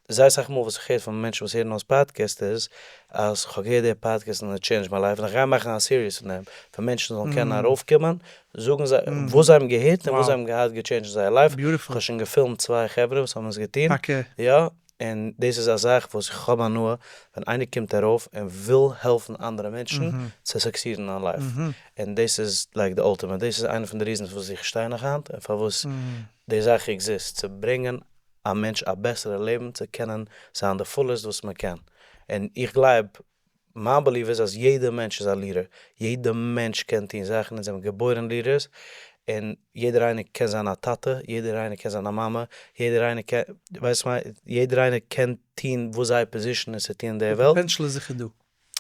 S3: זייער אסאך מאל וואס איך הער פון מענטשן וואס הערן אויס פאדקעסט איז, אז כ'האב געהערט די פאדקעסט און עס change מיין life און איך גיי מאכן א series פון דעם, פאר מענטשן זאלן קענען ארויפקומען, זאגן זיי וואס זיי האבן געהערט און וואס זיי האבן געהאט גע change ט אין זייער life, כ'האב שוין געפילמט צוויי חברה וואס האבן עס געטון, יא, און דאס איז א זאך וואס איך האב הנאה ווען איינער קומט ארויף און וויל העלפן אנדערע מענטשן צו succeed ן אין life, און דאס איז like די ultimate, דאס איז איינע פון די reasons וואס איך שטיי נאך היינט און פארוואס די זאך exist, צו ברענגען א מענטש א בעסערע לעבן צו קענען זיין די fullest וואס מען קען, און איך גלייב, מיין belief איז אז יעדע מענטש איז א leader, יעדע מענטש קען טון זאכן, אונז זעמיר געבוירן leaders, און יעדער איינער קען זיין א טאטע, יעדער איינער קען זיין א מאמע, יעדער איינער קען, ווייסט וואס כ'מיין, יעדער איינער קען טון וואס זייער position איז צו טון אין די
S1: די
S3: וועלט.
S1: potential איז זיכער דא.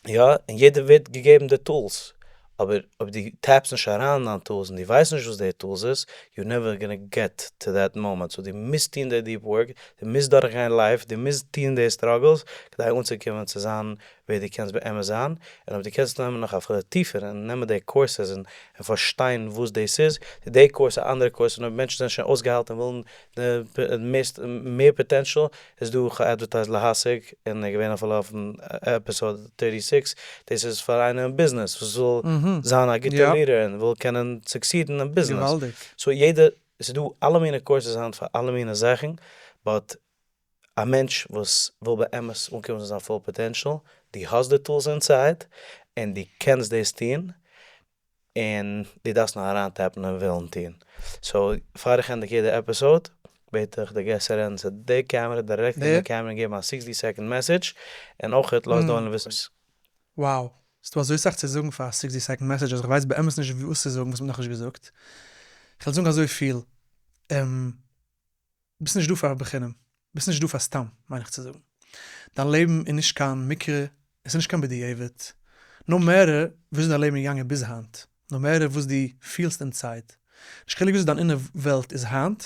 S3: יא, און יעדער ווערט געגעבן די tools, אבער אויב דו tap סט נישט אריין אין דיין tools און דו ווייסט נישט וואס די tools איז, you never gonna get to that moment, so דו מוזט טון די deep work, דו מוזט דורכגיין life, דו מוזט טון די struggles, כדי אנצוקומען צו זיין ווער דו קענסט באמת זיין, און אויב דו קענסט נעמען נאך אפילו טיפער און נעמען די courses און פארשטיין וואס דאס איז, די course א אנדערע course, און אויב מענטשן זענען שוין אויסגעהיילט און ווילן די מערסט מער potential איז דא כ'האב advertised להשיג און איז געווען אפילו אויפן episode thirty six דאס איז פאר איינער אין ביזנעס וואס וויל זיין א גוטע leader און וויל קענען succeed ן אין ביזנעס so יעדע ס'איז דא אלע מיני courses היינט פאר אלע מיני זאכן but א מענטש וואס וויל באמת אנקומען צו זיין full potential דו האסט די tools inside און דו קענסט דאס טון און דו דארפסט נאר אריין tap ן און ווילן טון. So פאר איך ענדיג יעדע episode בעט איך די guests צו רעדן צו די קעמערע דירעקט אין די קעמערע און געבן א sixty second message, און אויכעט לאז די עולם וויסן.
S1: Wow, ס'דא אזוי סאך צו זאגן פאר א sixty second message אז איך ווייס באמת נישט וואס צו זאגן וואס מ'האט נאכנישט געזאגט. כ'וועל זאגן אזויפיל. ביסט נישט דא פאר בחינם, ביסט נישט דא פאר סתם, מיין איך צו זאגן. דיין לעבן איז נישט קיין מקרה, עס איז נישט קיין בדיעבד. No matter וויאזוי דיין לעבן איז געגאנגען ביז היינט, no matter וואס דו פילסט inside, נישט חילוק וויאזוי דיין inner וועלט איז היינט,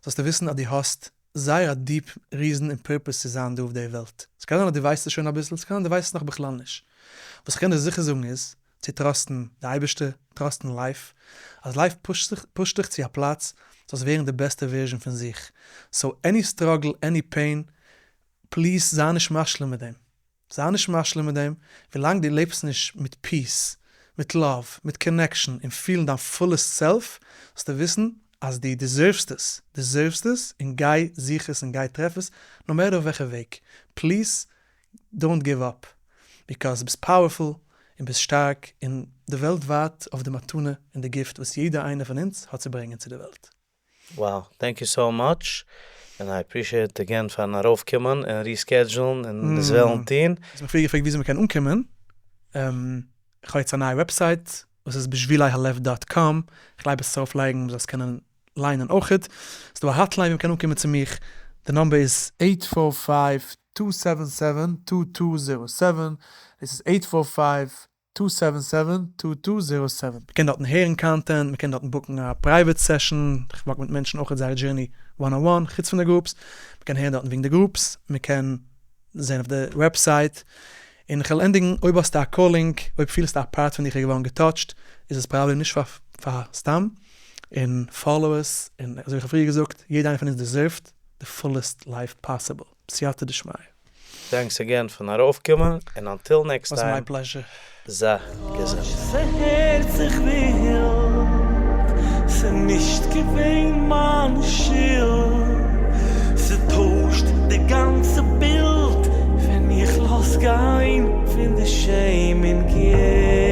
S1: זאלסטו וויסן אז דו האסט זייער א deep reason און purpose צו זיין דא אויף די וועלט. ס'קען זיין אז דו ווייסט עס שוין אביסל, ס'קען זיין דו ווייסט עס נאך בכלל נישט. וואס איך קען דיר זיכער זאגן איז, צו trust ן די אייבערשטער, trust ן life, אז life push ט דיך צו א פלאץ זאלסט ווערן די בעסטע version פון זיך, so any struggle any pain please זיי נישט משלים מיט דעם, זיי נישט משלים מיט דעם, ווילאנג דו לעבסט נישט מיט peace, מיט love, מיט connection און פילן דיין fullest self, זאלסטו וויסן אז דו deserve סט עס, deserve סט עס און גיי זוך עס און גיי טרעף עס, no matter אויף וועלכע וועג, please don't give up, because ביסט powerful און ביסט שטארק און די וועלט ווארט אויף די מתנה און די gift וואס יעדער איינער פון אונז האט צו ברענגען צו די וועלט.
S3: Wow, thank you so much, און I appreciate again פארן ארויף קומען און reschedule ן און עס וועלן טון.
S1: האסט מיך פריער געפרעגט וויאזוי מ'קען אנקומען, איך האב יעצט א נייע website וואס איז בשבילי הלב dot com, כ'גלייב עס צו ארויפלייגן מ'זאל עס קענען ליינען אויכעט, ס'איז דא א hotline ווי מ'קען אנקומען צו מיך, די number איז. eight four five two seven seven two two zero seven, דאס איז eight four five two seven seven two two zero seven. מ'קען דארטן הערן content, מ'קען דארטן book ן א private session, איך walk מיט מענטשן אויכעט זייער journey one on one, חוץ פון די groups, מ'קען הערן דארטן וועגן די groups, מ'קען זען אויף די website, און כ'וועל ענדיגן, אויב האסטו א calling, אויב פילסטו א part פון דיך איז געווארן גע touch ט, איז עס probably נישט פאר פאר סתם, און follow עס, און אזוי ווי כ'האב פריער געזאגט, יעדע איינער פון אונז deserve ט די fullest life possible, בסייעתא דשמיא.
S3: Thanks again פארן ארויפקומען, און until next
S1: was
S3: time,
S1: my pleasure.
S3: זיי געזונט.
S4: ס'הערט זיך ווילד, ס'נישט געווען מיין שולד, ס'טוישט די גאנצע בילד ווען איך לאז גיין. פון די shame און guilt.